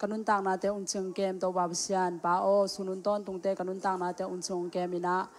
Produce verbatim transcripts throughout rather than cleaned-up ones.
ka nuntaknate ung cing kem Topa Pasian. Pa aw, sun hun tawntungte ka nuntaknate ung cing kem inah,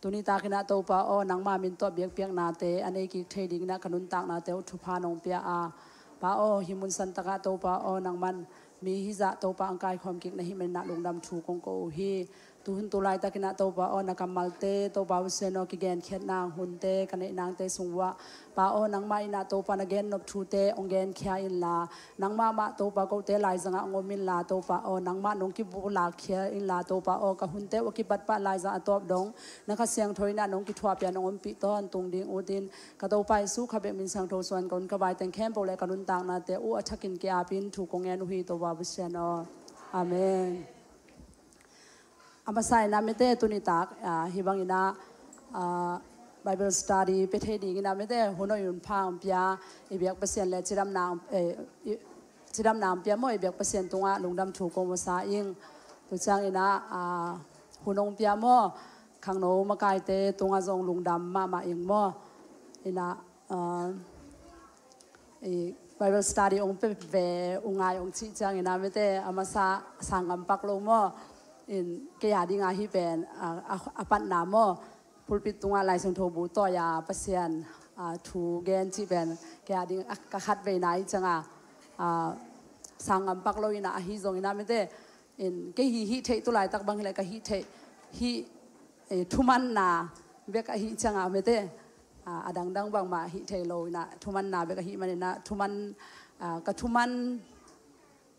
tuni takinah Topa aw, nangma min tawh biakpiaknate a nei kik thei dinginah ka nuntaknate uh thupha nong pia a, Pa aw, hih mun santakah Topa aw, nangman mi hizah Topa ang kaikhawm kik na hih maninah lungdam thu kong ko uh hi. Tuhun tu laitakinah Topa aw, na kammalte Topa Pasian aw, kigenkhiat nang hunte ka neih nangte sung uah, Pa aw, nangmah inah Topa na gennop thute ong genkhia inla, nangmah mah Topa kote laizangah ong om inla, Topa aw, nangmah nong kibulakkhia inla, Topa aw, ka hunte uh a kipatpah laizang a tawp dong na Kha Siangtho inah nong kithuahpia nong ompih tawntung ding utin, ka Topa Jesu kha bek min siangtho suan ka hun ka vaiteng khempeuh le ka nuntaknate uh a thakin ki-apin thu kong ngen uh hi, Topa Pasian aw. Amen. A masa inah mite, tuni tak, ah, hih banginah, ah, Bible study pia thei dinginah mite, hun hoih hun pha ong pia, i biak Pasian le cidamna, eh, i, cidamna ong pia maw, i biak Pasian tungah lungdam thu ko masa ing. Tu cianginah, ah, hun ong pia maw, khangno makaite tungah zong lungdam mahmah ing maw. Inah, ah, i Bible study ong pe ve, ung ngai ong cih cianginah mite, a masa sanggam pak lo maw. In kei a dingah hih pen, ah, a, a patna maw. Pulpit tungah Lai Siangtho bu tawi a Pasian, ah, thu gen cih pen kei a ding, ah, ka khat veina ih cianga, ah, sanggam pak lo inah ahi zonginah mite, in kei hih, hih theih tu laitak bang hileh ka hih theih, hih, eh, thumanna bek ahi cianga mite, ah, a dangdang bangmah hih thei lo inah thumanna bek ahi maninah thuman, ah, ka thuman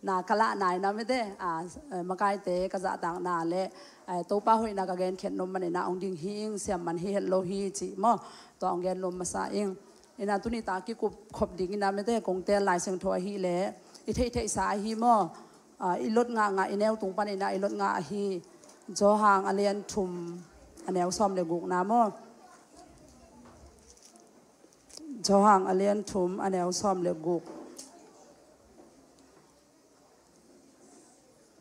na ka lahna inah mite, ah, eh, makaite ka zahtakna le, eh, Topa hoihna ka genkhiat nuam maninah ong ding hi ing, siam man hi het lo hi cih maw. Tua ong gen nuam masa ing. Inah tuni tak kikup khop dinginah mite, kong tel Lai Siangtho ahileh i theihtheihsa ahi maw. Ah, i lot ngahngah, i neu tung paninah i lot ngah ahi. Johan a lian thum a neu sawm le gukna maw. Johan a lian thum a neu sawm le guk.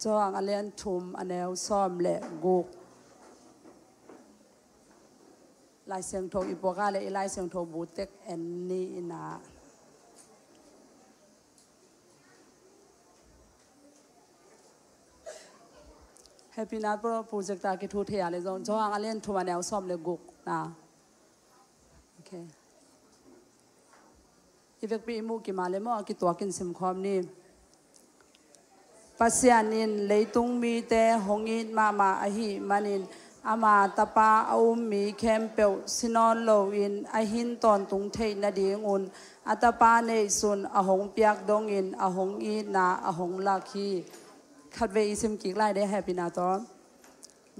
Johan a lian thum a neu sawm le guk. Lai Siangtho i puak a le i Lai Siangtho bu tek en ni inah. Happy na pro project a kithu thei a le zong Johan a lian thum a neu sawm le guk na. Okay. I vekpi i muh kima le maw, a kituakin simkhawm ni. Pasian in leitung mite hong it mahmah ahih manin ama Tapa a um mi khempeuh si nawn loin a hin tawntung theih nadingun a Tapa neihsun a hong piak dongin a hong itna a hong lak hi. Khatvei i sim kik lai de, happy na tawn.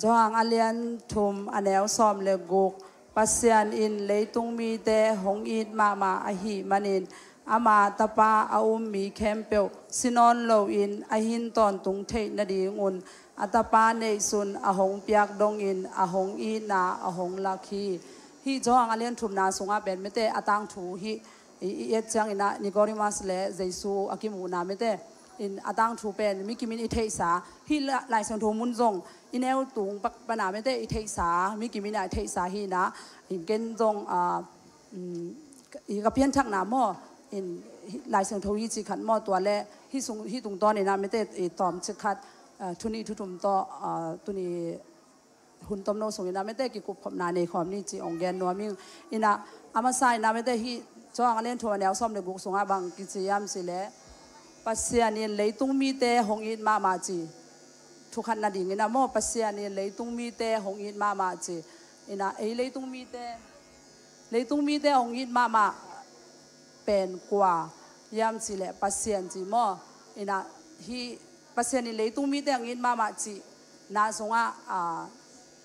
Johan a lian thum a neu sawm le guk. Pasian in leitung mite hong it mahmah ahih manin ama Tapa a um mi khempeuh si nawn loin a hin tawntung theih nadingun a Tapa neihsun a hong piak dongin a hong itna a hong lak hi. Hih Johan a lian thumna sungah pen mite a tangthu hih i, i et cianginah Nicodemus le Jesu a kimuhna mite in a tangthu pen mi kimin i theihsa hih la-, Lai Siangtho mun zong i neu tung pak pana mite i theihsa, mi kimin a i theihsa hinah in ken zong, ah, um, i ka pianthakna maw in hih Lai Siangtho hi cih khat maw, tua le hih sung, hih tungtawninah mite i tawm cik khat, ah, thuni thuthum tawh, ah, tuni hun tomno sungin a mite kikup khopna nei khawm ni ci ong gen nuam ing. Inah a masa inah mite hih Johan a lian thum a neu sawm le guk sungah bang kici hiam cileh Pasian in leitung mite hong it mahmah ci. Thukhat nadingin a maw, Pasian in leitung mite hong it mahmah ci. Inah ei leitung mite, leitung mite hong it mahmah pen kua hiam cileh Pasian ci maw. Inah hih Pasian in leitung mite hong it mahmah cihna sungah, ah,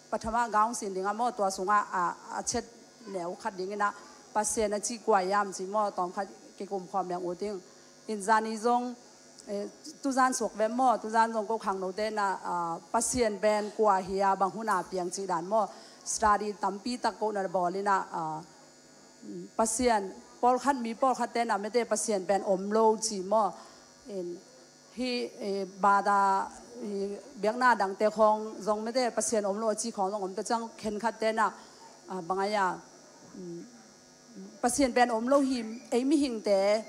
pathama gaung sin dingah maw, tua sungah, ah, a chet neu khat dinginah Pasian a cih kua hiam ci maw, tawmkhat kikum khawm leng uh ding. In zani zong, eh, tuzan suak vem maw, tuzan zong ko khangnote na, ah, Pasian pen kua hi a bang huna piang cih dan maw, study tampi tak ko na bawl inah, ah, Pasian, pawlkhat mi pawlkhatte na mite Pasian pen om lo ci maw. In, hih, eh, bada, hih biakna dangte khawng zong mite Pasian om lo a ci khawng zong om ta ciang khenkhatte na, ah, bang a ya, um, Pasian pen om lo hi, ei mihingte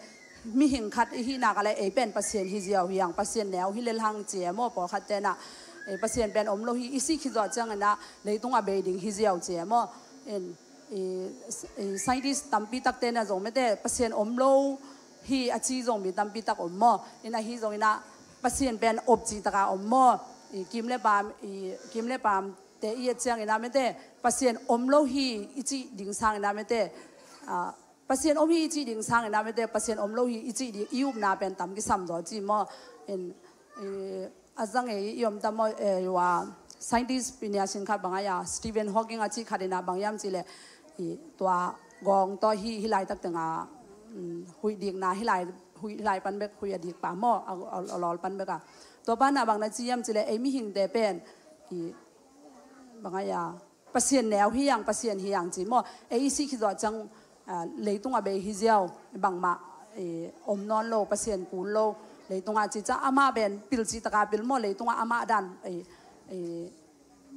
mihing khat i hihnak a le ei pen Pasian hi ziau hi ang, Pasian neu hi lel hang ci e maw, pawlkhat tenah ei Pasian pen om lo hi, i sih khit zawh cianginah leitung a bei ding hi ziau ci e maw. In, i, i scientist tampi tak tenah zong mete Pasian om lo hi a ci zong mi tampi tak om maw. In ahi zonginah Pasian pen op cih taka om maw. I kim le paam, i kim le paam te i et cianginah mete Pasian om lo hi i cih ding sanginah mete, ah, Pasian om hi i cih ding sanginah mete Pasian om lo hi i cih ding i upna pen tam kisam zaw ci maw. In, i, a zang ei i om tam maw, eh, i wa scientist piniasin khat bang a ya Stephen Hawking a cih khat inah bang hiam cileh, i, tua gawng tawh hi, hi laitak tenga, mm, huih dikna hi lai, huih hi lai pan bek, huih a dik pa maw, a, a, a lawl pan bek a. Tua pa na bang na ci hiam cileh ei mihingte pen, i, bang a ya Pasian neu hi ang, Pasian hi ang ci maw. Ei i sih khit zawh ciang, ah, leitung a bei hi ziau, bangmah, eh, om nawn lo, Pasian kul lo, leitung a ci ca amah pen pil cih taka pil maw, leitung a amah dan, eh, eh,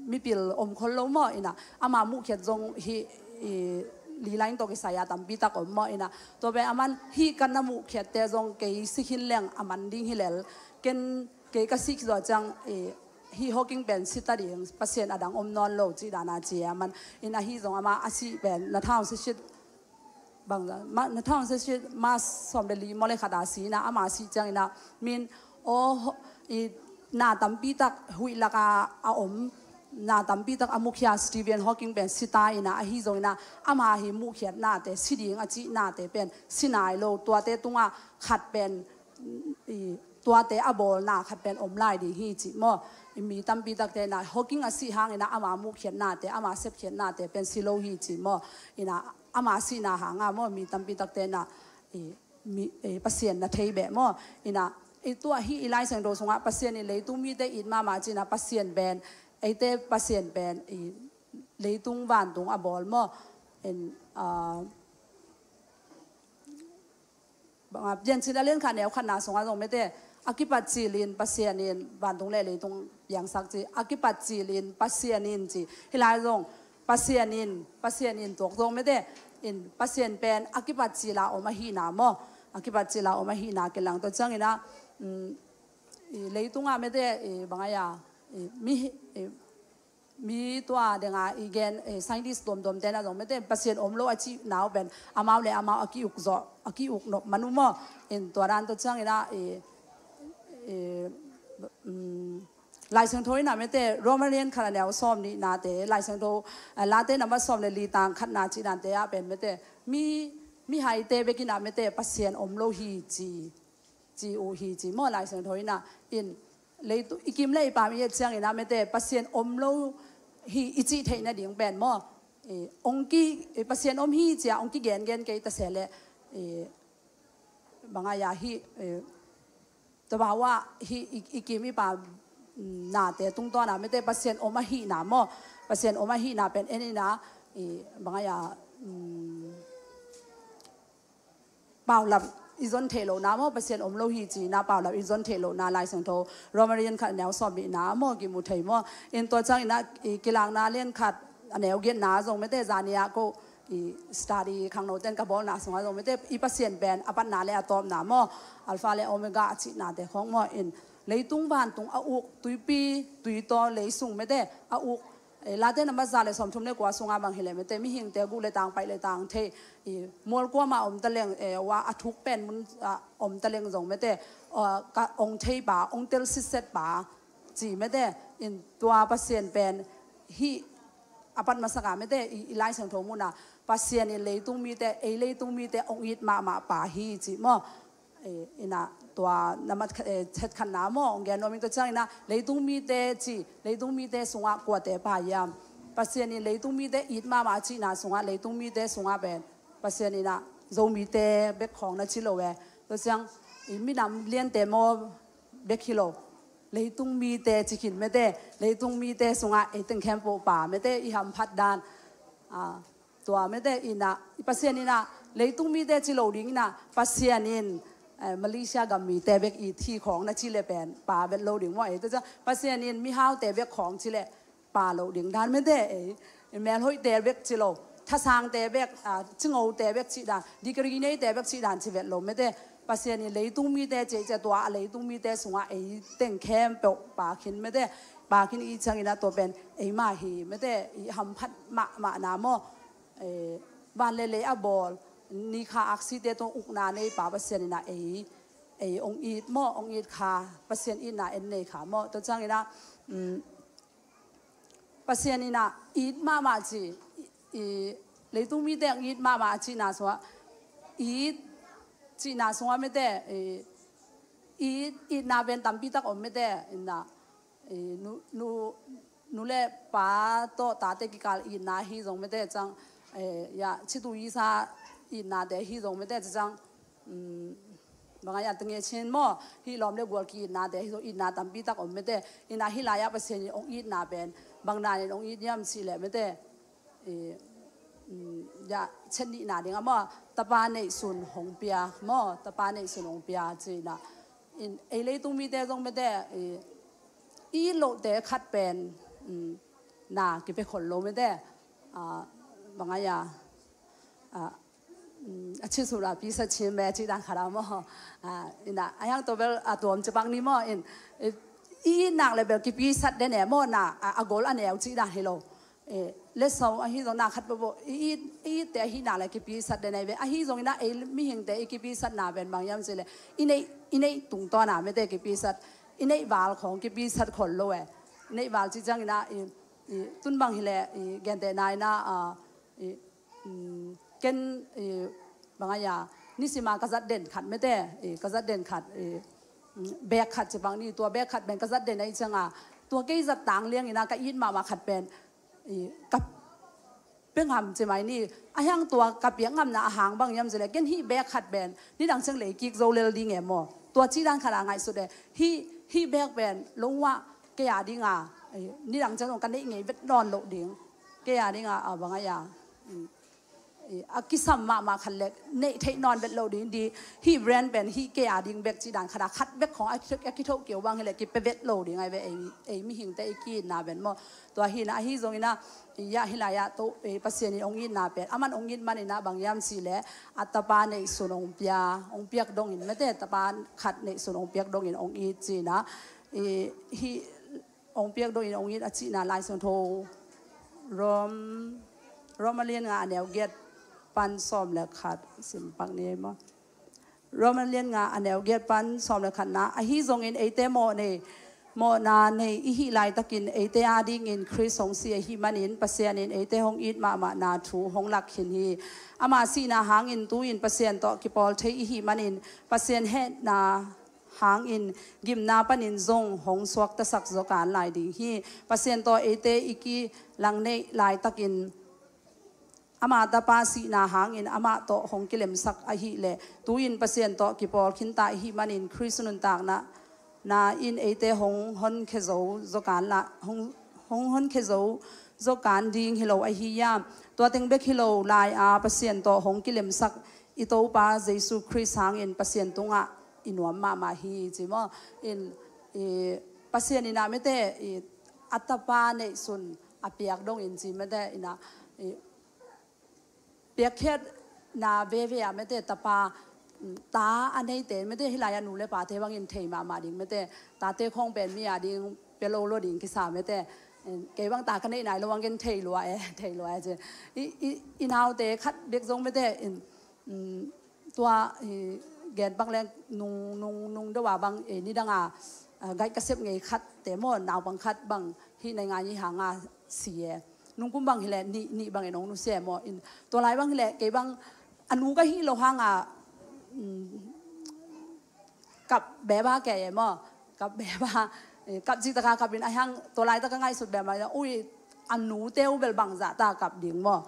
mipil om khol lo maw, inah amah muhkhiat zong hi, eh, lilai tawh kisai a tampi tak om maw, inah tua pen aman hi kan na muhkhiatte zong kei si khin leng a man ding hi lel, ken kei ka sih zawh ciang, eh, hi Hawking pen si ta ding, Pasian a dang om nawn lo cih dana ci e aman. In ahi zong amah a sih pen na thaun sisit bang, ma, na thaun sisit ma sawm le li maw le khat a si inah, amah sih cianginah min aw, i, na tampi tak huih laka a om, na tampi tak a mukhia Stephen Hawking pen si ta inah, ahi zonginah amah hi muhkhiat nate, si ding a cih nate pen si nai lo, tuate tungah khat pen, i, tuate a bawlna khat pen om lai ding hi cih maw. I mi tampi takte inah Hawking a sih hangin ah ama muhkhiatnate, ama sepkhiatnate pen si lo hi cih maw. Inah ama sihna hanga maw mi tampi takte inah, i, mi, i, Pasian na thei beh maw. Inah i tua hi i Lai Siangtho sungah Pasian in leitung mite it mahmah cih inah Pasian pen, eite Pasian pen, i, leitung vantung a bawl maw. In, ah, Banga, Piancil a lian khat neu khatna sungah zong mete, a kipat cilin Pasian in vantung le leitung piangsak ci, a kipat cilin Pasian in ci. Hih lai zong Pasian in, Pasian in tuak zong mete, in Pasian pen a kipat cila om ahihna maw. A kipat cila om ahihna kilang tua ciangin ah, mm, i leitungah mete, i banga ya, i mi, i mi tua denga i gen, eh, scientist tuamtuam tena zong mete Pasian om lo a cih nau pen amau le amau a ki-uk zawh, a ki-uk nop man uh maw. In tua dan tua ciangin ah, eh, eh, mm, Lai Siangtho in ah mete Roma lian khat a neu sawm nihnate, Lai Siangtho, eh, Late nambat sawm le li tang khatna cih dante ah pen mete mi, mihaite bekin ah mete Pasian om lo hi ci, ci uh hi ci maw Lai Siangtho in ah. In leitu, i kim le i pam i et ciangin ah mete Pasian om lo hi i cih theih nading pen maw. I, ong ki, i Pasian om hi cia ong kigengen kei ta se le, i, banga ya hi, i, tua bawah hi i, i kim i pam, mm, nate tungtawn ah mete Pasian om ahihna maw. Pasian om ahihna pen en in ah, i, banga ya, mm, paulap i zon theih lohna maw, Pasian om lo hi cihna paulap i zon theih lohna Lai Siangtho Roma lian khat a neu sawm nihna maw kimu thei maw. In tua ciangin ah i Kilakna lian khat a neu giatna zong mete zani ah ko i study khangnoten ka bawlna sungah zong mete i Pasian pen a patna le a tawpna maw, Alpha le Omega a cihnate khawng maw. In leitung vantung a uk, tuipi, tuitaw, leisung mete a uk, eh, Late nambat za le sawmthum le kua sungah bang hileh mete mihingte guh le tang paih le tang thei, i mual kuamah om taleng, eh, wa a thuk pen mun, ah, om taleng zong mete, ah, ka ong thei pa, ong tel sitset pa ci mete. In tua Pasian pen hih a pat masakah mete i, i Lai Siangtho munah Pasian in leitung mite, ei leitung mite ong it mahmah pa hi ci maw. Eh, inah tua nambat khat, eh, chet khatna maw ong gen nuam ing tua ciangin ah leitung mite ci, leitung mite sungah kuate pa hiam. Pasian in leitung mite it mahmah cihna sungah leitung mite sungah pen Pasian in ah Zomite bek khawng na ci lo e. Tua ciang i minam liante maw bek hi lo, leitung mite ci khin mete, leitung mite sungah ei teng khempeuh pa mete i hamphat dan. Ah, tua mete inah i Pasian inah leitung mite ci lo ding inah Pasian in, eh, Malaysia gam mite bek i thi khawng na ci le pen pa vet lo ding maw. Ei tua ciang Pasian in mihaute bek khawng ci le pa lo ding dan mete, ei, melhoihte bek ci lo, thasangte bek, ah, cingote bek cih dan, degree neite bek cih dan ci vet lo mete. Pasian in leitung mite cihcia tua a leitung mite sungah ei teng khempeuh pakin mete, pakin i ciangin a tua pen ei mah hi mete, i hamphat mahmahna maw, eh, van le lei a bawl, ni kha aksite tua ukna nei pa Pasian in a ei, ei ong it maw, ong it kha, Pasian itna en nei kha maw, tua ciangin a, um, Pasian in a it mahmah ci, i, i, leitung mite ang it mahmah a cihna sungah, it cihna sungah mete, i, it, itna pen tampi tak om mete, in a, i, nu, nu, nu le pa tawh tate kikal itna hi zong mete cang, eh, ya, citu isa itnate hi zong mete cang, um, bang a ya tenge chin maw, hi lawm le gual ki itnate hi zong itna tampi tak om mete, in a hi lai-ah Pasian in ong itna pen, bang dan in ong it hiam cih leh mete, i, um, ya, chet nihna ding a maw, tapa neihsun hong piak maw, tapa neihsun hong piak ci in a, in, ei leitung mite zong mete, i, i it lohte khat pen, um, na kipia khol lo mete, ah, bang a ya, ah, um, a chin sula pisa chin me ci dan khat a maw, ah, in a, a hiang tua bel a tuam ci bang ni maw, in, i, i nak le bel kipisat den e maw, na, a, a gol a neu ci dan hi lo. Eh, le sau ahi zong na khat bo bo, i, i, i te ahi nak le kipisat den e ve. Ahi zong in a ei mihingte i kipisatna pen bang hiam cih leh, i neih, i neih tungtawna mete kipisat, i neih val khong kipisat khol lo e. I neih val ci ciangin a, i, i, tun bang hi leh, i, gentehna in a, ah, i, um, ken, i, bang a ya, nisima ka zat den khat mete, i, ka zat den khat, i, um, bek khat ci bang ni, tua bek khat pen ka zat den ahi cianga, tua kei zat tang liangin a ka it mahmah khat pen, i, ka pia ngam ci mai ni, a hiang tua ka piak ngamna a hang bang hiam cih leh, ken hih bek khat pen nidang ciang lei kik zo lel ding e maw. Tua ci dan khat a ngaihsut e, hih, hih bek pen lo uah kei a dinga, i, nidang ciang zong ka neih ngei vet nawn loh ding. Kei a dinga, a bang a ya, i, i, a kisam mahmah khat le neih theih nawn vet loh ding di, hih brand pen hih kei a ding bek ci dan khat a khat bek khong a, a kithoh keu bang hi leh kipia vet lo ding ai ve ei, ei mihingte i ki-itna pen maw. Tua hi in a ahi zong in a, i, ya hi lai-ah to, i, Pasian in ong itna pen, aman ong it man in a bang hiam cih leh, a tapa neihsun ong pia, ong piak dongin mete, tapa khat neihsun ong piak dongin ong it ci in a, i, hi, ong piak dongin ong it a cihna Lai Siangtho Rom, Rom a lian nga a neu giat pan sawm le khat sim pak ni ei maw. Rom a lian nga a neu giat pan sawm le khatna, ahi zongin eite mawh nei, mawhna nei i hih laitakin eite adingin Khrist hong si ahih manin Pasian in eite hong it mahmahna thu hong lak khin hi. Ama sihna hangin tu-in Pasian tawh kipawl thei i hih manin Pasian hehna hangin gimna panin zong hong suaktasak zaw kan lai ding hi. Pasian tawh eite i kilang neih laitakin ama tapa sihna hangin amah tawh hong kilemsak ahih leh tu-in Pasian tawh kipawl khinta i hih manin Khrist nuntakna, na in eite hong honkhia zo zaw kan la, hong, hong honkhia zo zaw kan ding hi lo ahi hiam? Tua teng bek hi lo lai-a Pasian tawh hong kilemsak i Topa Jesu Khrist hangin Pasian tungah i nuam mahmah hi ci maw. In, i, Pasian in a mete, i, a tapa neihsun a piak dongin ci mete in a, i, piakkhiatna veve a mete tapa, mm, ta a neite mete hi lai-ah nu le pate bangin thei mahmah ding mete, tate khong pen mi a ding pia lo lo ding kisa mete, mm, kei bang ta ka neih nai lo bangin thei lua e, thei lua e ci. I, i, i naute khat bek zong mete in, mm, tua, i, gen pak leng nung, nung, nung deuh a bang, e, nidang a, a, gaih ka sep ngei khat te maw, naupang khat bang, hih nai ngai ni hang a si e. Nung kum bang hi leh, nih, nih bangin ong nusia e maw. In, tua lai bang hi leh, kei bang, a nu ka hih lo hang a, mm, kap beba kei e maw. Kap beba, e, kap cih taka kap in a hiang, tua lai taka ngaihsut beba, ui, a nu teu bel bangzah ta kap ding maw.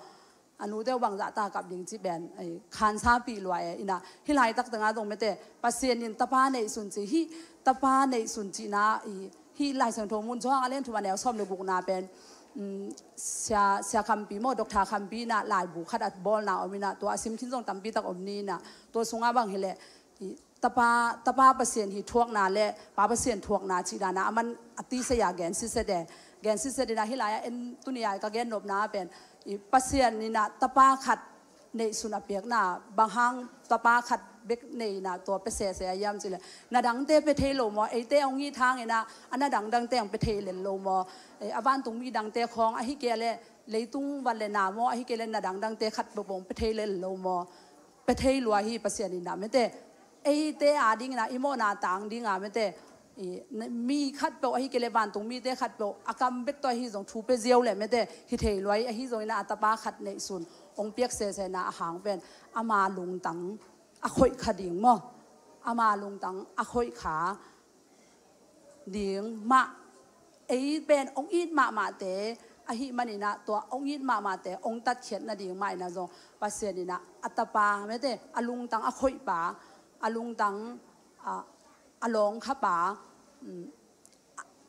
A nu teu bangzah ta kap ding ci ben, ai, khansa pi lua e, in a, hi laitak tanga zong mete, Pasian in tapa neihsun ci, hih tapa neihsun cihna, i, hih Lai Siangtho mun Johan a lian thum a neu sawm le gukna pen, mm, Sia, Sia Khampi maw, Doctor Khampi in a laibu khat a bawlna om in a, tua a sim khin zong tampi tak om ni in a, tua sunga bang hi leh, i, tapa, tapa Pasian hi thuakna le Pa Pasian thuakna cih dana a man a tisai a gen siset e. Gen siset in a hi lai-ah en tuni a ka gen nopna pen, i, Pasian in a tapa khat neihsun a piakna, bang hang tapa khat bek nei inah tua pia sese a hiam cileh, na dangte pia thei lo maw? Eite hong it hang inah a na dangdangte hong pia thei lel lo maw? Eh, a vantung mi dangte khawng ahi kei leh leitung van le na maw, ahi kei leh na dangdangte khat peuhpeuh hong pia thei lel lo maw? Pia thei lua hi Pasian inah mete. Eite a ding inah i mawhna tang ding a mete, i, mi khat peuh ahi kei leh vantung mite khat peuh a kam bek tawh ahi zong thu pia ziau leh mete hi thei lua hi. Ahi zong inah a tapa khat neihsun hong piak sese inah a hang pen ama lungtang a khoih kha ding maw? Ama lungtang a khoih kha ding mah. Ei pen hong it mahmahte ahi man inah tua hong it mahmahte hong tatkhiat nading mah inah zong Pasian inah a tapa mete, a lungtang a khoih pa, a lungtang a, a lawng kha pa, um,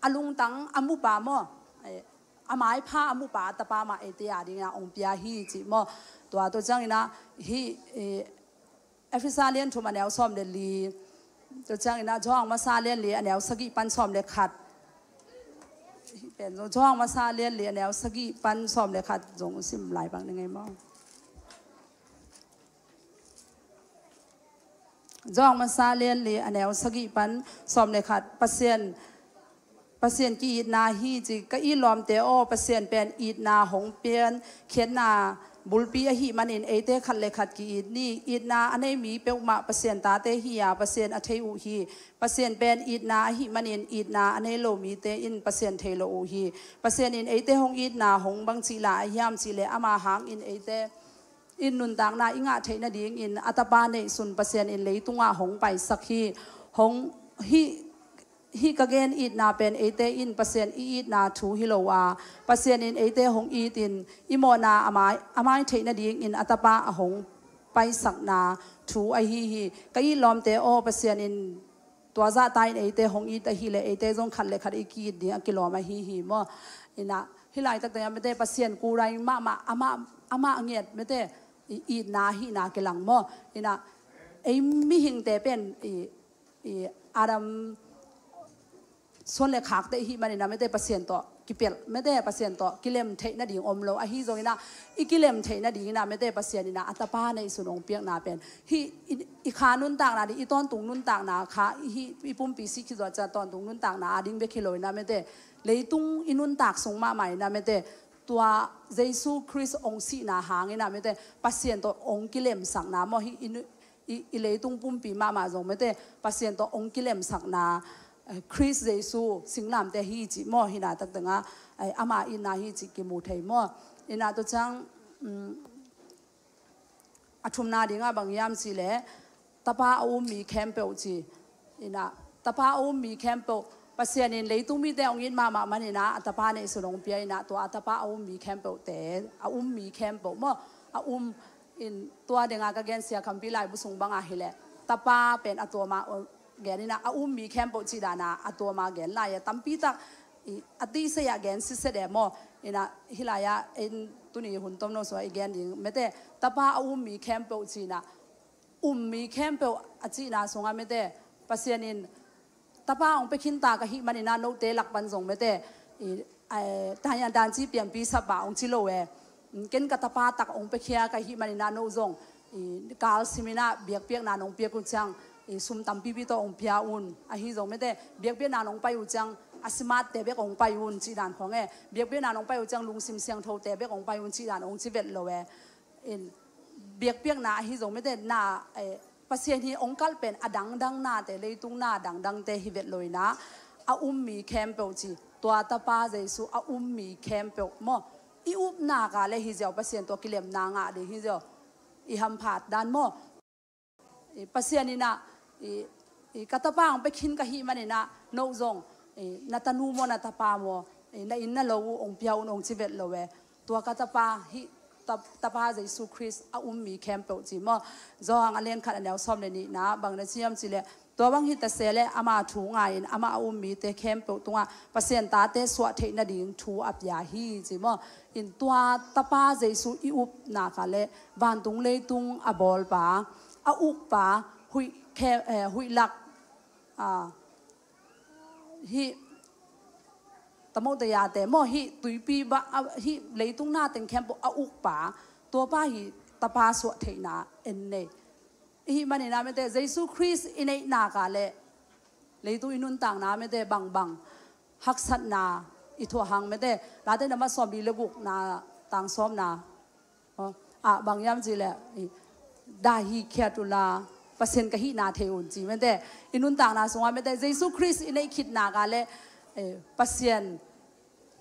a lungtang a mu pa maw? Eh, a maipha a mu pa a tapa mah eite a ding inah hong pia hi cih maw? Tua tua ciang inah hih, eh, Efesa lian thum a neu sawm le li, tua ciang inah Johan masa lian li a neu sagih pan sawm le khat. Hih pen zong Johan masa lian li a neu sagih pan sawm le khat zong sim lai bang ni ngei maw? Johan masa lian li a neu sagih pan sawm le khat. Pasian, Pasian ki-itna hi ci. Ka it lawmte aw, Pasian pen itna hong piankhiatna bulpi ahi manin eite khat le khat ki-it ni. Itna a nei mi peuhmah Pasian tate hi a, Pasian a thei uh hi. Pasian pen itna ahi manin itna a nei lo mite in Pasian thei lo uh hi. Pasian in eite hong itna hong bang cih la a hiam cihleh ama hangin eite in nuntakna i ngah theih nadingin a tapa neihsun Pasian in leitungah hong paisak hi. Hong hi, hih ka gen itna pen eite in Pasian i itna thu hi lo a, Pasian in eite hong itin i mawhna a mai, a mai theih nadingin a tapa a hong paisakna thu ahi hi. Ka it lawmte aw, Pasian in tua zahta in eite hong it ahileh eite zong khat le khat i ki-it ding a kilawm ahi hi maw? Inah hih laitakte mete Pasian kurai mahmah amah, amah ngiat mete i, itna hihna kilang maw? Inah ei mihingte pen i, i Adam suan le khakte ihi man inah mete Pasian tawh kipelh mete Pasian tawh kilem theih nading om lo. Ahi zong inah i kilem theih nading inah mete Pasian inah a tapa neihsun hong piakna pen hih i, i kha nuntakna ding, i tawntung nuntakna kha, i, i pumpi sih khit zawh ciang tawntung nuntakna a ding bek hi lo inah mete leitung i nuntak sung mahmah inah mete tua Jesu Khrist hong sihna hang inah mete Pasian tawh hong kilemsakna maw? Hih i nu-, i, i leitung pumpi mahmah zong mete Pasian tawh hong kilemsakna, eh, Khrist Jesu singlamteh hi cih maw? Hih laitakte ngah, eh, ama itna hi cih kimu thei maw? Inah tua ciang, um, a thumna dingah bang hiam cihleh tapa a um mi khempeuh ci. Inah tapa a um mi khempeuh Pasian in leitung mite hong it mahmah man inah a tapa neihsun hong pia inah tua a tapa a um mi khempeuhte, a um mi khempeuh maw? A um in tua dingah ka gen Sia Khampi laibu sung bangah hileh tapa pen a tuama gen inah a um mi khempeuh cih dana a tuama gen lai a tampi tak i, a tisei ah gen sitset e maw? Inah hih lai-ah in tuni hun tomno sungah i gen ding mete tapa a um mi khempeuh ci inah um mi khempeuh a cihna sungah mete Pasian in tapa hong pia khinta ka hih man inah note lak pan zong mete i, eh, tanya danci pianpi sapa hong ci lo e. Ken ka tapa tak hong piakhia ka hih man inah no zong i, kal sim inah biakpiakna nong piak uh ciang i, sum tampipi tawh hong pia un. Ahi zong mete biakpiakna nong pai uh ciang a smart te bek hong pai un cih dan khawng e. Biakpiakna nong pai uh ciang lungsim siangthote bek hong pai un cih dan hong ci vet lo e. In biakpiakna ahi zong mete na, eh, Pasian hi hong kalh pen a dangdang nate, leitung na dangdangte hi vet lo inah a um mi khempeuh ci. Tua tapa Jesu a um mi khempeuh maw? I upna ka le hi ziau Pasian tua kilemna ngah ding hi ziau i hamphat dan maw? I Pasian inah i, i ka tapa hong pia khin ka hih man inah no zong i, na tanu maw na tapa maw i, na inn na lo uh hong pia un hong ci vet lo e. Tua ka tapa hih tap-, tapa Jesu Khrist a um mi khempeuh ci maw? Johan a lian khat a neu sawm le nihna bang na ci hiam cihleh tua bang hi ta se le ama thu ngai in ama a um mite khempeuh tungah Pasian tate suah theih nading thu a pia hi ci maw? In tua tapa Jesu i upna ka le vantung leitung a bawlpa, a ukpa, huih khe-, eh, huih lak, ah, hih tamote yate maw hih tuipi ba, ah, hih leitung na teng khempeuh a ukpa, tuapa hi tapa suah theihna en nei. Ihih manin ah mete, Jesu Khrist i neihna ka le leitung i nuntakna mete bangbang haksatna i thuah hang mete, Late na ma sawm li le gukna tang sawmna ah bang hiam ci le, dah hi khiat unla Pasian ka hihna thei un ci mete, i nuntakna sungah mete Jesu Khrist i neih khitna ka le Pasian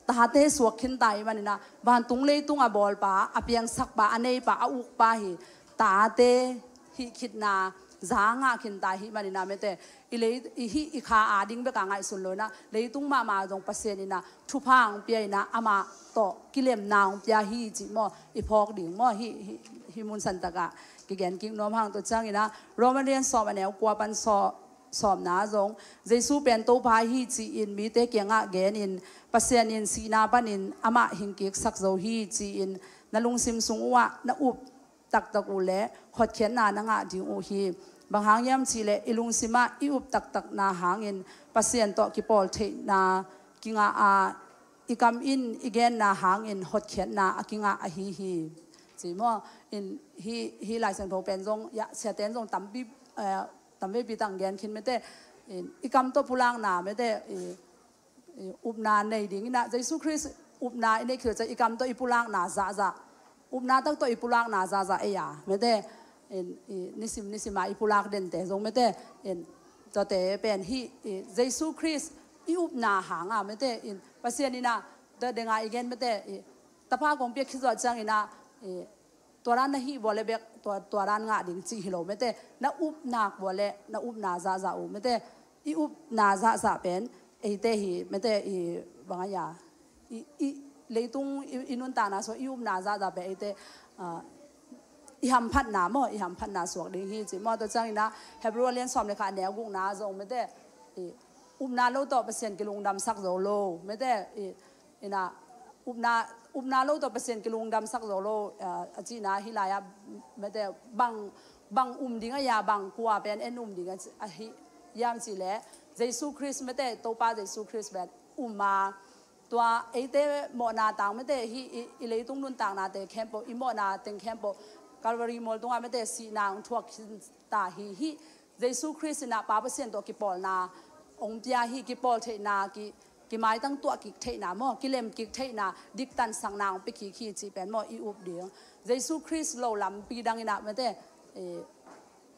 tate suak khinta i manin ah vantung leitung a bawlpa, a piangsakpa, a neipa, a ukpa hi tate hih khitna za ngah khinta i hih manin ah mete, i lei i hih i kha a ding bek a ngaihsun lo in ah leitung mahmah zong Pasian in ah thupha hong pia in ah amah tawh kilemna hong pia hi cih maw i phawk ding maw, hih hih hih mun santak ah kigen kik nuam hang. Tua ciangin ah Roma lian sawm a neu kua pan sawm sawmna zong Jesu pen Topa hi ci-in mite kiangah genin Pasian in sihna panin amah hingkiksak zo hi ci-in na lungsim sung uhah na up taktak uh leh hotkhiatna na ngah ding uh hi. Bang hang hiam ci le i lungsimah i up taktakna hangin Pasian tawh kipawl theihna kingah a, i kam in i genna hangin hotkhiatna a kingah ahi hi. Ci maw? In hih hih Lai Siangtho pen zong ya siaten zong tampi tamveipi tang gen khin mete, i kam tawh pulakna mete, upna nei ding in ah Jesu Khrist upna i neih khit ciang i kam tawh i pulakna zahzah, upna tak tawh i pulakna zahzah ei a mete, nisim nisim a i pulak dente zong mete, tuate pen hih Jesu Khrist i upna hang a mete, Pasian in ah tua denga i gen mete, tapa kong piak khit zawh ciangin ah tua dan na hih vua le bek tua dan ngah ding cih hi lo mete, na upna vua le na upna zahzah uh mete, i upna zahzah pen eite hi mete, i bang a ya i leitung i nuntakna sung i upna zahzah pen eite i hamphatna maw, i hamphatna suak ding hi ci maw. Tua ciangin ah Hebrew a lian sawm le khat a neu gukna zong mete, upna lo tawh Pasian kilungdamsak zo lo mete, in ah upna upna lo tawh Pasian kilungdamsak zo lo a cihna hih lai-ah mete bang bang um ding a ya, bang kua pen en um ding ahi hiam ci le Jesu Khrist mete, Topa Jesu Khrist pen um a, tua eite mawhna tang mete hih i leitung nuntaknate khempeuh, i mawhna teng khempeuh Calvary mual tungah mete sihna hong thuak khinta hi. Hih Jesu Khrist in ah Pa Pasian tawh kipawlna hong pia hi, kipawl theihna ki kimaitang tuah kik theihna maw, kilem kik theihna, diktansakna hong pia kik hi cih pen maw i up ding. Jesu Khrist lo lampi dang in ah mete,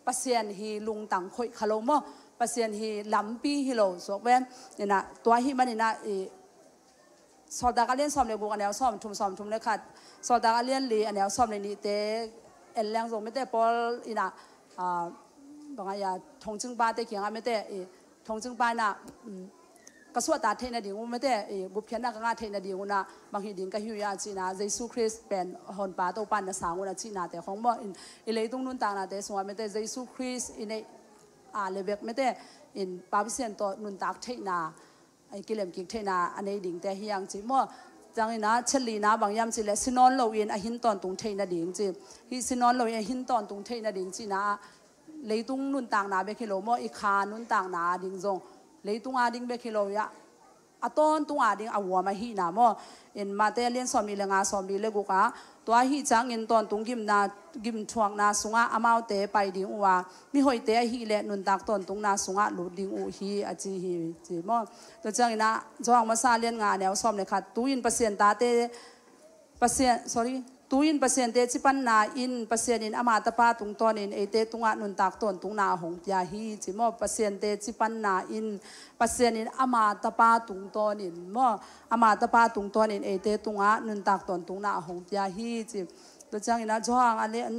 Pasian hi lungtang khoih kha lo maw, Pasian hi lampi hi lo suak pen in ah tua hih manin ah Sawltak a lian sawm le guk a neu sawm thum, sawm thum le khat, Sawltak a lian li a neu sawm le nihte en leng zong mete Paul in ah bang a ya thongcingpate kiangah mete, thongcingpa in ah ka suahtak theih nading uh mete, gupkhiatna ka ngah theih nading uh in ah bang hih ding ka hi uh hiam cih in ah Jesu Khrist pen Honpa Topa na sang un a cihnate khong maw, i leitung nuntaknate sungah mete Jesu Khrist i neih a le bek mete Pa Pasian tawh nuntak theihna, kilem kik theihna a nei dingte hi hang ci maw. Ciangin ah chet lina bang hiam ci le si nawn loin a hin tawntung theih nading ci. Hih si nawn loin a hin tawntung theih nading cihna ah leitung nuntakna bek hi lo maw, i kha nuntakna ding zong leitung a ding bek hi lo, a tawntung a ding a huam ahihna maw. Mate a lian sawm li le nga, sawm li le guk ah tua ahih ciangin tawntung gimna, gimthuakna sungah amaute pai ding uh a, mihoihte ahih leh nuntak tawntungna sungah lut ding uh hi a ci hi ci maw. Tua ciangin ah Johan masa a lian nga a neu sawm le khat, tu-in Pasian tate Pasian, sorry, tu-in Pasian teci panna in Pasian in ama tapa tungtawnin eite tungah nuntak tawntungna a hong pia hi ci maw. Pasian teci panna in Pasian in ama tapa tungtawnin maw, ama tapa tungtawnin eite tungah nuntak tawntungna a hong pia hi ci. Tua ciangin ah Johan a lian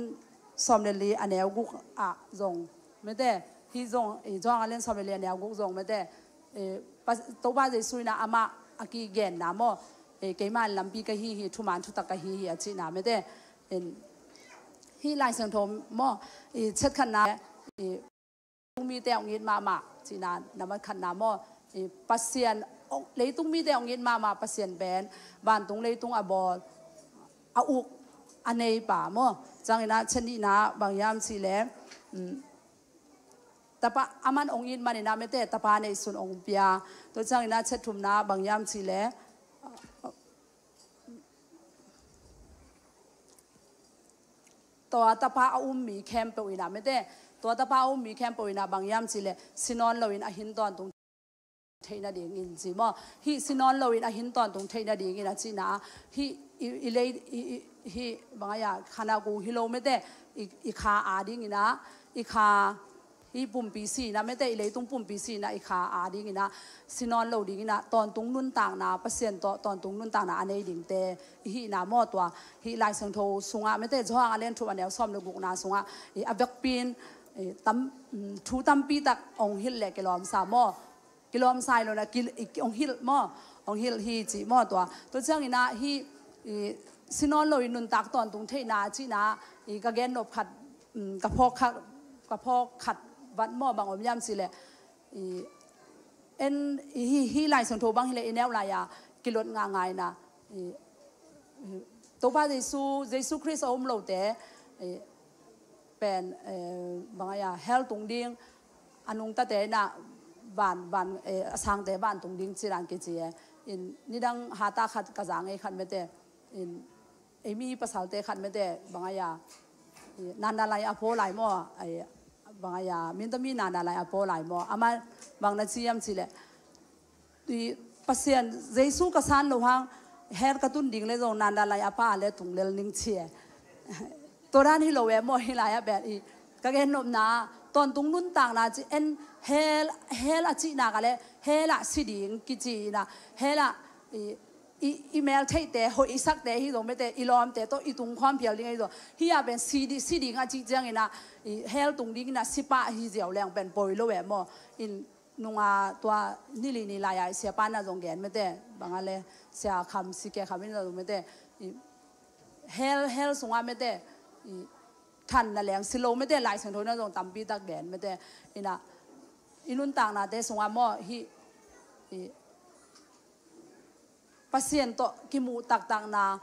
sawm le li a neu guk ah zong mete, hih zong Johan a lian sawm le li a neu guk zong mete, Topa Jesu in ah amah a kigenna maw, keima in lampi ka hi hi, thuman thutak ka hi hi a cihna mete. Hih Lai Siangtho maw, chet khatna, leitung mite hong it mahmah cihna, nambat khatna maw, Pasian, leitung mite hong it mahmah Pasian pen vantung leitung a bawl, a uk, a neipa maw. Ciangin ah chet nihna bang hiam ci le, tapa, aman hong it manin ah mete tapa neihsun hong pia. Tua ciangin ah chet thumna bang hiam ci le, tua tapa a um mi khempeuh in ah mete Tua tapa a um mi khempeuh in ah bang hiam cih leh, si nawn loin a hin tawntung theih nadingin ci maw. Hih si nawn loin a hin tawntung theih nadingin a cihna ah, hih i, i lei, i, i, hih bang a ya, khanakhu hi lo mete, i, i kha adingin ah, i kha, hih pumpi sihna mete, i leitung pumpi sihna i kha adingin ah, si nawn lo dingin ah, tawntung nuntakna, Pasian tawh tawntung nuntakna a nei dingte i hihna maw. Tua hih Lai Siangtho sungah mete, Johan a lian thum a neu sawm le gukna sungah, i a vekpi in, i tam, um, thu tampi tak hong hilh leh kilawmsa maw. Kilawmsa hi lo in ah, ki, i, hong hilh maw, hong hilh hi ci maw tua. Tua ciangin ah hih, i, si nawn loin nuntak tawntung theihna cihna, i, ka gen nop khat, um, ka phawk khat, ka phawk khat vat maw, bang om hiam cih leh, i, en, i, hih, hih Lai Siangtho bang hi leh i neu lai-a kilot ngahngah in ah, i, Topa Jesu, Jesu Khrist a um lote, eh, pen, eh, bang a ya, hell tung ding, a nungtate in ah van, van, eh, a sangte van tung ding ci dan kici e. In, nidang hata khat ka za ngei khat mete. In, ei mi pasalte khat mete, bang a ya, eh, nanda lai a pua lai maw, eh, bang a ya, minta mi nanda lai a pua lai maw. Ama bang na ci hiam cih leh, i, Pasian, Jesu ka san loh hang, hell ka tun ding leh zong nanda lai a pua leh tung lel ning ci e. Tua dan hi lo e maw, hih lai-ah pen i, ka gen nopna, tawntung nuntakna ci en, hell, hell a cihna ka leh, hell ah si ding kici in ah, hell ah, i, i, i mel theihte, hoih i sakte hi zong mete, i lawmte tawh i tung khawm phial ding ahi zong. Hih ah pen si di, si ding a cih ciangin ah, i hell tung dingin ah si pah hi ziau leng pen poi lo e maw. In, nunga tua ni li ni lai-a i siapa in ah zong gen mete, bang a leh, Sia Kham, Sia Khe Kham in ah zong mete, i, hell, hell sungah mete, i, thanna leng si lo mete, Lai Siangtho in ah zong tampi tak gen mete. In ah, i nuntaknate sungah maw, hih, i, Pasian tawh kimuh taktakna,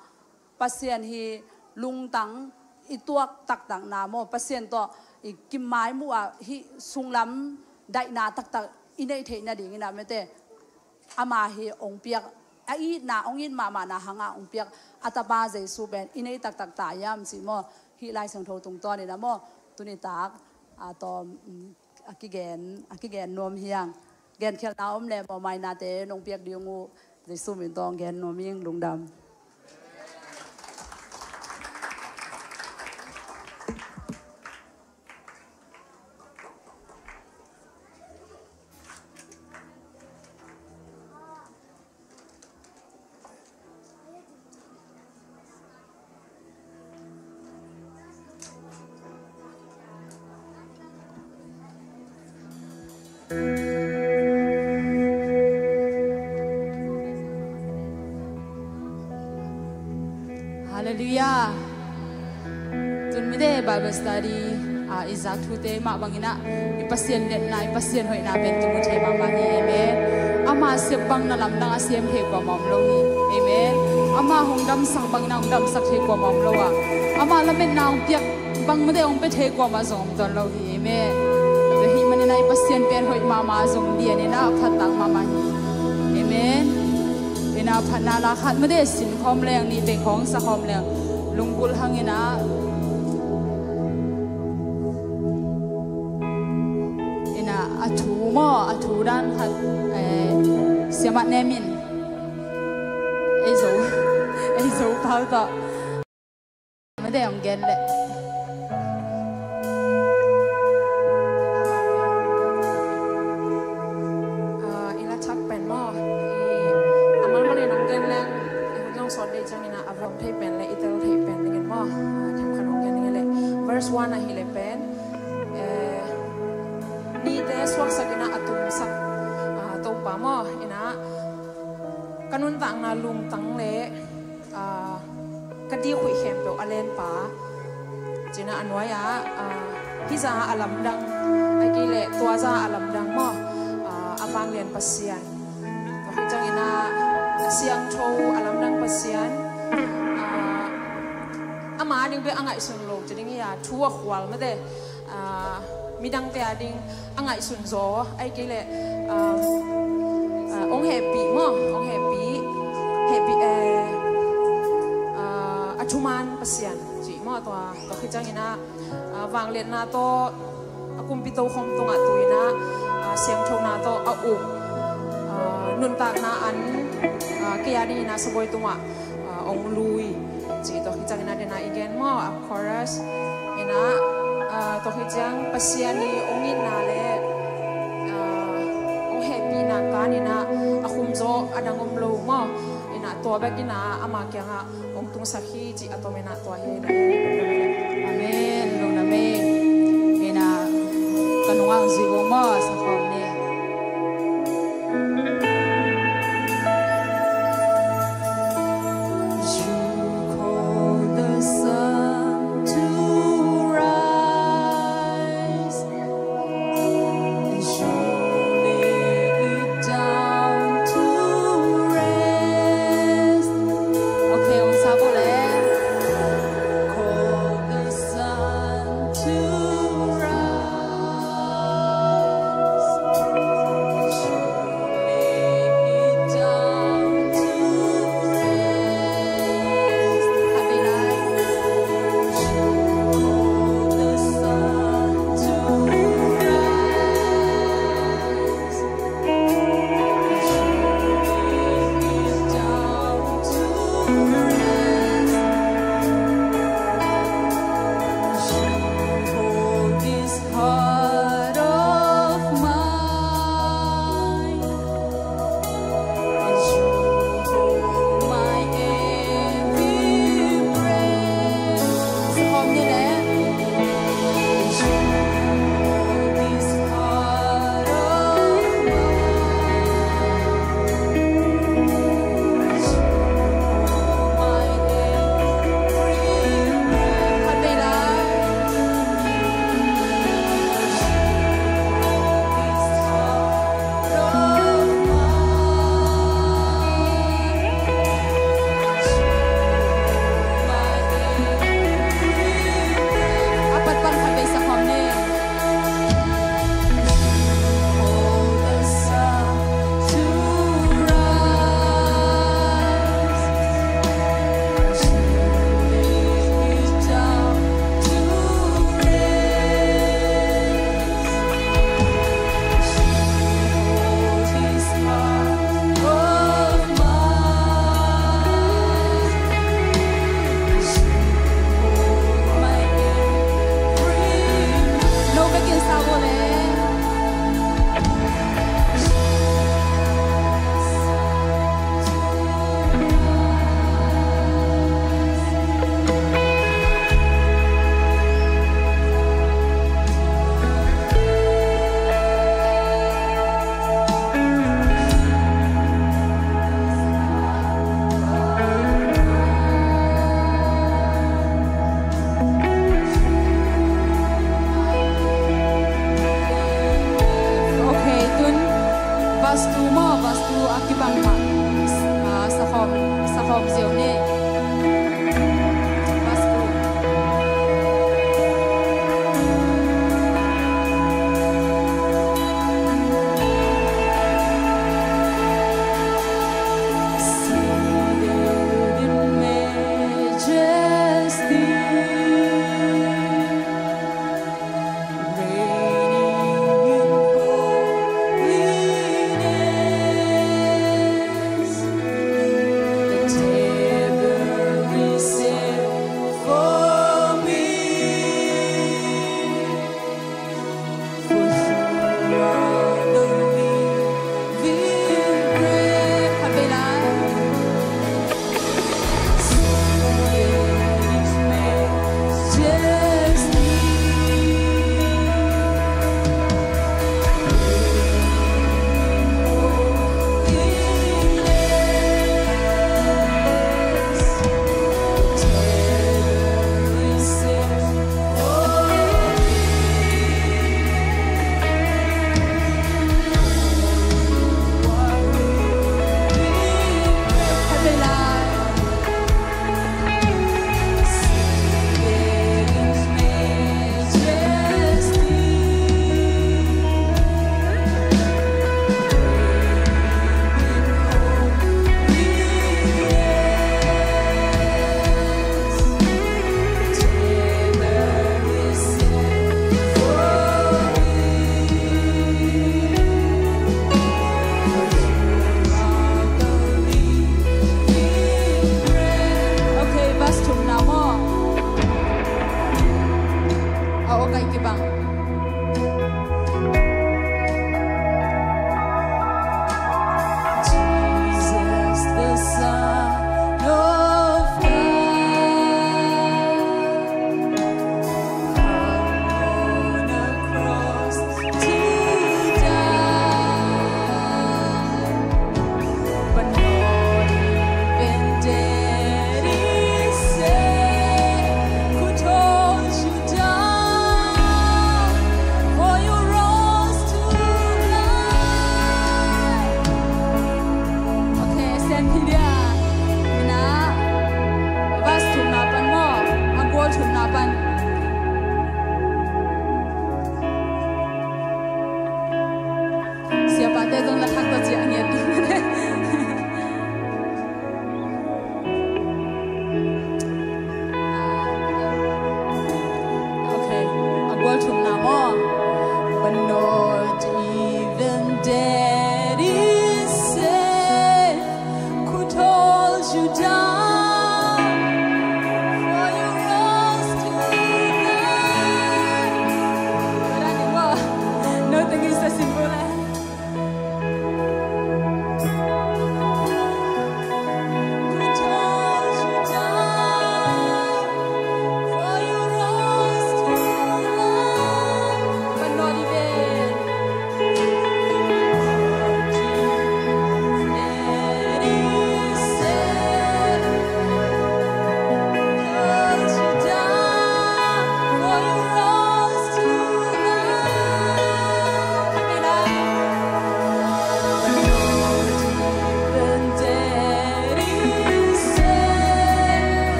Pasian hi lungtang i tuak taktakna maw, Pasian tawh i kimaimuh ah hih sunglam daihna taktak i neih theih nadingin ah mete, ama hi hong piak, a itna, hong it mahmahna hangah hong piak a tapa Jesu pen i neih taktak ta hiam cih maw, hih Lai Siangtho tungtawnin ah maw, tuni tak a tawm, um, a kigen, a kigen nuam hi hang. Genkhialhna om leh maw, mainate nong piak ding uh, Jesu min tawh gen nuam ing. Lungdam. Halleluiah. Tun mite Bible study, ah, i zak thute mah bangin ah, i Pasian liatna, i Pasian hoihna pen kimu thei mahmah hi. Amen. Ama sep bang na lamdang a sem thei kuamah om lo hi. Amen. Ama hong damsak bangin ah hong damsak thei kuamah om lo a, ama lametna hong piak bang mite hong pia thei kuamah zong om tuan lo hi. Amen. Tua ahih manin ah i Pasian pen hoih mahmah, zong lian in ah phattak mahmah hi. Amen. In ah phatna la khat mite sin khawm leng, nih teng khawng sa khawm leng, lunggulh hangin ah, in ah a thu maw, a thu dan khat, eh, siamah nem in, ei Zo, ei Zo pau tawh. Mate hong gen leh. Ah, i la thak pen maw, i a malmal in hong gen leng, i hun zong sawt dei ciangin ah a vuang thei pen leh i tel thei pen dingin maw, ah, themkhat hong gen ding hi leh. Verse one ah hi leh pen, eh, nite suaksak in ah a tumsak, ah, Topa maw, in ah ka nuntakna lungtang leh, ah, ka dikhuih khempeuh a lenpa, ci-in ah a nuai-ah, ah, hih zah a lamdang, ahih kei leh tua zah a lamdang maw, ah, a vanglian Pasian, tua khit ciangin ah a siangtho a lamdang Pasian, ah, ama ding bek a ngaihsun lo ci ding hi a, thu a khual mate, ah, midangte a ding a ngaihsun zaw, ahih kei leh, ah, ah, hong hehpih maw, hong hehpih, hehpih, eh, ah, a thuman Pasian cih maw, tua, tua khit ciangin ah, ah, vangliatna tawh, Kumpi tokhom tungah tu-in ah, ah, siangthona tawh a uk, ah, nuntakna an, ah, kei a dingin ah sabuai tungah, ah, hong lui cih tawh khit ciangin ah den ah i gen maw, a chorus in ah, ah, tawh khit ciang Pasian i hong itna le, ah, hong hehpihna kan in ah a khum zaw a dang om lo maw, in ah tua bek in ah ama kiangah hong tungsak hi cih a tom in ah tua hi. Amen. Lungdam ei. In ah ka nungah hong zui bo maw, sa khawm ni. You call the sun to rise. Okay, tun verse two maw, verse two a kibang mah. Ah, sakhawm, sakhawm ziau ni. Verse two.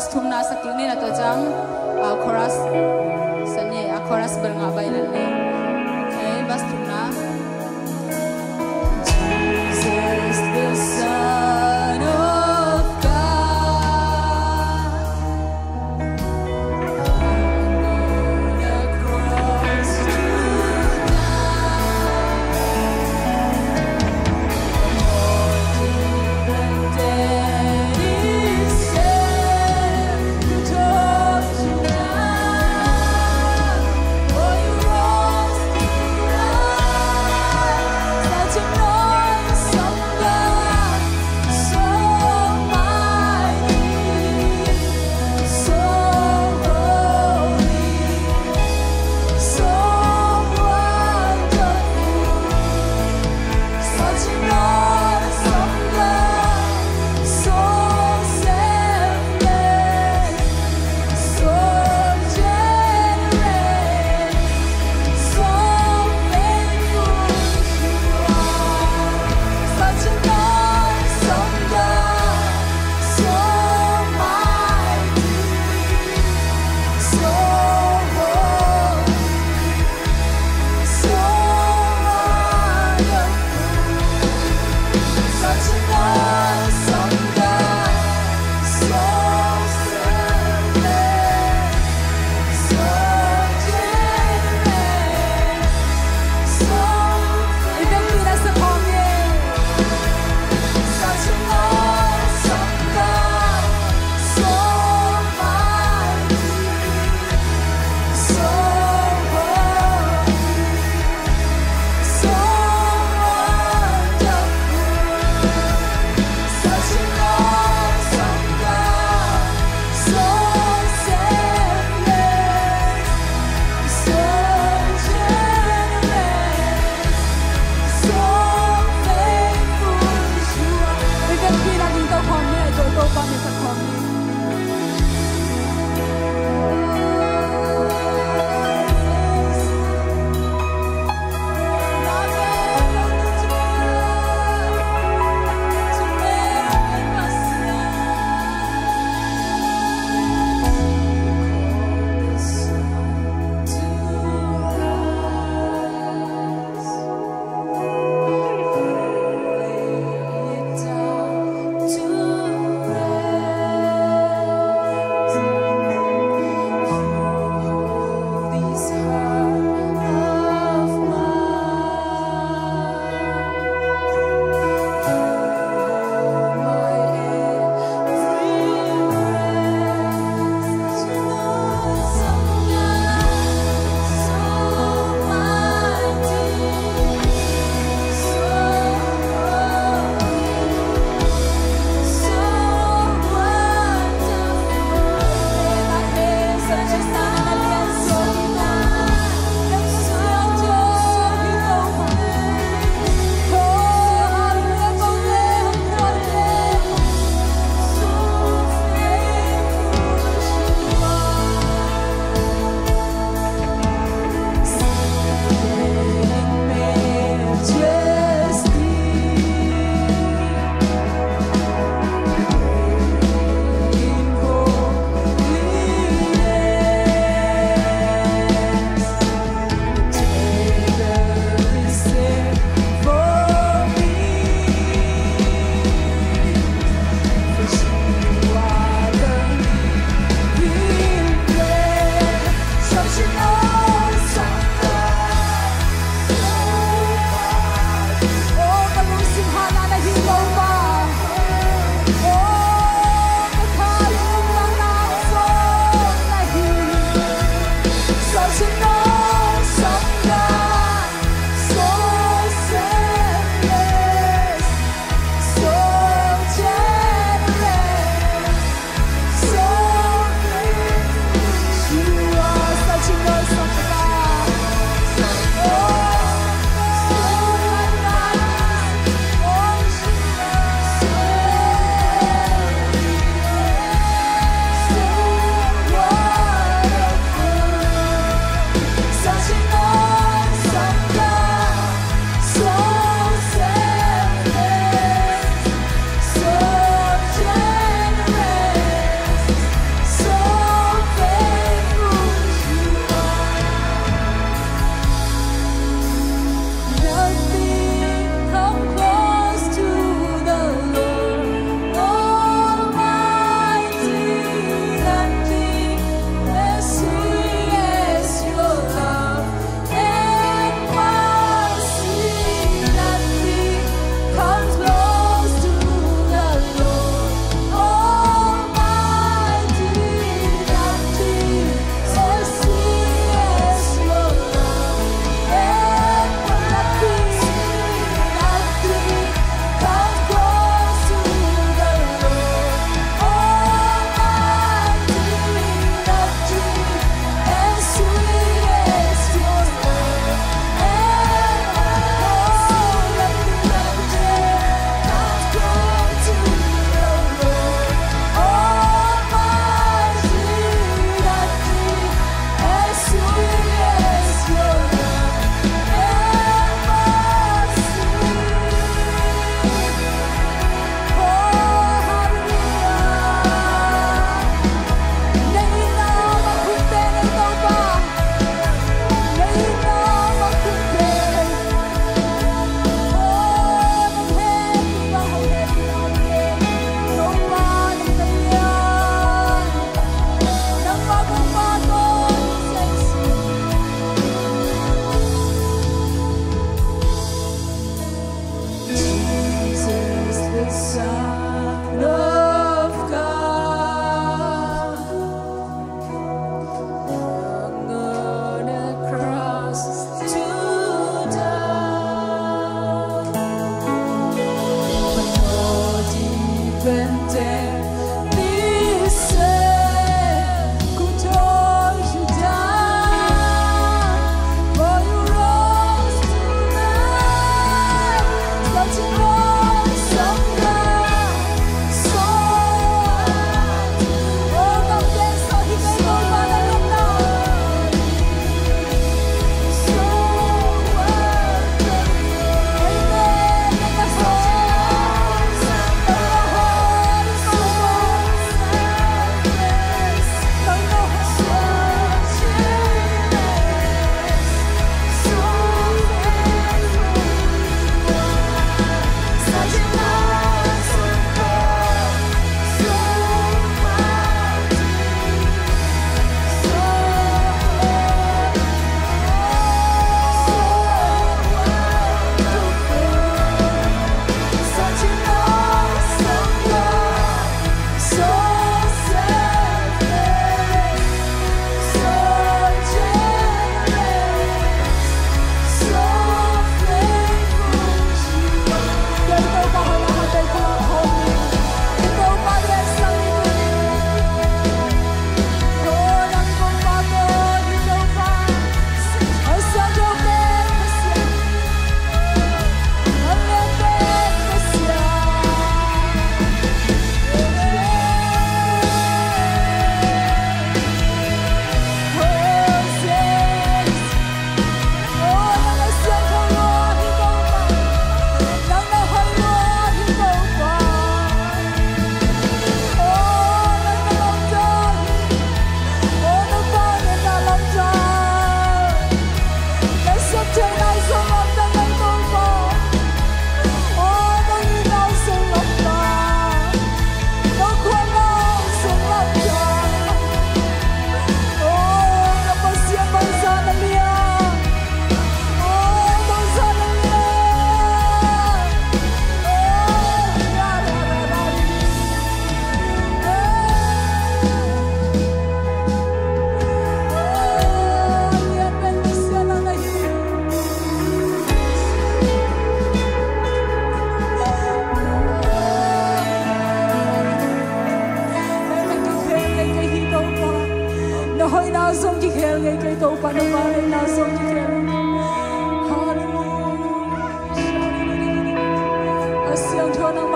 Thumna sak kik ni na, tua ciang, ah, chorus sa ni, ah, chorus bel ngah baih lel ni. Okay, verse thumna. Jesus, the Son of God, hung on a cross to die.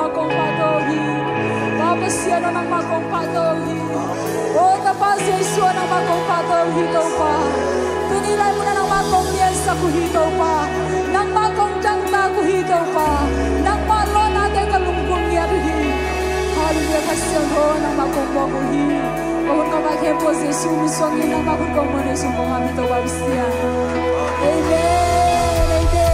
Nangmah kong pahtawi uh hi. Pa Pasian aw, nangmah kong pahtawi uh hi. O Tapa Jesu aw, nangmah kong pahtawi uh hi Topa. Tuni lai mun ah nangmah kong liansak uh hi Topa. Nangmah kong dangtak uh hi Topa. Nangmah lawnate ka lungkung ngiat uh hi. Halleluiah, Kha Siangtho nangmah kong mawk uh hi. Ka hun ka vai khempeuh Jesu min suangin nangmah khut kong muan uh hi. Sum kong hap hi Topa Pasian. Amen. Amen.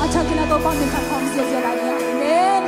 A thakin a Topa min khat khawm ziahziah lai ni. Amen.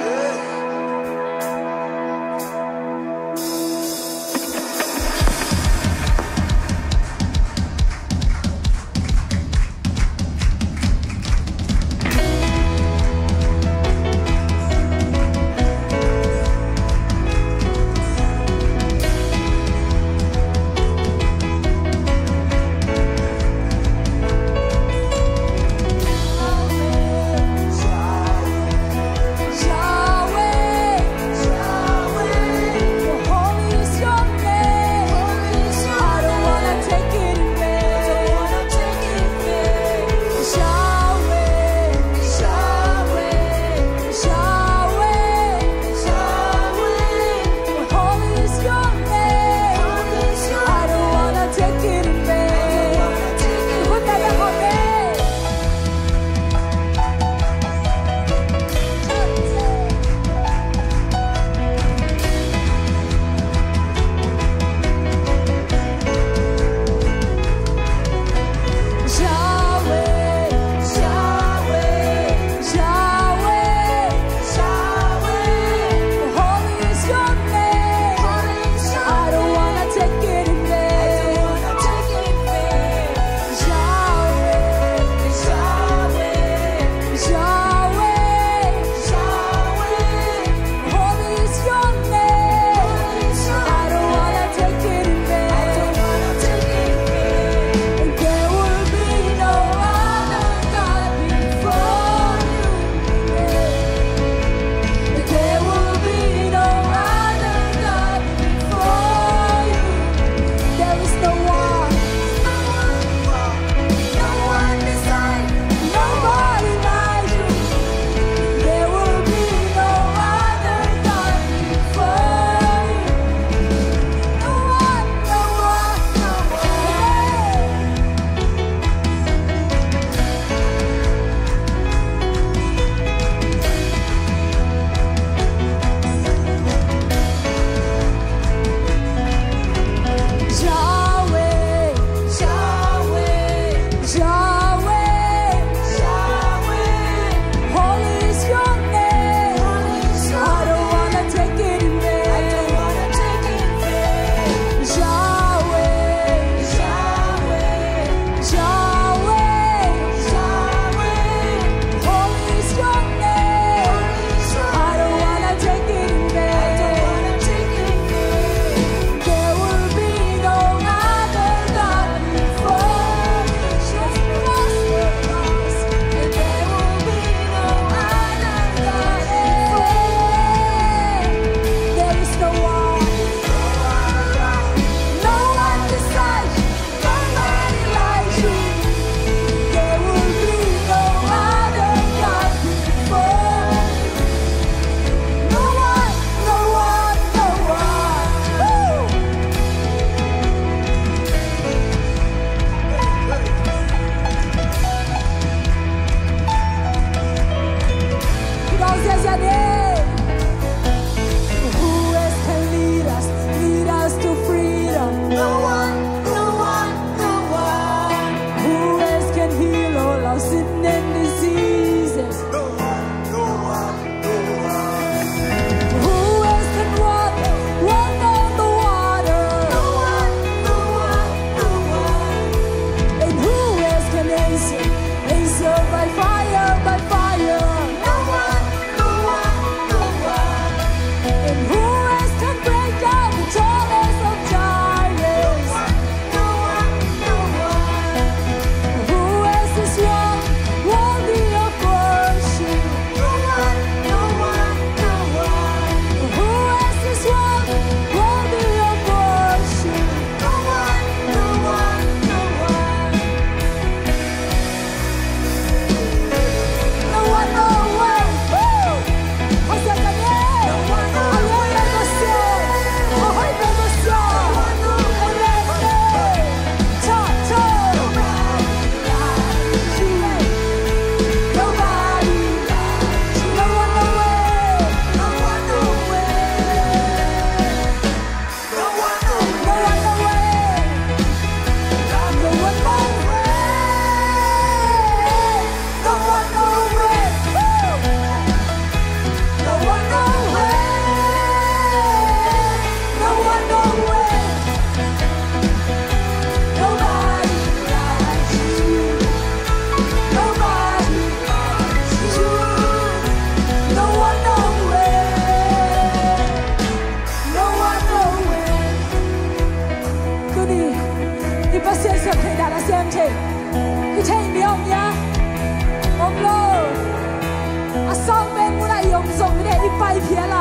Paiphial a,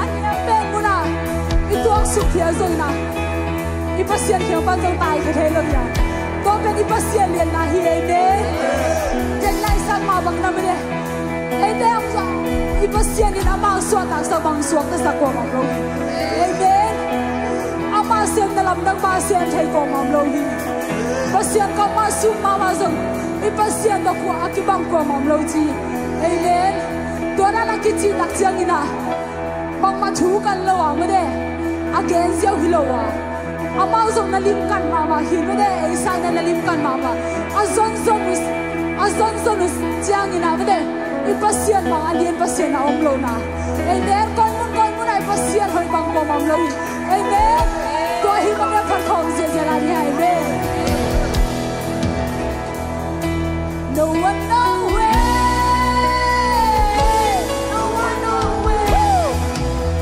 a niam pen munah i tuaksuk phial zongin ah, i Pasian kiang pan zong taikhia thei lo hi a. Tua pen i Pasian lianna hi. Amen. Ken naisak mah bang na mene, eite hong zong i Pasian in amah suahtaksak bang suaktasak kuamah om lo hi. Amen. Amah semna lamdang mah sem thei kuamah om lo hi. Pasian kammal suk mahmah zong i Pasian tawh kua a kibang kuamah om lo ci. Amen. Tua dan a kicihtak ciangin ah, bangmah thu kan lo a mene, a gen ziau hi lo a, amau zong na limkan mahmah hi mene, ei sang na na limkan mahmah. A zonzon uh, a zonzon uh ciangin ah mene, i Pasian bang a lian Pasian a om lo na. Amen. Koimun koimun ah i Pasian hoih bang kuamah om lo hi. Amen. Tua hi mene phat khawm ziahziah lai ni. Amen. No one, no way. No one, no way.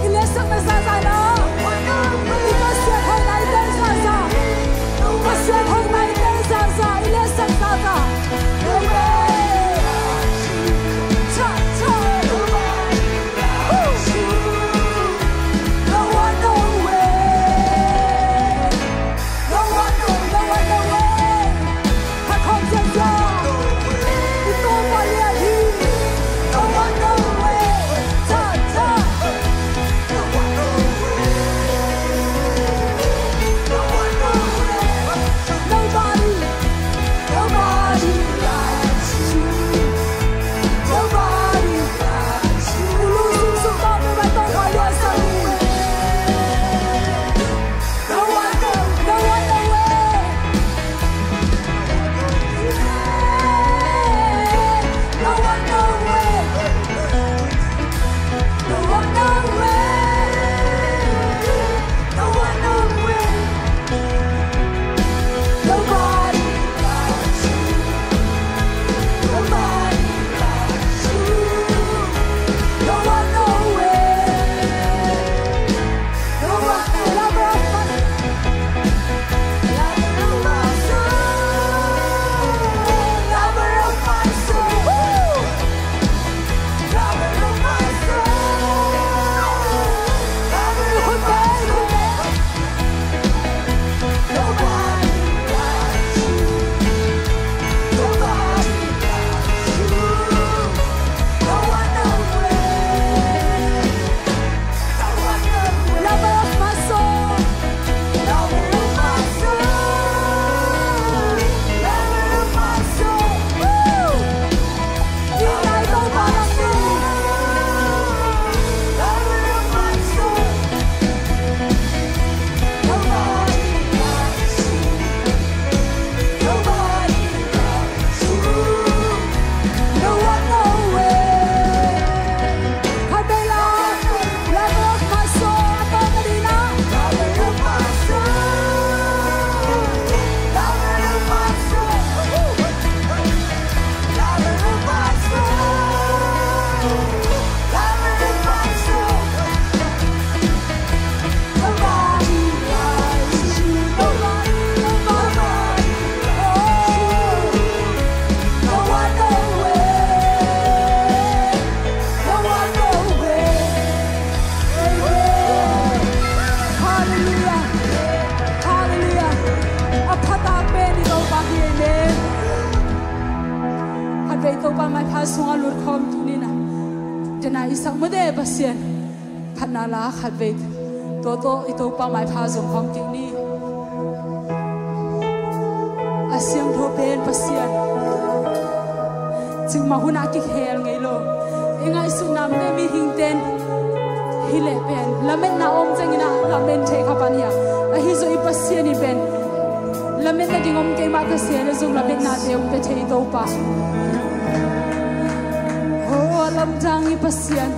I liansakna zahzah na. I Pasian hoihna i tel zahzah. I Pasian hoihna i tel zahzah. I liansak zahzah. Amen. Cha, cha. Nobody, nobody likes you. Nobody likes you. No one, no way. No one, no way. No one, no way. No one, no way. Nobody likes you. Nobody likes you. No one, no way. No one, no way. Lover of my, lover of my soul. Lover of my soul. Woo! Lover of my soul. Lover of my soul. Nobody likes you. Nobody likes you. No one, no way. Lover of my soul. Lover of my soul. Lover of my soul. Woo! Halleluia. Halleluia. A phatak pen i Topa hi. Amen. Khatvei Topa maipha sungah lut khawm kik ni na. Tena i sak mate Pasian phatna la khatvei. Tua tawh i Topa maipha zong khawm kik ni. A siangtho pen Pasian. Cikmah hunah kikhel ngei lo. I ngaihsutna mite mihingte'n hi leh pen lametna om ciangin ah lamen thei kha pan hi a. Ahi zong i Pasian in pen lametna ding om kei mah ka sia leh zong lametnate hong pia thei Topa. Oh, a lamdang i Pasian.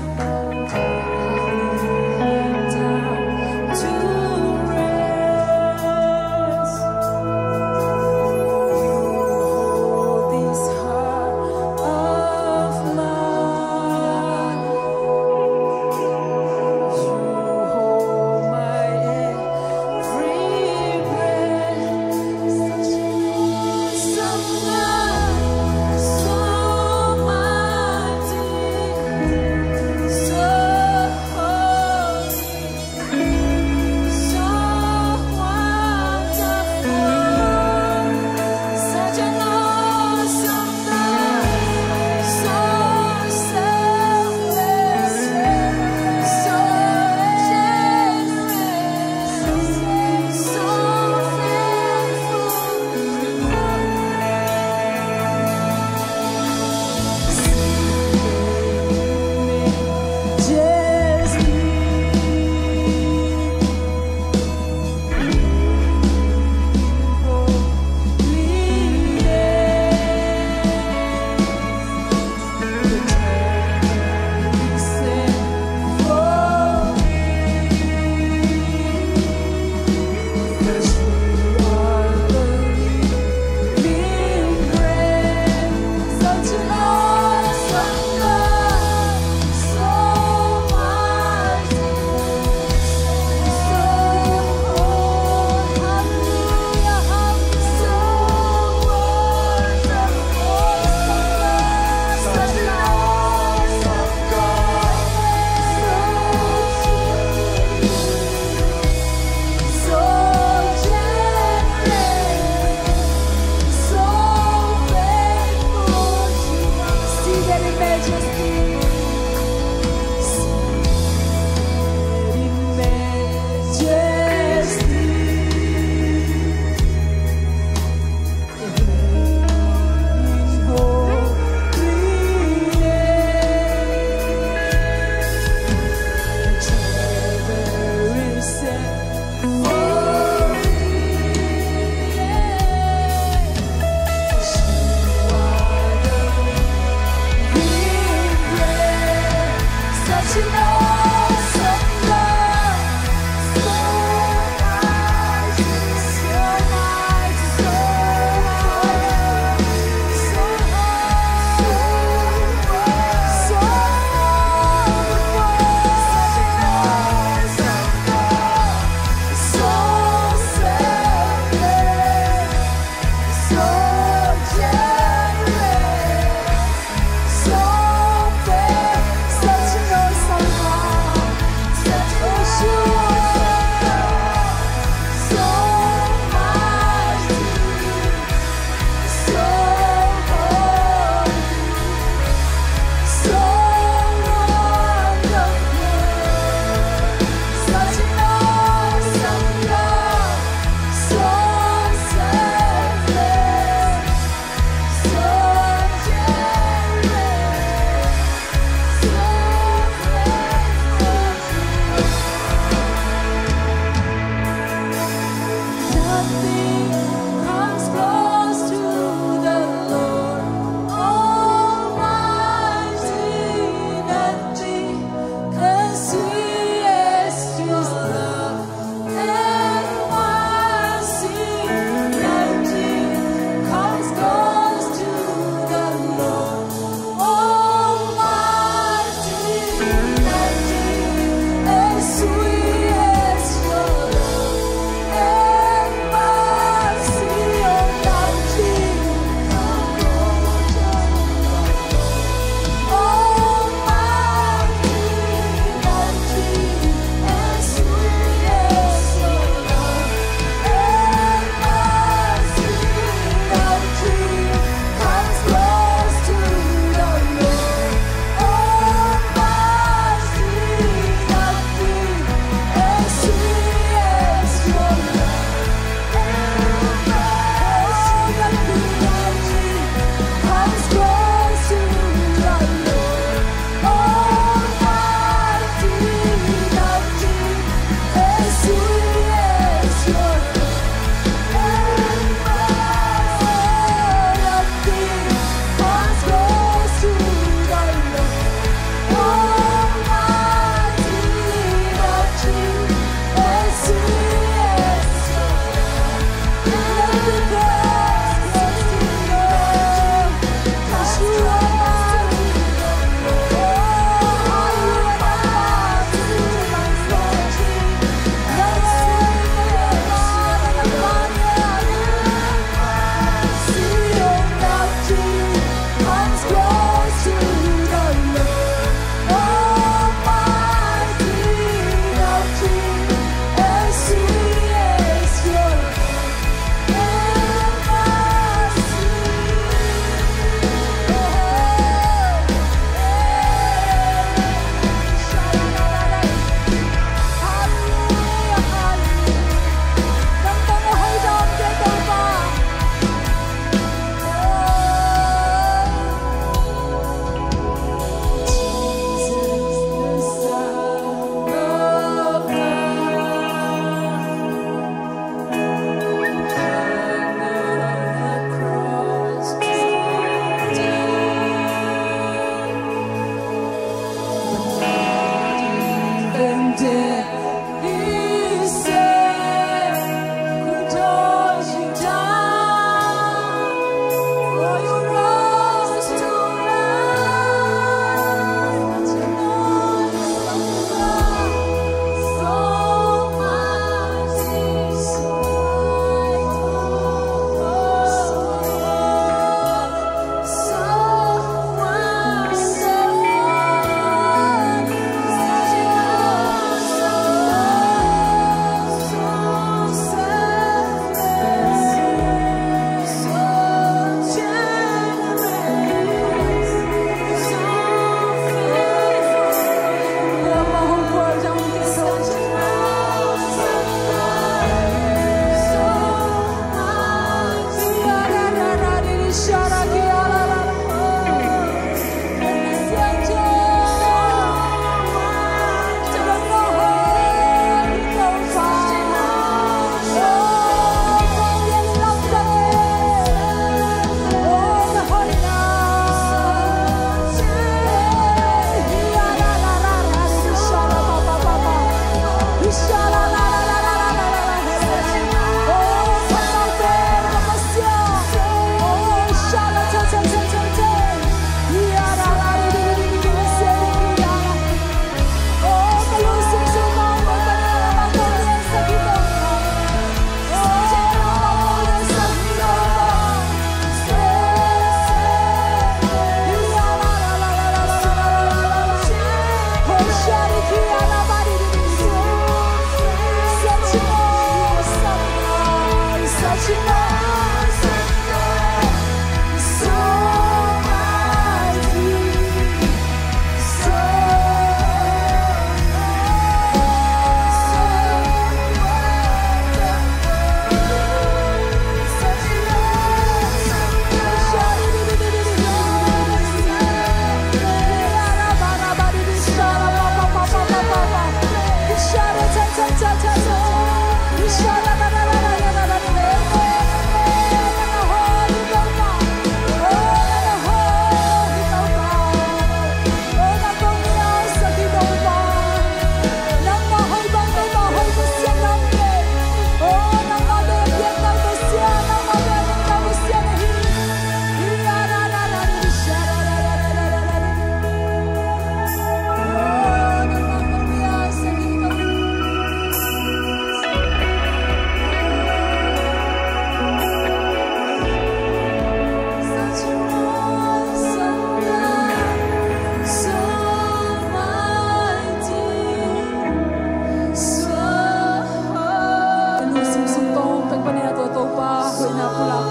Lungsim sung tawng pek panin a tua Topa hoihna pulak.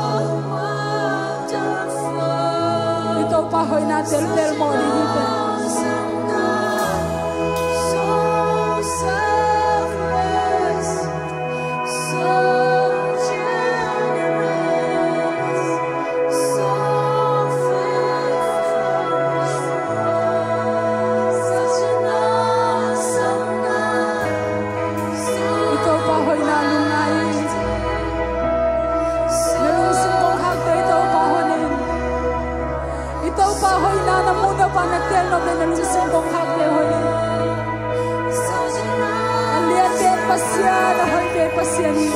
I Topa hoihna teltel mawh ding hi pen. Topa hoihna na mu, Topa na tel nop le na lungsim kong khakte hoih hi. A lian pen Pasian, a hoih pen Pasian hi.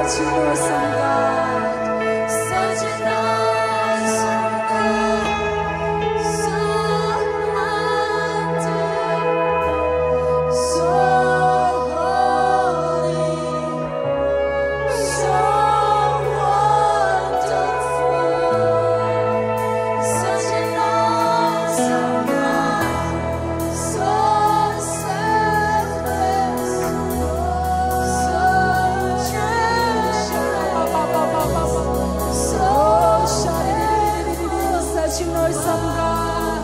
Such an awesome God. Such an awesome God. So mighty. So holy. So wonderful. Such an awesome God. So selfless, so generous, so such an awesome God.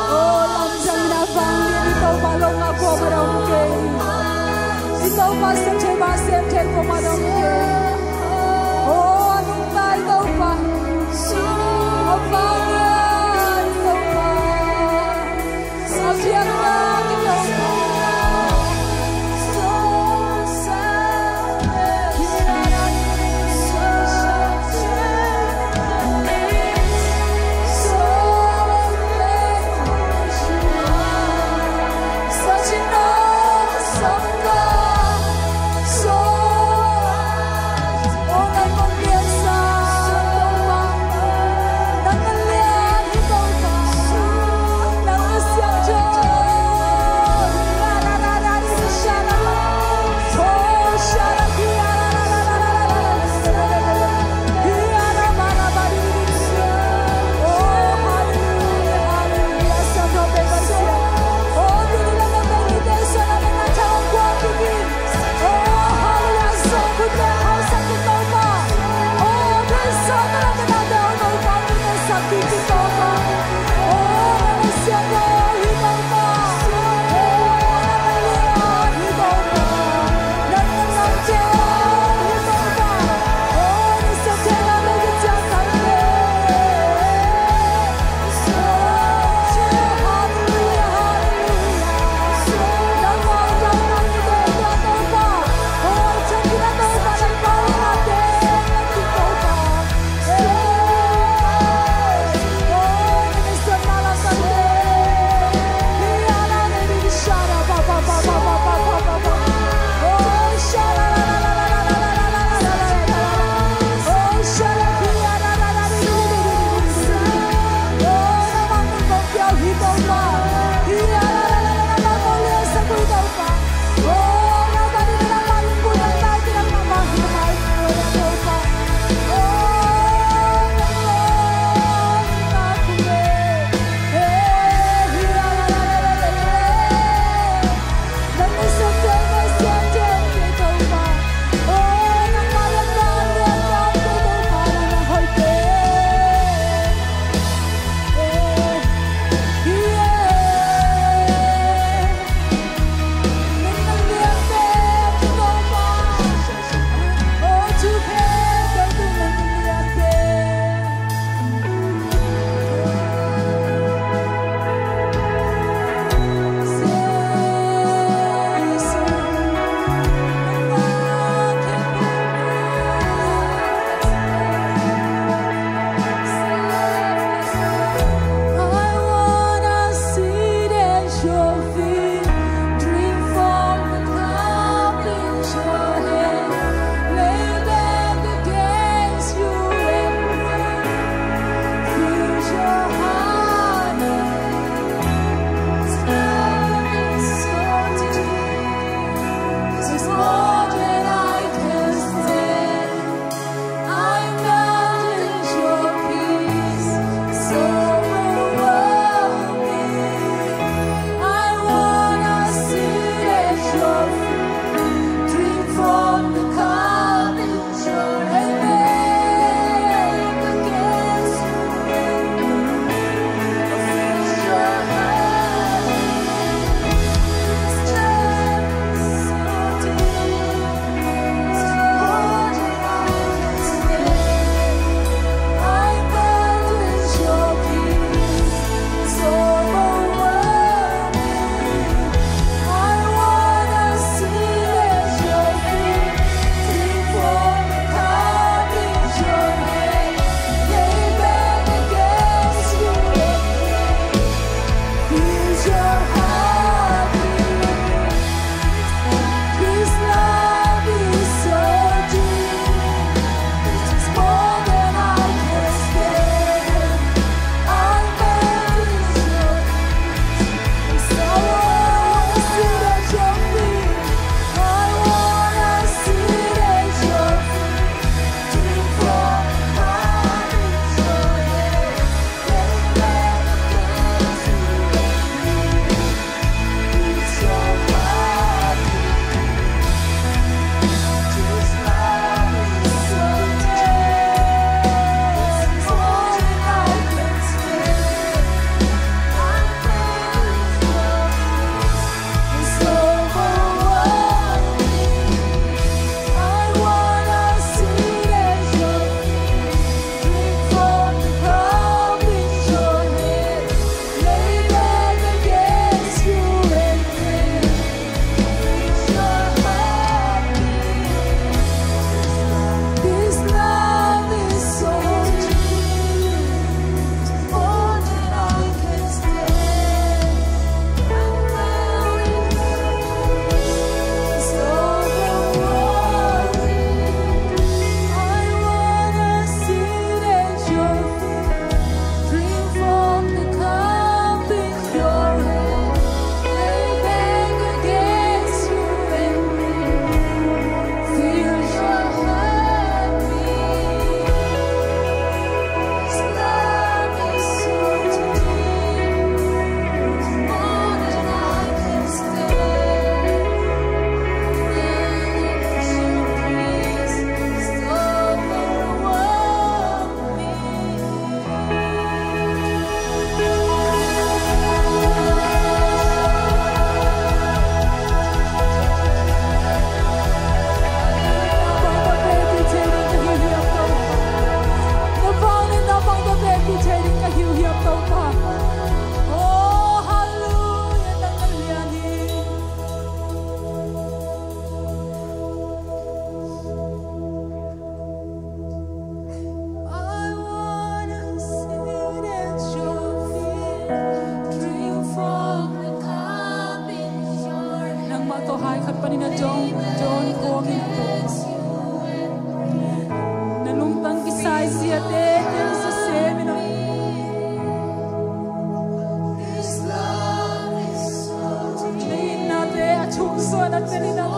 Oh, lamdang in a vanglian i Topa lo ngah kuamah dong kei. I Topa sem thei mah sem thei kuamah dong kei. Oh, a nungta i Topa. A vanglian i Topa. Ina John, John kawmin a ko. Na lungtang kisai ziate tel sa semin a. Na itnate a thuk zaw na tel ina. I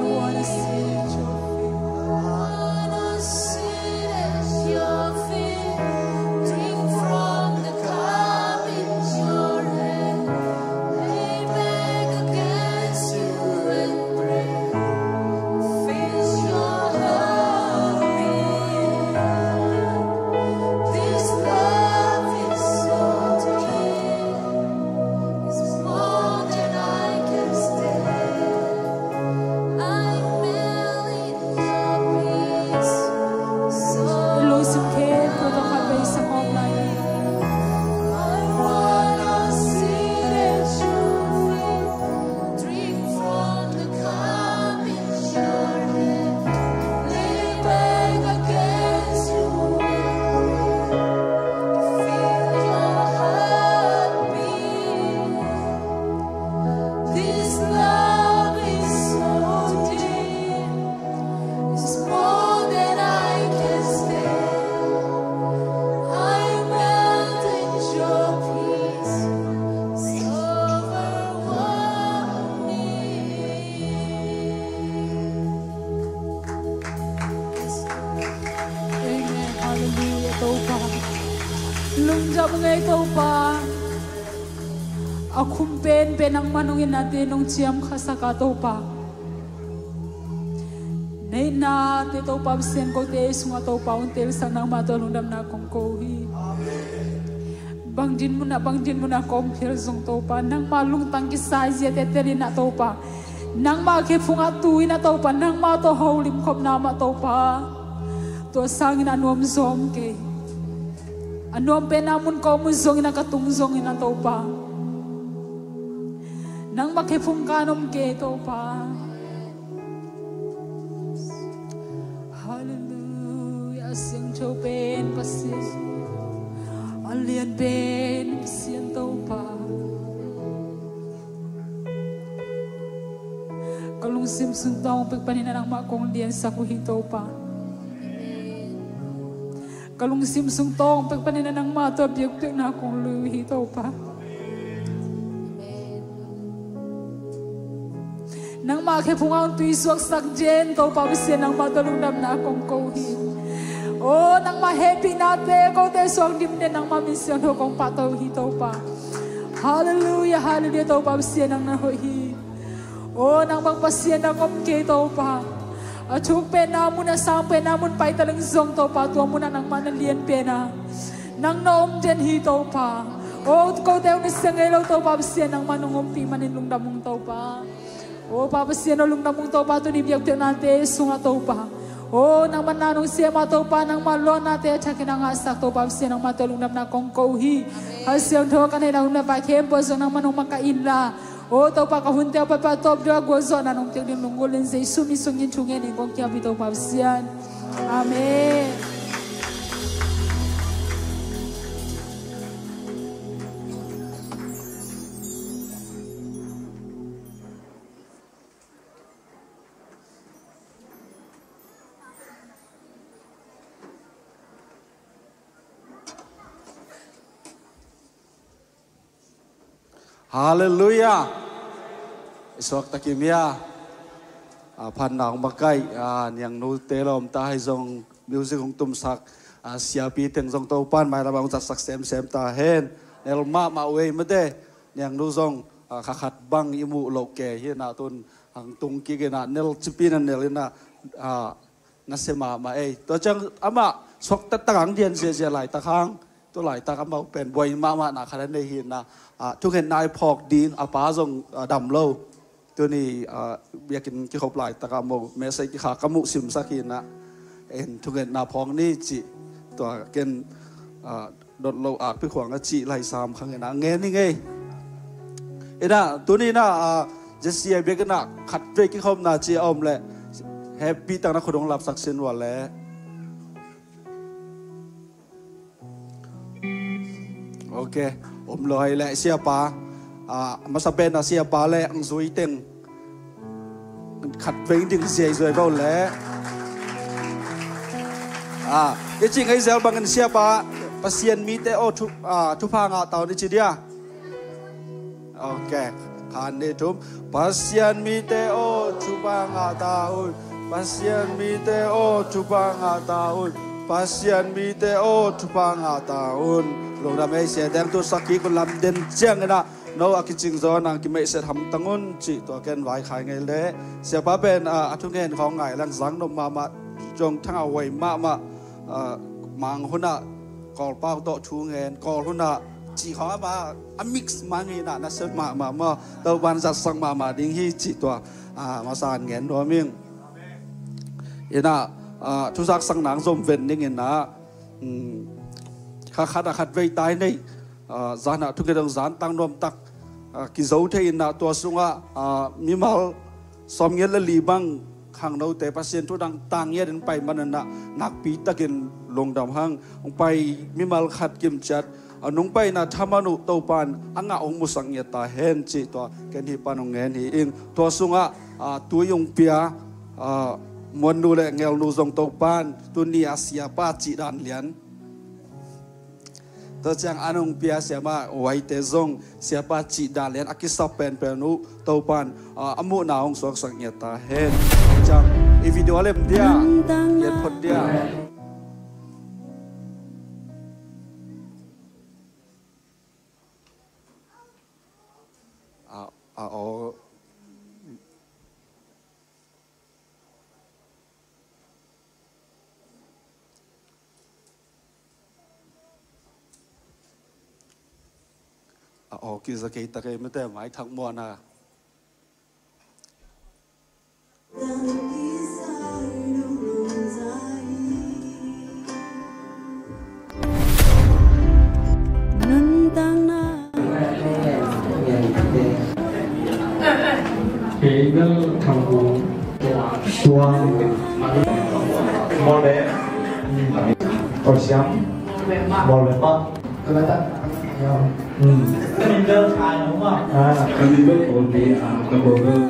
wanna see your face. Wanna sit at your feet, drink from the cup in your hand, lay back against you and pray. Feel your heart beat. This love is so deep. It's more than I can stand. I'm made in your peace. So lungsim khempeuh tawh khatvei sang om lai. I wanna sit at your feet, drink from the cup in your hand, lay back against you and pray. Feel your heart beat. This love is so deep. It's more than I can stand. I'm made in your peace. It's overwhelming. Amen. Hallelujah, Topa. Lungdam ngei, Topa. A khum penpen nangmah nong itnate nong ciamkhasak a, Topa. Na itnate, Topa Pasian, kote sungah, Topa, hong telsak nangmah tawh lungdamna kong ko hi. Bang din munah, bang din munah kong phel zong, Topa, nangmah lungtang kisai ziate tel ina, Topa. Nangmah khephungah tu ina, Topa, nangmah tawh holim khopna mah, Topa. Tua sangin a nuam zong kei. A nuam penna mun kong mu zongin a ka tung zongin a, Topa. Nangmah khephung kan om kei, Topa. Hallelujah. A siangtho pen Pasian, a lian pen Pasian, Topa. Ka lungsim sung tawng pek panin a nangmah kong liansak uh hi, Topa. Ka lungsim sung tawng pek panin a nangmah tawh biakpiakna kong lui uh hi, Topa. Nangmah khephung ah hong tuisuaksak den, Topa Pasian, nangmah tawh lungdamna kong ko uh hi. O, nangmah hehpihnate kote sungah dim den, nangmah min siangtho kong pahtawi uh hi, Topa. Hallelujah, hallelujah, Topa Pasian, nang na hoih hi. O, nang bang Pasian nang om kei, Topa. A thuk penna mun, a sang penna mun pai taleng zong, Topa, tua munah nangmah na lian pena nang na om den hi, Topa. O, kote hong na sia ngei lo, Topa Pasian, nangmah nong ompih manin lungdam ung, Topa. O, Pa Pasian, o lungdam ung, Topa, tuni biakpiaknate sungah, Topa. O, nangmah na nong sem a, Topa, nangmah luahnate a thakin a ngahsak, Topa Pasian, nangmah tawh lungdamna kong ko uh hi. Kha Siangtho ka neihna hun le vai khempeuh zong nangmah nong makaih inla. O Topa, ka hunte uh Papa tawp deuh a gualzawhna nong piak ding lunggulh in Jesu min sungin thungen in kong kiap hi, Topa Pasian. Amen. Halleluiah. I suakta kim hia? A, phatna hong makaih, a, niangnute lawmta hi zong music hong tumsak, a, siapi teng zong Topa'n mailam ah hong zatsak semsem ta hen. Nel mahmah uh ei mate. Niangnu zong, a, kha khat bang i muh loh kei hi na, tun hong tung kik in a, nel cipi na nel in a, a, na sia mahmah ei. Tua ciang amah suakta tak hong dian ziazia laitak hang, tu laitak amau pen buai mahmah na khat a nei hi na, a, thungetna i phawk ding, a pa zong, a, dam lo. Tuni, a, biakinn kikhop laitak ah mo message kikha ka muh simsak hi na, en thungetna phawk ni cih, tua ken, a, dot lo akpi khuang a cih lai sam khang hi na, ngen hi ngei. Ina, tuni na, a, J C I biakinn ah khat vei kikhopna ci a om leh, happy tak na khut hong lapsak sin ua leh. Ok, om lo hai le siapa, ah, masa pen a siapa le ang zui teng khat veng ding ziai zui bo le. Ah, i ci ngai zel bangin siapa, Pasian mite aw thu, ah, thupha ngah ta un i ci dia. Ok, khan ni thum. Pasian mite aw thupha ngah ta un. Pasian mite aw thupha ngah ta un. Pasian mite aw thupha ngah ta un. Lungdam ei sia deng tu sakhi kun lam den ciang ina. No a kicing zo nang kimeihset hamtang un cih tua ken vaikhai ngei le. Siapa pen, ah, a thungen khawng ngai lang zang nop mahmah zong thangah huai mahmah, ah, mang hunah Kawlpau tawh thu ngen, Kawl hunah cih khawng ama a mix mang hi nah na sem mahmah maw. Topan zatsak mahmah ding hi cih tua, ah, masa an ngen nuam ing. Inah, ah, thuzak sang nang zom ven ning inah, um, kha khat a khat vei tai nei. Ah, zan ah thunget dong zan tang nuam tak, ah, kizo thei inah tua sungah, ah, mimal sawmngiat le li bang khangnote Pasian thu dang tang ngiat in pai man inah nakpi takin lungdam hang. Hong pai mimal khat kimciat, a nung paina thaman uh Topan a ngah hong musak ngiat ta hen cih tua ken hi pan hong ngen hi ing. Tua sungah, ah, tui hong pia, ah, muannu le ngelnu zong Topan tuni a siapa cih dan lian. Tua ciang an hong pia siama huaite zong siapa cih dan lian a kisap penpen uh Topan, ah, a muhna hong suaksak ngiat ta hen. Ciang i video a lem dia, lian phot dia. Ah, ah, oh. A aw kizakei takei mete mai thak muana. Kei bel thang bu. Suang. Mawle. Osiam. Mawle pa. Hmm. Ka min bel Thai no ma. Ah. Ka min bel Kawl te, ah, ka Kawl bel.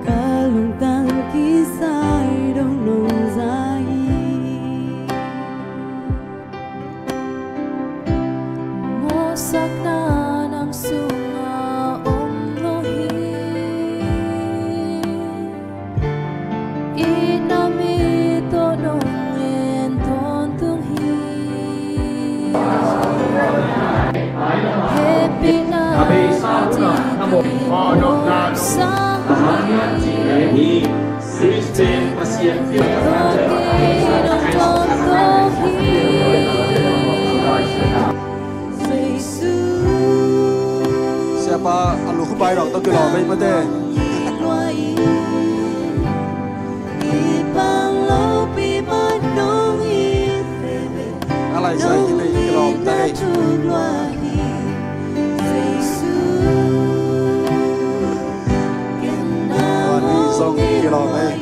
Ka lungtang kisai dong nong zai. Mawhsakna nang sungah om lo hi. Itna mi tawh nong en tawntung hi. Hehpihna a beisa hunah a mawh. Sang hi. Siapa a lu khupai dong tawh kilawm ei mate. A lai sa hi nei kilawm ta ei. Tua ni zong kilawm ei.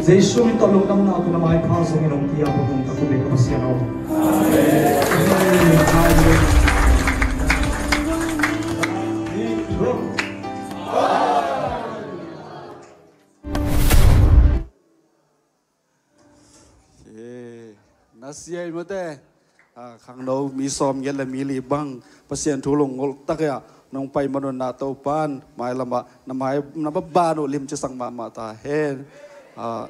Jesu min tawh lungdamna tawh na maipha zongin hong pia, Pasian aw. Amen. A sia i mate, a, khangno mi sawm ngiat le mi li bang Pasian thu lunggulh tak a nong pai man un ah Topa'n mailam ah na mai na baban uh limci sak mahmah ta hen. A,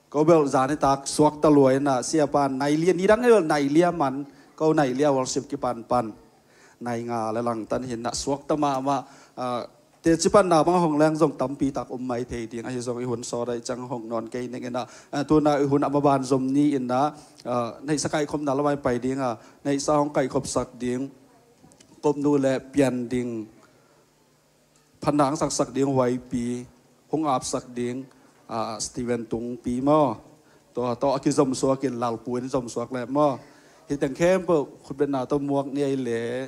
ko bel zan i tak suak ta lua in ah siapa nai lia, nidang i bel nai lia man, ko nai lia worship kipan pan nai nga le langtan hi in ah suakta mahmah, ah, teci panna bang hong leng zong tampi tak om mai thei ding ahi zong i hun sawt a i ciang hong nawn kei ning in ah, ah, tu-in ah i hun a maban zom ni in ah, ah, neihsa kaikhopna lamah i pai ding a, neihsa hong kaikhopsak ding Kopnu le Pian Ding, phatna hong saksak ding Huaipi, hong apsak ding, ah, Steven Tungpi maw? Tua tawh a kizomsuak in Lalpu in zomsuak leh maw? Hih teng khempeuh khutbetna tawh muak ni ei leh.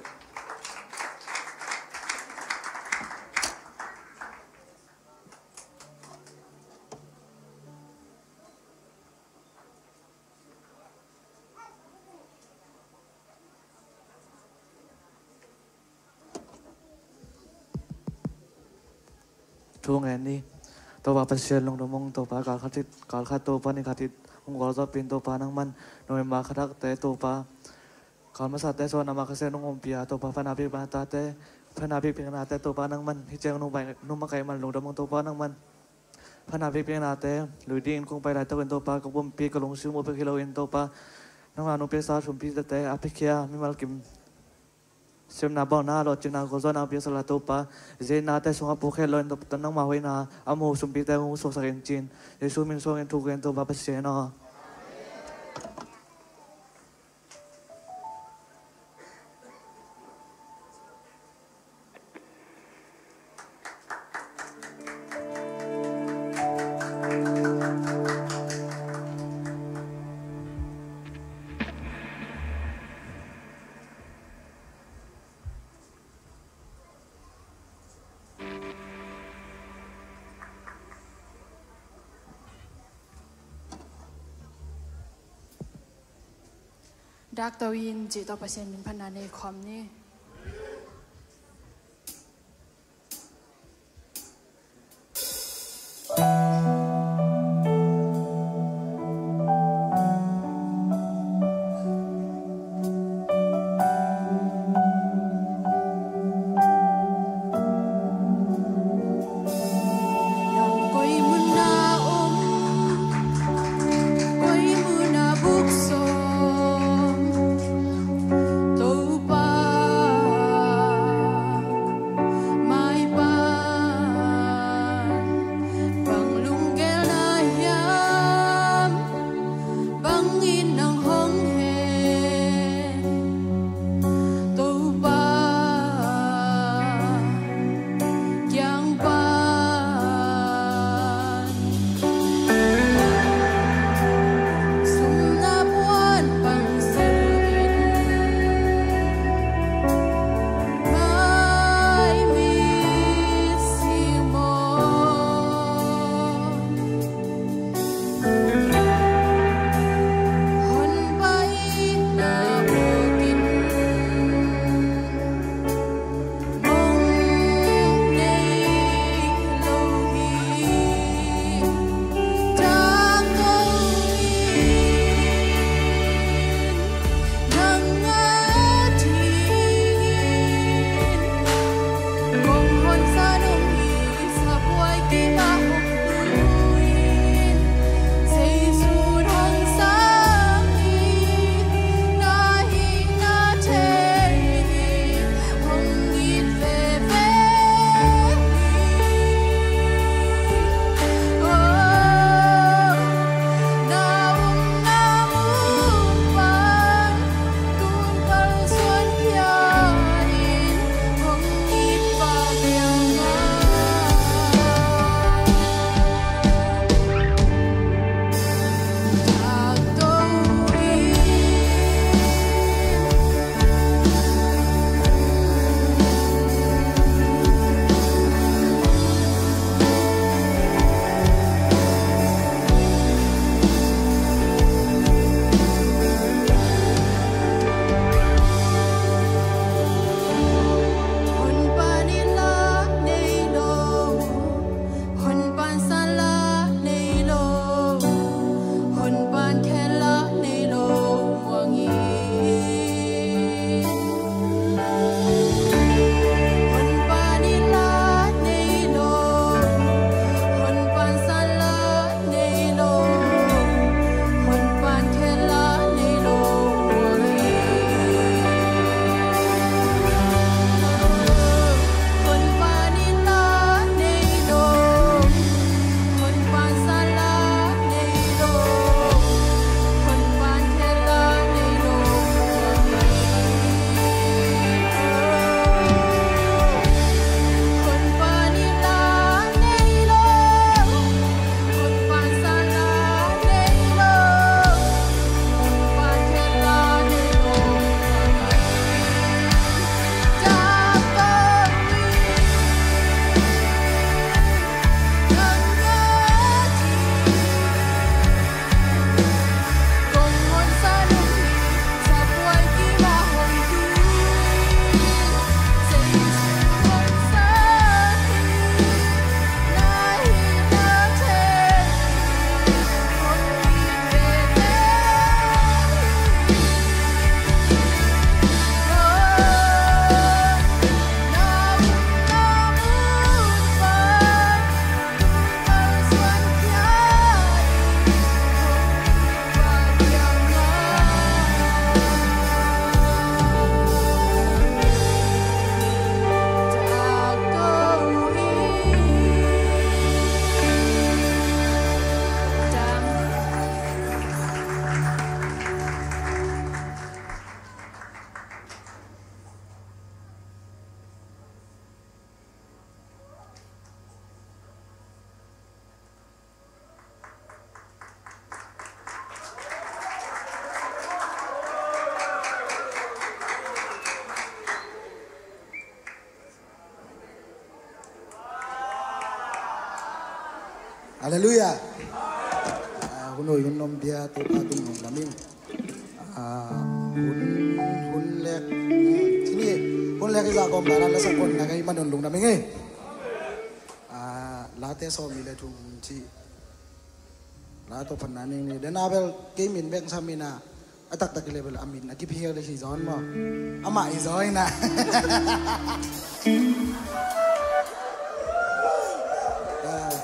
Thu ngen ni. Topa Pasian lungdam ung Topa, kal khat it, kal khat Topa ni khat it hong gualzawhpih in Topa nangman, November kha thakte Topa, kal masate suan a makasia nong ompih a Topa, phatna bikbeknate, phatna bikbeknate Topa nangman, hih ciang nong pai, nong makaih man lungdam ung Topa nangman. Phatna bikbeknate, lui dingin kong pai laitakin Topa, ka pumpi ka lungsim uh bek hi loin Topa, nangma nong piaksa sumpite, a piakhia mimal kim, siamna bawlna, lawhcinna, gualzawhna piaksak la Topa, zenate sungah pukhet loin Topa, nangma hoihna a mu sumpite hong suaksak in ci-in, Jesu min suangin thuk in Topa Pasian aw. Dak to in cih tawh Pasian min phatna nei khawm ni. Halleluiah. Ah, hun hoih hun nuam pia Topa tung lungdam ing. Ah, hun, hun lek, hmm, cini, hun lek i zak om dan a la sak kon na ka hih man un lungdam ing ei. Ah, Late sawm nih le thum ci. La tawh pan na ning ni. Den a bel kei min bek sam ina. A taktak i le bel a min a kiphial le hi zaw maw. Amah hi zaw ina. Ah.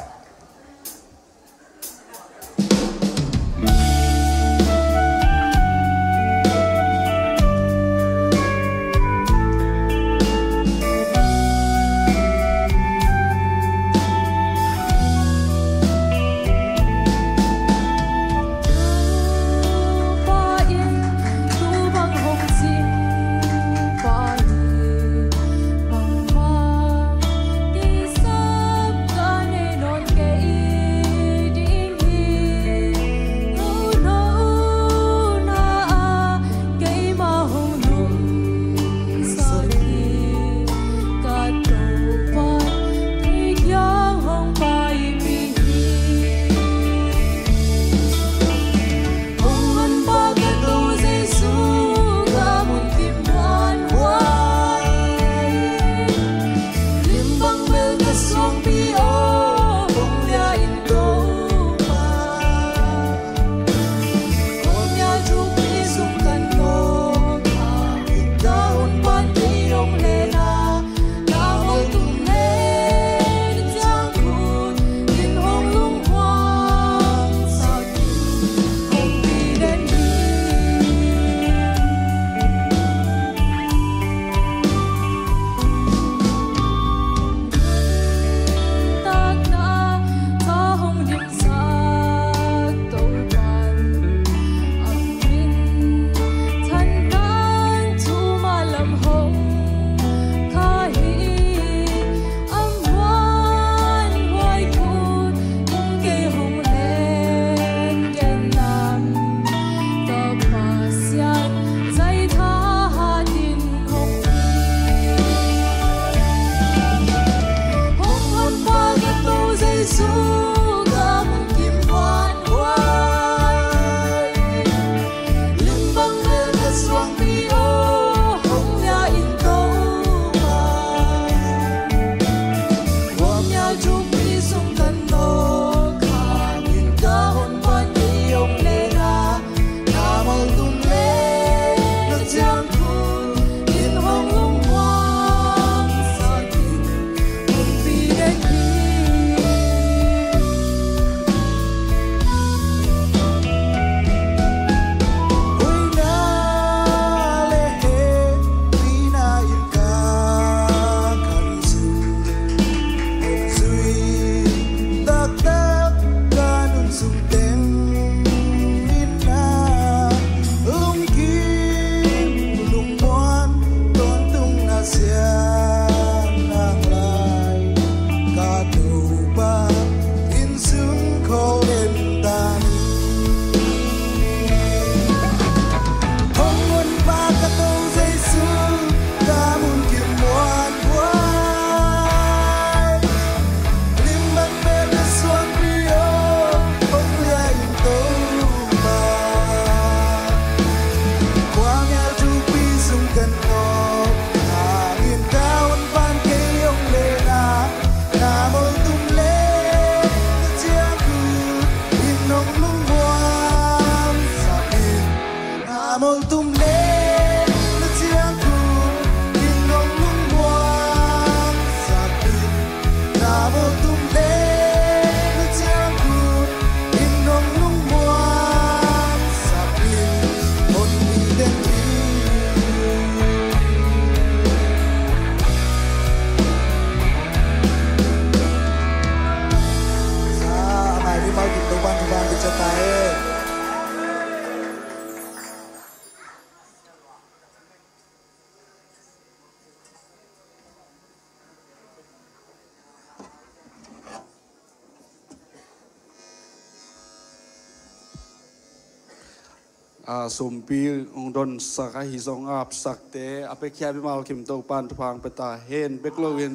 A sumpi hong donsak ahi zong a apsakte a piakhia mimal kim Topan thupha pia ta hen. Bek loin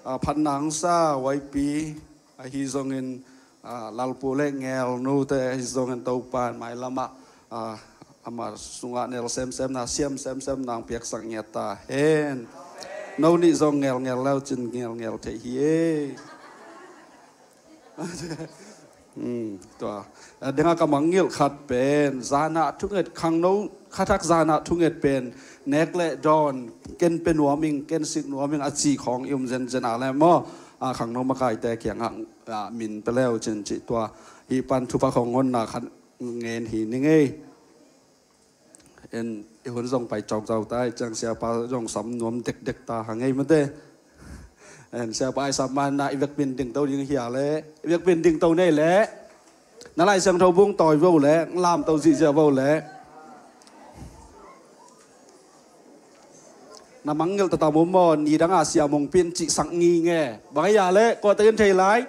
a phatna hong sa Y P ahi zongin Ah, Lalpu le Ngelnu te hi zongin Topa in mailamah, ah, amah sungah nel semsem na, siam semsem na hong piaksak ngiat ta hen. No nih zong ngelngel leu cin ngelngel thei hi e. Hmm, tua. Ah, dengah ka mangngilh khat pen, zana thunget, khangno khathak zana thunget pen, nek le dawn, ken pe nuam ing, ken sik nuam ing, a ci khawng i um zenzen a le maw. Ah, khangno makaite kiangah, ah, min pe leu cin cih tua. Hih pan thupha khawng honna khat ngen hi ning ei. En, i hun zong pai cawkcau ta, i ciang siapa zong sam nuam dekdek ta ha ngei mate. En, siapa i sam man na i vekpin dingto ding hia le, i vekpin dingto nei le. Na Lai Siangtho bung tawi vo le, lamto zihziah vo le. Na mangngilh tatam um maw, ni danga siamungpin cihsak ngi nge. Bang a hia le, kua takin thei lai.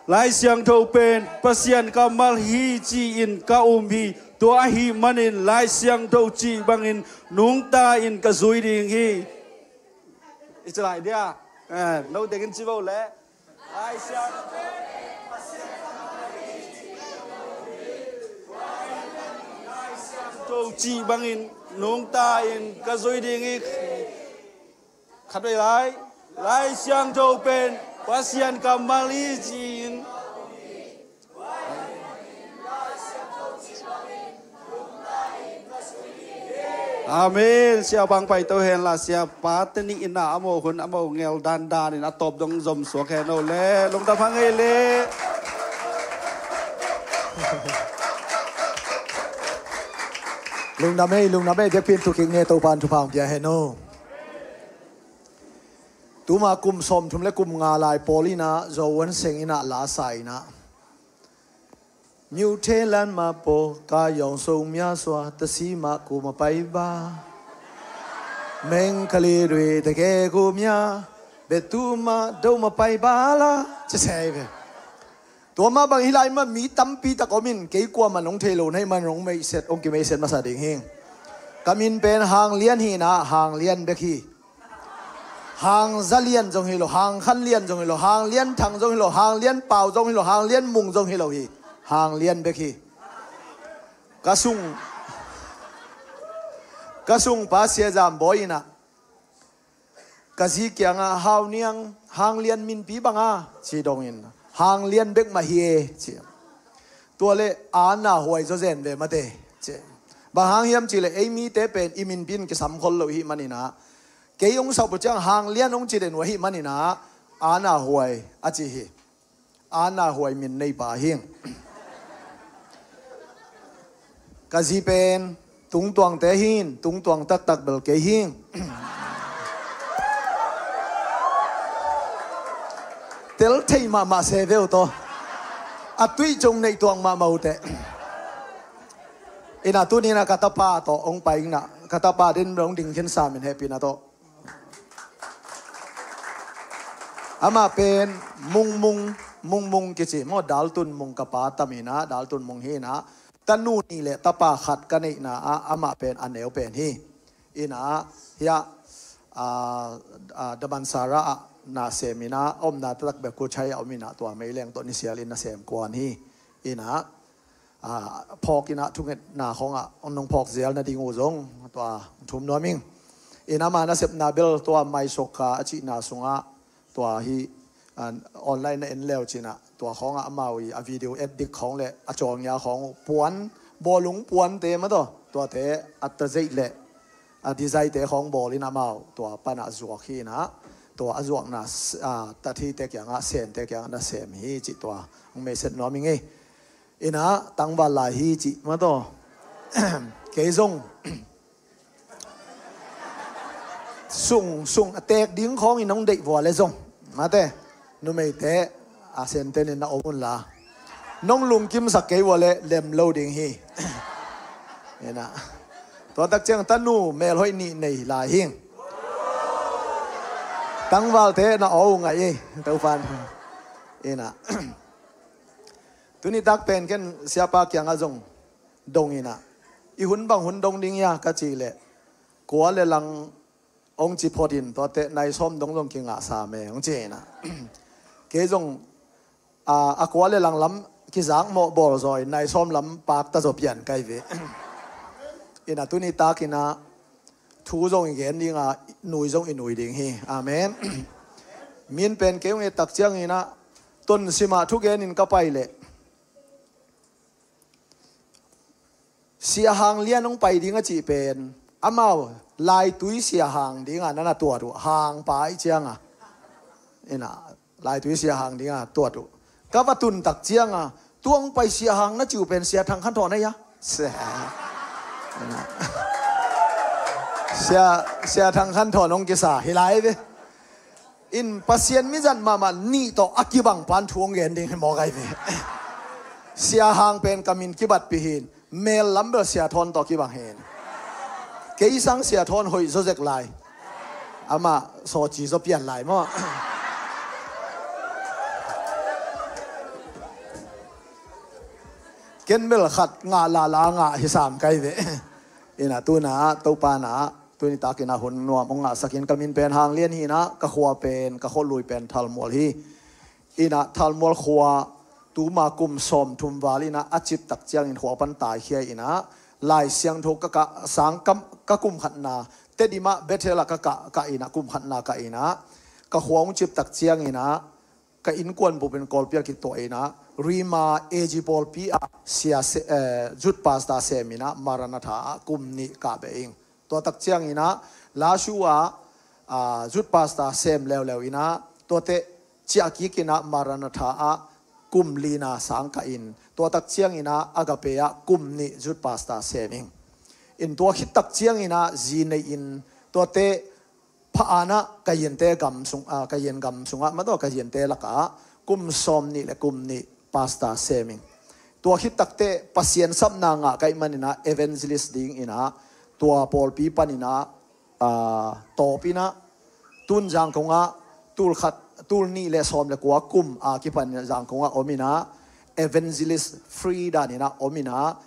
Lai Siangtho pen Pasian kammal hi ci-in ka um hi. Tua ahih manin Lai Siangtho cih bangin nungta in ka zui ding hi. I ci lai dia. Eh, no dengin ci vo le. Lai Siangtho cih bangin nungta in ka zui ding hi. Khat vei lai. Lai Siangtho pen Pasian kammal hi ci-in. Amen. Siapa hong paito hen la, siapa te nih in a, amaw hun, amaw ngel dandan in a tawp dong zom suak hen o le. Lungdam hang ei le. Lungdam ei, lungdam ei, biakpiak tu kik nge, Topa in thupha hong pia hen o. Tuma kum sawmthum le kum nga lai pawl in a, Zo Wan Seng in a, la sa in a. Miu thelan ma po ka yong so mia sua ta si ma ku ma pai ba. Meng kali dui ta ke ku mia. Be tu ma do ma pai ba la. Ci sei ve. Tua ma bang hi lai ma mi tampi tak om in kei kua ma nong thei lo nai ma nong mei set, ong ki mei set masa ding hing. Ka min pen Hang Lian hi na, Hang Lian bek hi. Hang Za Lian zong hi lo, Hang Khan Lian zong hi lo, Hang Lian Thang zong hi lo, Hang Lian Pau zong hi lo, Hang Lian Mung zong hi lo hi. Hang Lian bek hi. Ka sung, ka sung pa Sia Zam Bawi in a, ka zi kiangah, Hau Niang, Hang Lian minpi bang a, ci dong in, Hang Lian bek mah hi e, ci. Tua le, a na huai zaw zen ve mate, ci. Bang hang hiam cih leh, ei mite pen i minpi in kisam khol lo hi man in a, kei hong sauh peuh ciang Hang Lian hong ci den uh ahih man in a, a na huai a ci hi. A na huai min nei pa hing. Ka zi pen Tungtuang te hin, Tungtuang taktak bel kei hing. Tel thei mahmah se ve uh tawh. A tuih cung neih tuang mahmah uh teh. Ina tuni na ka tapa tawh hong pai ing na, ka tapa din hong ding khin sa min hehpihna tawh. Amah pen Mungmung, Mungmung kici maw, Daltun Mung ka pa tam in a, Daltun Mung hi in a, tanu nih le tapa khat ka neihna ah, amah pen a neu pen hi. In a, hiah, a, a, Damansara ah na sem in a, omna taktak bek Kuchai ah om in a, tua meileng tawh nisial in na sem kuan hi. In a, a, phawk in a, thungetna khawngah hong nong phawk zial nading uh zong tua thum nuam ing. In ama nasepna bel tua Maisokha a cihna sungah tua hi, a, online na en leu cin a, tua khawngah amau i a video edit khawng le a cawngia khawng uh puan, bawlung puante mah tawh, tuate a tazeih le a design te khawng bawl in amau tua panah zuak hi in a, tua a zuakna s-, a, tathite kiangah, sente kiangah na sem hi cih tua hong message nuam ing ei. In a, tangval lai hi cih mah tawh. Kei zong sung, sung a tek ding khawng in hong deih vua le zong, mate, numeite a senten in na om un la, nong lungkimsak kei vua le lem lo ding hi. In a, tua tak ciang tanu melhoih nih nei lai hing. Tangvalte na aw uh ngaih ei, Topan. In a, tuni tak pen ken siapa kiangah zong dong in a, i hun bang hun dong ding hia ka cih leh, kua le lang hong ci phot in, tuate nai sawm dong zong kingah sam e hong ci in a. Kei zong, a, a kua le lang lam kizak mawh bawl zaw in nai sawm lam pakta zaw pian kai ve. Ina tuni takin ah thu zong i gen ding a, nui zong i nui ding hi. Amen. Min pen kei hong et tak ciangin ah Tonsim ah thugen in ka pai leh Sia Hang Lian hong pai ding a cih pen amau Laitui Sia Hang ding a na na tuat uh, Hang pa i ciang a. Ina Laitui Sia Hang ding a tuat uh. Ka va tun tak ciang a, tua hong pai Sia Hang na cih uh pen Sia Thang Khan Thawn a ia. Sia, Sia, Sia Thang Khan Thawn hong kisa hi lai ve. In Pasian mizat mahmah nih tawh a kibang pan thu hong gen ding hi mawk ai ve. Sia Hang pen ka min kibatpih hi in, mel lam bel Sia Thawn tawh kibang hi in. Kei sang Sia Thawn hoih zaw zek lai. Amah sawci zaw pian lai maw. Ken bel khat ngah lala ngah hi sam kai ve. Ina tuna Topa na tuni takin ah hun nuam hong ngahsakin ka min pen Hang Lian hi in ah, ka khua pen, ka khualui pen Thalmual hi. Ina Thalmual khua tuma kum sawmthum val ina a cip tak ciangin khua pan taikhia ina Lai Siangtho ka kah, sang kam, ka kum khatna Tedim ah Bethel ah ka kah, kah ina kum khatna kah ina ka khua hong cip tak ciangin ah ka innkuan bupin Kawlpi ah kituah ina Rima A G pawlpi ah sia se, eh, youth pastor sem ina Maranatha ah kum nih kah beh ing. Tua tak ciangin ah Lashu ah, ah, youth pastor sem leuleu ina tuate ciah kik ina Maranatha ah kum lina sang kah in, tua tak ciangin ah Agape ah kum nih youth pastor sem ing. In tua khit tak ciangin ah zi nei in tuate pha ana ka yinte gam sung, ah, ka yin gam sungah, mataw ka yinte lakah kum sawm nih le kum nih pastor sem ing. Tua khit takte Pasian sapna ngah ka ih man ina evangelist ding ina tua pawlpi pan ina, ah, tawp ina tun Zangkong ah tul khat, tul nih le sawm le kua kum a kipan ina Zangkong ah om ina evangelist free dan ina om ina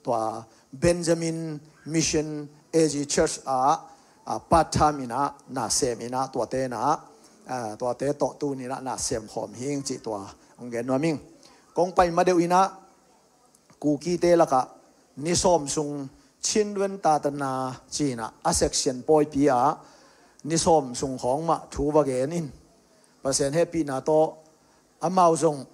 tua Benjamin Mission A G Church ah, ah, part time ina na sem ina tuate na, ah, tuate tawh tuni ina na sem khawm hing cih tua hong gen nuam ing. Kong pai ma deuh ina Kukite lakah ni sawm sung Chin Wen Tatana ci ina a section pawipi ah ni sawm sung khawng mah thu va gen in Pasian hehpihna tawh amau zong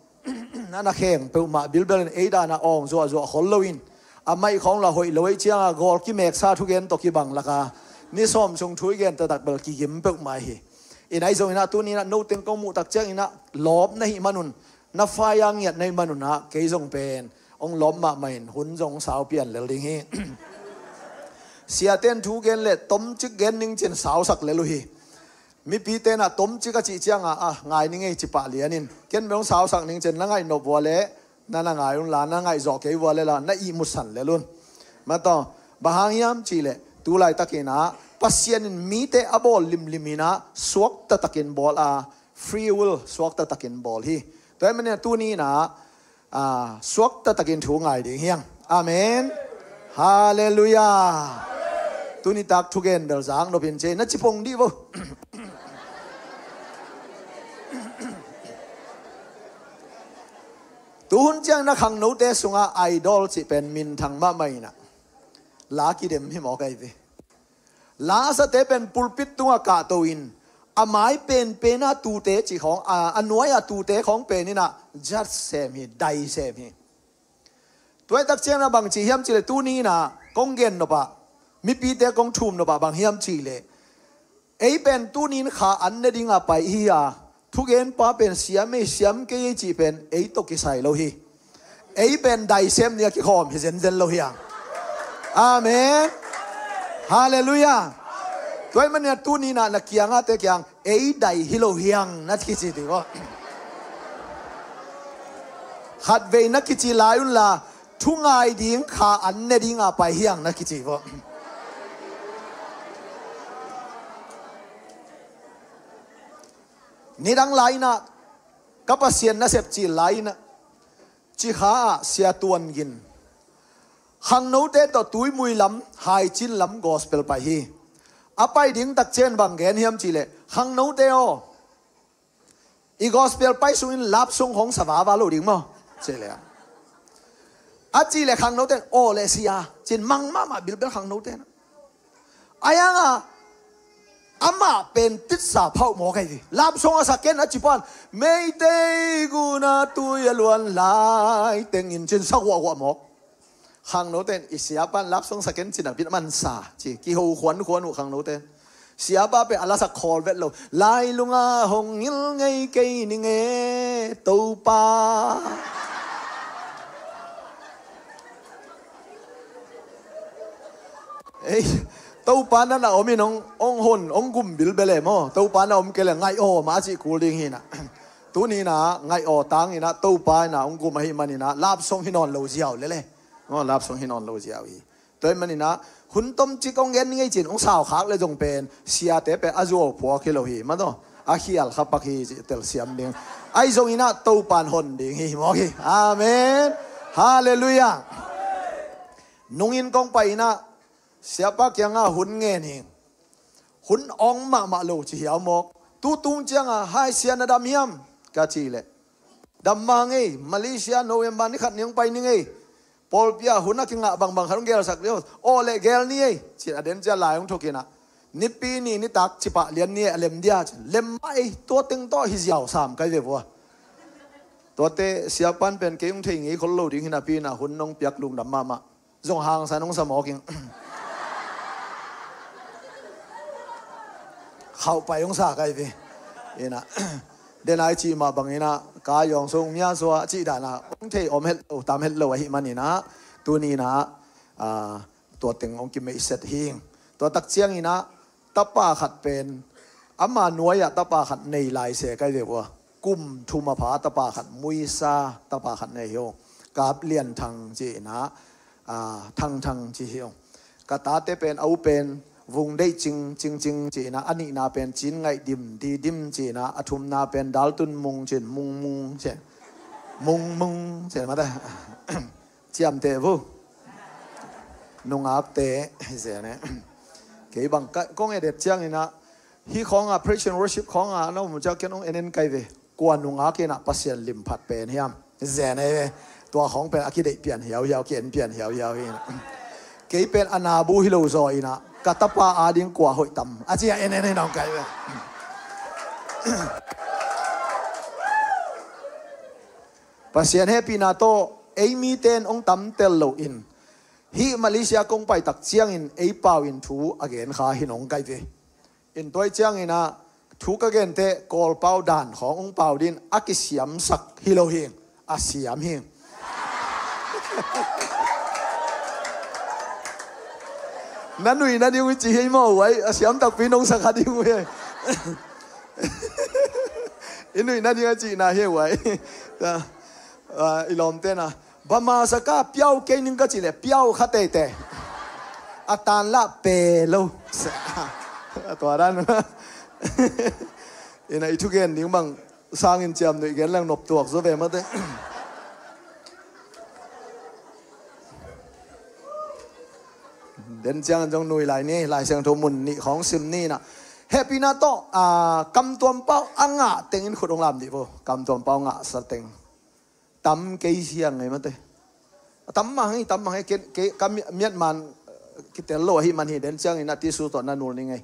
na na kheng peuhmah bilbel in ei dana awng zuahzuah khol loin a maih khawng la hoih lo ei cianga gawl kimeksa thugen tawh kibang laka ni sawm sung thu i gen taktak bel kigim peuhmah hi. Ina i zong ina tuni ina noteng kong muh tak ciang ina lawp na hih manun na fai a ngiat na hih manun ah kei zong pen hong lawp mahmah in hun zong hong sau pian lel ding hi. Siaten thu gen le tomcik gen ning cin sausak lel uh hi. Mipite na tomcik a cih cianga a ngai ning ei ci pah lianin ken bel hong sausak ning cin na ngaih nop vua le na na ngai un la na ngaih zawh kei vua le la na ihmutsan lel un. Mataw bang hang hiam cih leh tulaitakin ah Pasian in mite a bawl limlim ina suakta takin bawl a free will suakta takin bawl hi. Tua ahih manin tuni ina ah, suakta takin thu ngai ding hiang. Amen. Halleluiah. Tuni tak thugen bel zak nopin ci na ci pong dih vo. Tuhun ciang na khangnote sungah idol cih pen minthang mahmah ina la kidem hi mawk ai ve. Lasate pen pulpit tungah kahto in a mai penpen a tute cih khawng, a, a nuai a tute khawng pen ina judge sem hi, dai sem hi. Tuaitak ciangin a bang cih hiam cih leh tuni ina kong gen nopah mipite kong thum nopah bang hiam cih leh ei pen tuni in kha an ne dinga pai hi a thugenpa pen siam ei siam kei ei cih pen ei tawh kisai lo hi. Ei pen dai sem ni a kikhawm hi zenzen lo hiang. Amen. Halleluiah. Tua ahih manin tuni ina na kiangahte kiang ei dai hi lo hiang na kici ti vo. Khatvei na kici lai unla thu ngai ding kha an ne dinga pai hiang na kici vo. Nidang lai ina ka Pasian nasep cil lai ina Cikha ah Sia Tuan Gin khangnote tawh Tuimui lam Haicin lam gospel pai hi. A pai ding tak ciang bang gen hiam cih leh khangnote aw i gospel pai sungin lap sung hong sa vava lo ding maw cih leh A cih leh khangnote in aw le sia ci-in mang mahmah bilbel khangnote in. A hiang a, amah pen titsa phauh mawk ahi ve. Lapsong a sa ken a ci pan, Meitei guna tui a luan lai tengin ci-in sa huahhuah mawk. Khangnote in i siapa in lapsong sa ken ci-in a bit man sa ci, kiho khuankhuan uh khangnote in. Siapa pen a lasak khawl vet lo. Lailunga hong ngil ngei kei ning e, Topa. Ei, Topa na na om in hong, hong hon, hong gum bilbel e maw. Topa na om kei leh ngaih aw mah a cih kul ding hi na. Tuni in a ngaih aw tang in a Topa in a hong gum ahih manin a lapsong hi nawn lo ziau lel e. Maw, lapsong hi nawn lo ziau hi. Tua ahih manin a hun tomcik hong gen ning ei ci-in hong saukhak leh zong pen siate pen a zuau phuak hi lo hi. Maw, a khial kha pak hi cih telsiam ding. Ahi zongin a Topa in hon ding hi mawk hi. Amen. Halleluiah. Nungin kong pai in a siapa kiangah hun ngen hi. Hun awng mahmah lo ci hiau mawk. Tu tung ciangah, "Hai sia, na dam hiam?" ka cih leh, "Dam mah ngei, Malaysia November ni khat ni hong pai ning ei. Pawlpi ah hun a kingah bangbang khat hong gelsak ding aw, aw leh gel ni ei," ci-in a den ciang lai hong thuk in a, "Nipi ni nitak cipah lian ni ei, a lem dia," ci-in lem mah ei. Tua teng tawh hi ziau sam kai ve vua. Tuate siapa in pen kei hong thei ngei khol lo ding hi napi in a hun nong piak lungdam mahmah. Zong hangsan hong sa mawk ing. Khauhpai hong sa kai ve. In a, den a i cih mah bangin a, ka yawng sung mia sua cih dan a hong thei om het lo, tam het lo ahih manin a, tuni in a, a, tua teng hong kimeihset hi ing. Tua tak ciangin a, tapa khat pen, ama nuai-ah tapa khat nei lai se kai ve vua. Kum thum a pha tapa khat, Muisa tapa khat nei hi uh. Kap Lian Thang ci-in a, a, Thang Thang ci hi uh. Ka tate pen, a u pen, Vung Deih Cing, Cing Cing ci-in a, a nihna pen, Cin Ngaih Dim, Di Dim ci-in a, a thumna pen, Dal Tun Mung ci-in, Mung Mung ci-in, Mung Mung ci-in, mate. Ciamteh vu. Nungakte hi zen e. Kei bang ka, kong edet ciangin a, hih khawng a, praise and worship khawng a na um ciang ken hong en en kai ve. Kua nungak in a Pasian lim phat pen hiam? Zen e ve. Tua khawng pen a kideih pian hiauhiau, ki-en pian hiauhiau hi in a. Kei pen a nabu hi lo zaw in a, ka tapa ading kua hoih tam, a ci a en en hi nong kai ve. Pasian hehpihna tawh ei mite in hong tamtel loin, hih Malaysia kong pai tak ciangin ei pau in thu a gen kha hi nong kai ve. In tua ciangin a thu ka gente Kawlpau dan khawng hong pau ding a kisiamsak hi lo hi, a siam hi. Na nuih nading uh i ci hi maw, huai a siam takpi nong sa kha ding uh hi. I nuih nading a cihna hi huai. Ta, ah, i lawmte na, "Bama saka piau kei ning," ka cih leh piau kha teitei. A tanlah pe lo. A tua dan. In a i thugen ding bang sangin ciam nuih gen leng nop tuak zaw ve mate. Den ciangin zong nui lai ni, Lai Siangtho mun nih khawng sim ni na. Hehpihna tawh, ah, kamtuam pau a ngah tengin khut hong lam dih vo. Kamtuam pau ngahsa teng. Tam kei siang ngei mate. Tam mah hi, tam mah hi, ke, ke, ka mi-, miat man, eh, kitel lo ahi man hi, den ciangin a tisu tawh na nul ni ngei.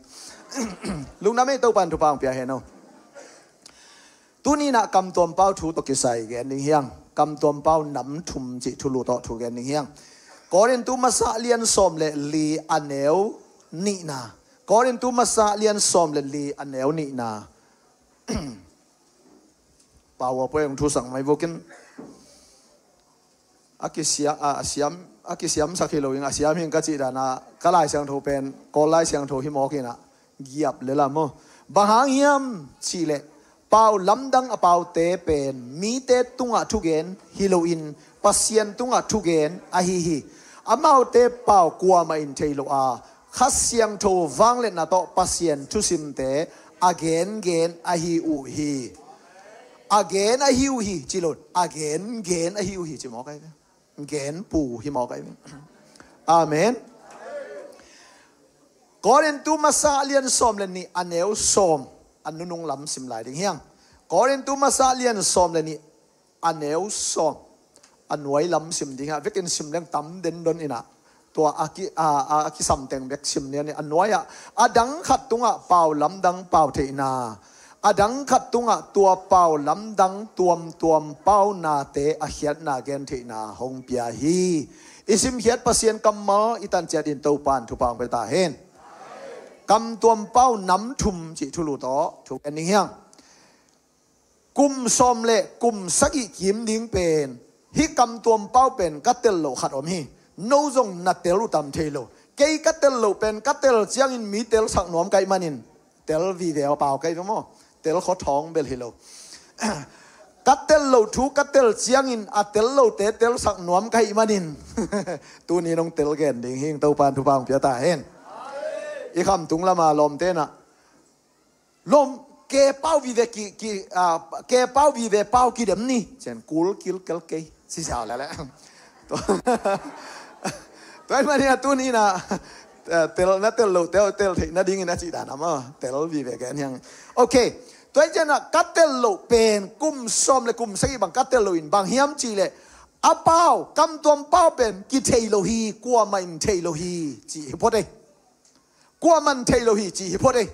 Lungdam ei, Topan thupha hong pia hen o. Tuni na kamtuam pau thu tawh kisai gen ding hiang. Kamtuam pau nam thum cih thulu tawh thu gen ding hiang. Korintu masa lian sawm le li a neu nihna. Korintu masa lian sawm le li a neu nihna. Pau a poi hong thusak mai vokin. A kisia-, a, a siam, a kisiamsak hi lo ing, a siam hi ing ka cih dan a, ka Lai Siangtho pen, Kawl Lai Siangtho hi mawk in a, giap le lam aw. Bang hang hiam cih leh, pau lamdang a paute pen, mite tungah thugen hi loin, Pasian tungah thugen ahi hi. Amaute pau kuamah in thei lo a, Kha Siangtho vangliatna tawh Pasian thusimte a gengen ahi uh hi. A gen ahi uh hi, ci lo. A gengen ahi uh hi, ci mawk ahi ve. Gen pu hi mawk ahi ve. Amen. Korintu masa lian sawm le nih a neu sawm. A nunung lam sim lai ding hiang. Korintu masa lian sawm le nih a neu sawm. a nuai lam sim ding ah, vekin sim leng tam den don inah, tua a ki, a, a, a kisam teng bek sim nia ni. A nuai ah, a dang khat tungah pau lamdang pau theihna, a dang khat tungah tua pau lamdang tuamtuam paunate a khiatna gen theihna hong pia hi. I simkhiat Pasian kammal i tanciat in Topan thupha hong pia ta hen. Kamtuam pau nam thum cih thulu tawh thu gen ding hiang. Kum sawm le kum sagih kim ding pen, hih kamtuam pau pen ka tel loh khat om hi. No zong na tel uh tam thei lo. Kei ka tel loh pen ka tel ciangin mi tel sak nuam ka hih manin, tel vive a pau ka hi ve maw? Tel khuathawng bel hi lo. Ka tel loh thu ka tel ciangin a tel lote tel sak nuam ka hih manin, tuni nong tel gen ding hing, Topan thupha hong pia ta hen. I khamtung lama lawmte nah, lawm, ke pau vive ki, ki, ah, ke pau vive pau kidem ni. Cian kul kil kel kei. Sisa lele. Tua, tua hih manin a tuni nah, eh, tel na tel loh, tel, tel theih nadingin a cih dan a maw, tel vive gen hiang. Ok. Tua hi cianah ka tel loh pen kum sawm le kum sagih bang ka tel loh in bang hiam cihleh, a pau, kamtuam pau pen kithei lo hi, kuamah in thei lo hi, ci hi phot ei. Kuamah in thei lo hi, ci hi phot ei.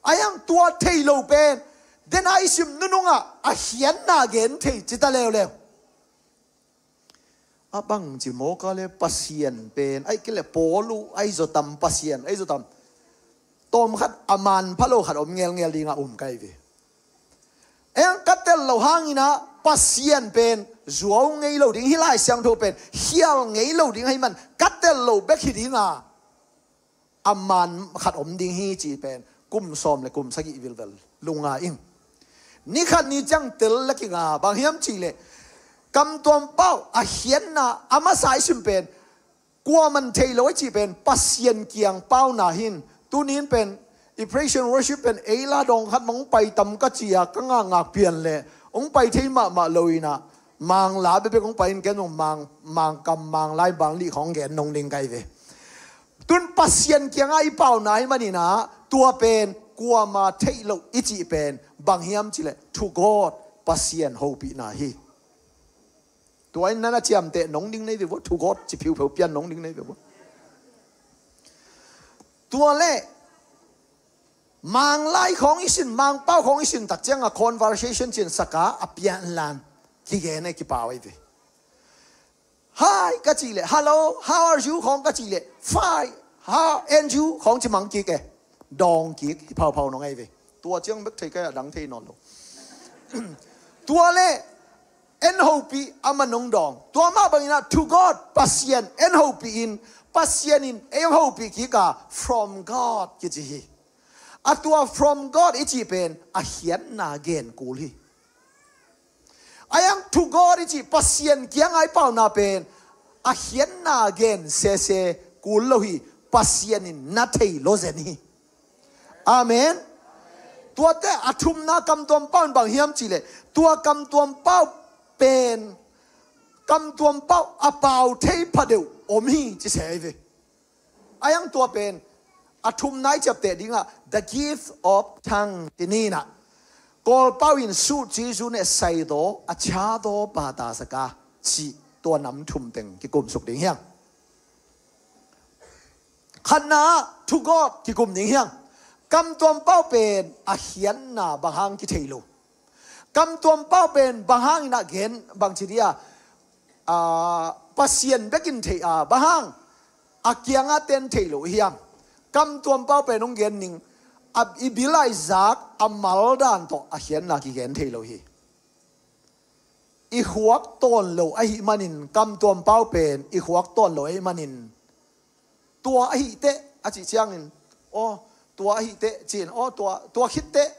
A hiang tua thei lo pen, den a i sim nunungah a khiatna gen thei ci ta leuleu. A bang ci mawk a le Pasian pen, ai kile Paul uh, ai zaw tam Pasian, ai zaw tam. Tawm khat a man pha lo khat om ngelngel dingah um ka hi ve. Eng ka tel lo hanginah Pasian pen zuau ngei lo ding, hih Lai Siangtho pen khial ngei lo ding ahih man ka tel lo bek hi dinga a man khat om ding hi cih pen kum sawm le kum sagih vilvel lungngai ing. Ni khat ni ciang tel la kinga, bang hiam cihleh, kamtuam pau a khiatna a masa i sim pen, kuamah in thei lo i cih pen Pasian kiang pauna hin. Tunin pen i praise and worship pen ei la dawng khat mah hong pai tam ka ci a, ka ngakngak pian leh hong pai thei mahmah lo inah, Mangla bekbek hong pai in, ken zong Mang, Mangkam, Manglai, Bangli khawng gen nong ding ka hi ve. Tun Pasian kiangah i pauna ahih maninah tua pen kuama theih loh i cih pen bang hiam cihleh, to God, Pasian hopihna hi. Tua in nana ciamteh nong ding nei ve vua, to God ci phiupheu pian nong ding nei ve vua. Tua leh Manglai khawng i sin, Mangpau khawng i sin tak cianga conversation cin saka a pianlan kigen a kipau ahi ve. Hi ka cih leh, hello, how are you khawng ka cih leh, fine, how and you khawng ci mang kik e. Dawng kik hi phauphau nong ahi ve. Tua ciang bek thei ka a dang thei nawn lo. Tua leh en hopih a man nong dawng. Tua mah banginah to God, Pasian en hopih in, Pasian in ei hong hopih kik a, from God kici hi. A tua from God i cih pen a khiatna gen kul hi. A hiang to God i cih Pasian kiangah i pauna pen a khiatna gen sese kul lo hi. Pasian in na thei lo zen hi. Amen. Tuate a thumna kamtuam pau in bang hiam cihleh, tua kamtuam pau pen kamtuam pau a pau thei phadeuh om hi ci se ahi ve. A hiang tua pen a thumna i ciapteh dingah the gift of tongue ci ninah, Kawlpau in su ci zu ne saidaw a ciadaw bata saka cih tua nam thum teng kikumsuk ding hiang. Khatna ah to God kikum ding hiang. Kamtuam pau pen a khiatna bang hang kithei lo. Kamtuam pau pen bang hang inah gen bang ci dia, a, Pasian bekin thei a, bang hang a kiangah ten thei lo hiam. Kamtuam pau pen hong gen ning, a, i bil a i zak a mal dan tawh a khiatna kigen thei lo hi. I khuak tawn lo ahih manin, kamtuam pau pen i khuak tawn lo ahih manin, tua ahi teh a cih ciangin, aw, tua ahi teh cin, aw, tua, tua khit teh,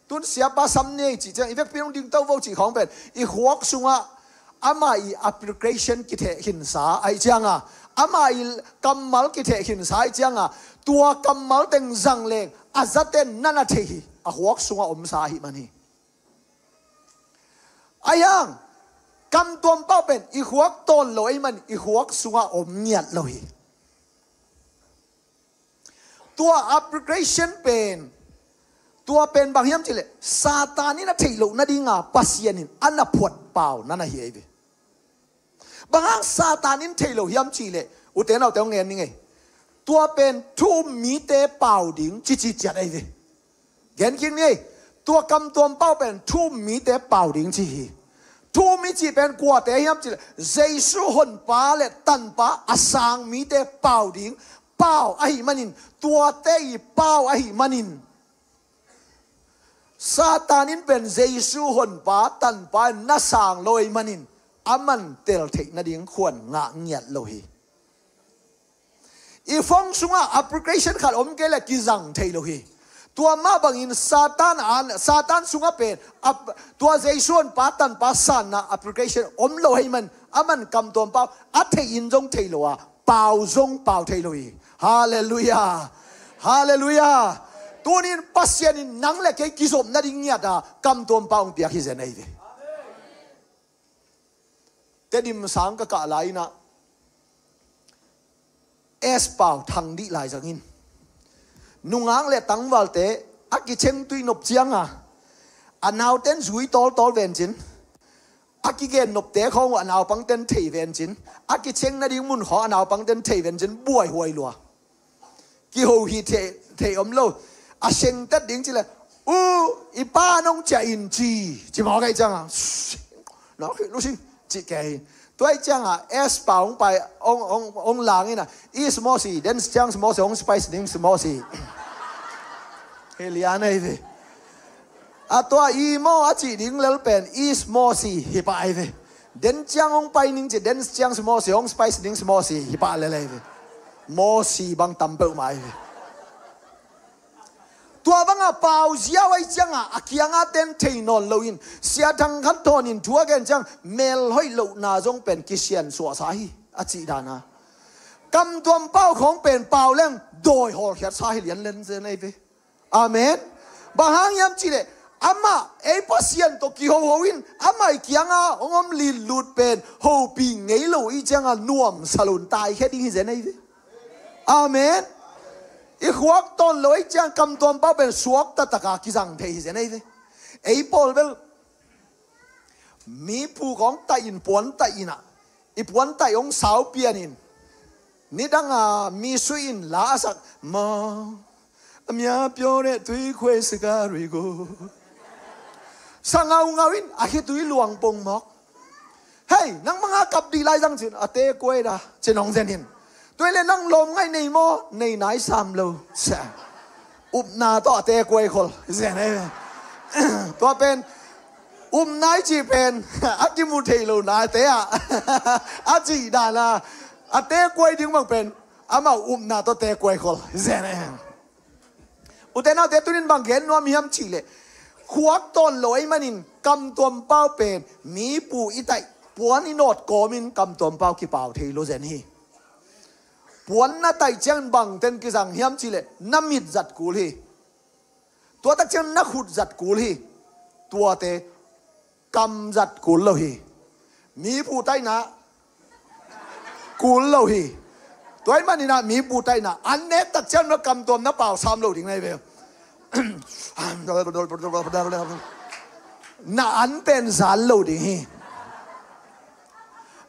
tun siapa sam nei cih ciang, i vekpi hong dingto vo cih khawng pen i khuak sungah ama i application kitheh khinsa ahih cianga, ama i kammal kitheh khinsa ahih cianga, tua kammal teng zang leng a zaten nana thei hi, a khuak sungah omsa ahih man hi. A hiang, kamtuam pau pen i khuak tawn lo ahih man i khuak sungah om ngiat lo hi. Tua application pen, tua pen bang hiam cihleh, Satan in a theih loh nadinga Pasian in a na phuat pau nana hi ahi ve. Bang hang Satan in thei lo hiam cih leh, ute naute hong ngen ni ngei. Tua pen thu um mite pau ding cici ciat ahi ve. Gen kik ni ei. Tua kamtuam pau pen thu um mite pau ding ci hi. Thu um i cih pen kuate hiam cih leh, Jesu honpa le tanpa a sang mite pau ding. Pau ahih manin, tuate i pau ahih manin, Satan in pen Jesu honpa tanpa in na sang lo ahih manin, a man tel theih nading khuan ngah ngiat lo hi. I phone sungah application khat om kei leh kizang thei lo hi. Tua mah bangin Satan an, Satan sungah pen ap-, tua Jesu honpa tanpa sanna application om lo ahih man, a man kamtuam pau a theih in zong thei lo a, pau zong pau thei lo hi. Halleluiah. Halleluiah. Tunin Pasian in nang le kei kizop nading ngiat a kamtuam pau hong piak hi zen ahi ve. Tedim sang ka kah lai inah, S pau thang dih lai zangin, nungak le tangvalte a kicheng tui nop cianga, a nauten zui tawltawl vencin, a kigen nopte khawng uh a naupangten thei vencin, a kicheng nading mun khawng a naupangten thei vencin, buaihuai lua. Kiho hi thei, thei om lo. A sengtet ding ci le, u, i pa nong ciah in ci, ci mawk ahi cianga, na khih lu si, ci kei hi. Tua ahi cianga S pau hong pai, hong, hong, hong lang ina, i small si, den ciang small si, hong spice ding small si. Hei lian ahi ve. A tua i maw a cih ding lel pen i small si hi pah ahi ve. Den ciang hong pai ning ci, den ciang small si, hong spice ding small si hi pah lel ahi ve. Maw si bang tam peuhmah ahi ve. Tua banga pau ziau ahi cianga a kianga ten thei nawn loin, sia thang khat thawnin thu a gen ciang, mel hoih lohna zong pen kisian suahsa hi, a cih dana. Kamtuam pau khawng pen pau leng dawi hawlkhiatsa hi lianlen zen ahi ve. Amen. Bang hang hiam cih leh, amah ei Pasian tawh kihoho in, amah i kianga hong om litlut pen hopih ngei lo i cianga nuamsa lo in taikhia ding hi zen ahi ve. Amen. I khuak tawn lo i ciang kamtuam pau pen suak taktaka kizang thei hi zen ahi ve. Ei pawl bel mi pu kong taih in, puan taih inah, i puan taih hong sau pianin, nidanga mi sui in la a sak, ma, a mia pio reh tui khuai sika rui go. Sa ngaungau in a khitui luang pong mawk. Hei, nang manga kap dih lai zang cin, a te kuai da, cin hong zen in. Tuai le nang lawm ngaih nei maw, nei nai sam lo. Sa. Upna tawh a te kuai khol. Zen e. Tua pen, upna i cih pen, a kimu thei lo nate ah. A cih dana, a te kuai ding bang pen, amau upna tawh te kuai khol. Zen e. Ute naute tunin bang gen nuam hiam cih leh, khuak tawn lo ei manin kamtuam pau pen, mi pu i taih, puan i nawt kawmin kamtuam pau kipau thei lo zen hi. Puan na taih ciangin bangten kizang hiam cih leh, na mit zat kul hi. Tua tak ciang na khut zat kul hi. Tuate kam zat kul lo hi. Mi pu taihna kul lo hi. Tua i maninah mi pu taihna an nek tak ciang na kamtuam na pau sam lo ding na hi ve. Na an pen zal lo ding hi.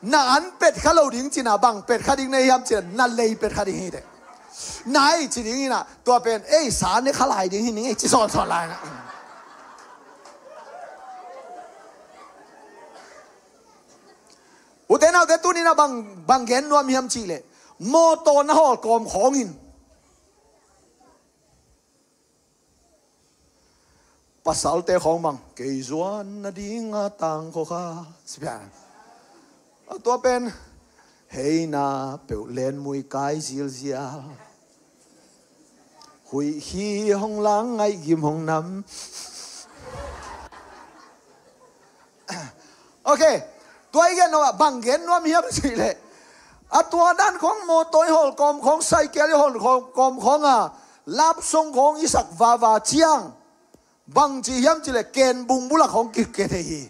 Na an pet kha lo ding cina bang pet kha ding na hiam cina na lei pet kha ding hi te. Nai ci ding ina tua pen ei sa ne kha lai ding hi ning ei ci sawn sawn lai na. Ute naute tunina bang, bang gen nuam hiam cih leh mawtaw na hawl kawm khawngin. Pasalte khawng bang kei zuan nadinga tangkhaw kha. Sipian a tua pen heina peuh lenmui kai zilzial. Huih hi hong lang ngaih gim hong nam. Ok. Tua i gen nuam ah bang gen nuam hiam cih leh a tua dan khawng mawtaw i hawl kawm khawng, saikel i hawl kawm khawng a lap song khawng i sak vava ciang bang ci hiam cih leh ken bung bulak hong kik ke thei hi.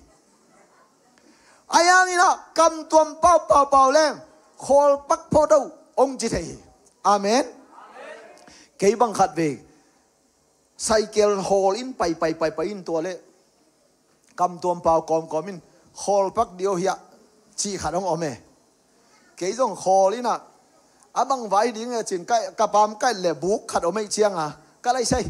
A yang inah kamtuam pau pau pau leng khawl pak pho do hong ci thei hi. Amen. Kei bang khat ve saikel hawl in pai pai pai pai in tua leh kamtuam pau kawmkawm in khawl pak dih aw hiah cih khat hong om e. Kei zong khawl inah, a bang vai ding e cin, ka, ka pam ka et le buk khat om ei cianga ka laisai,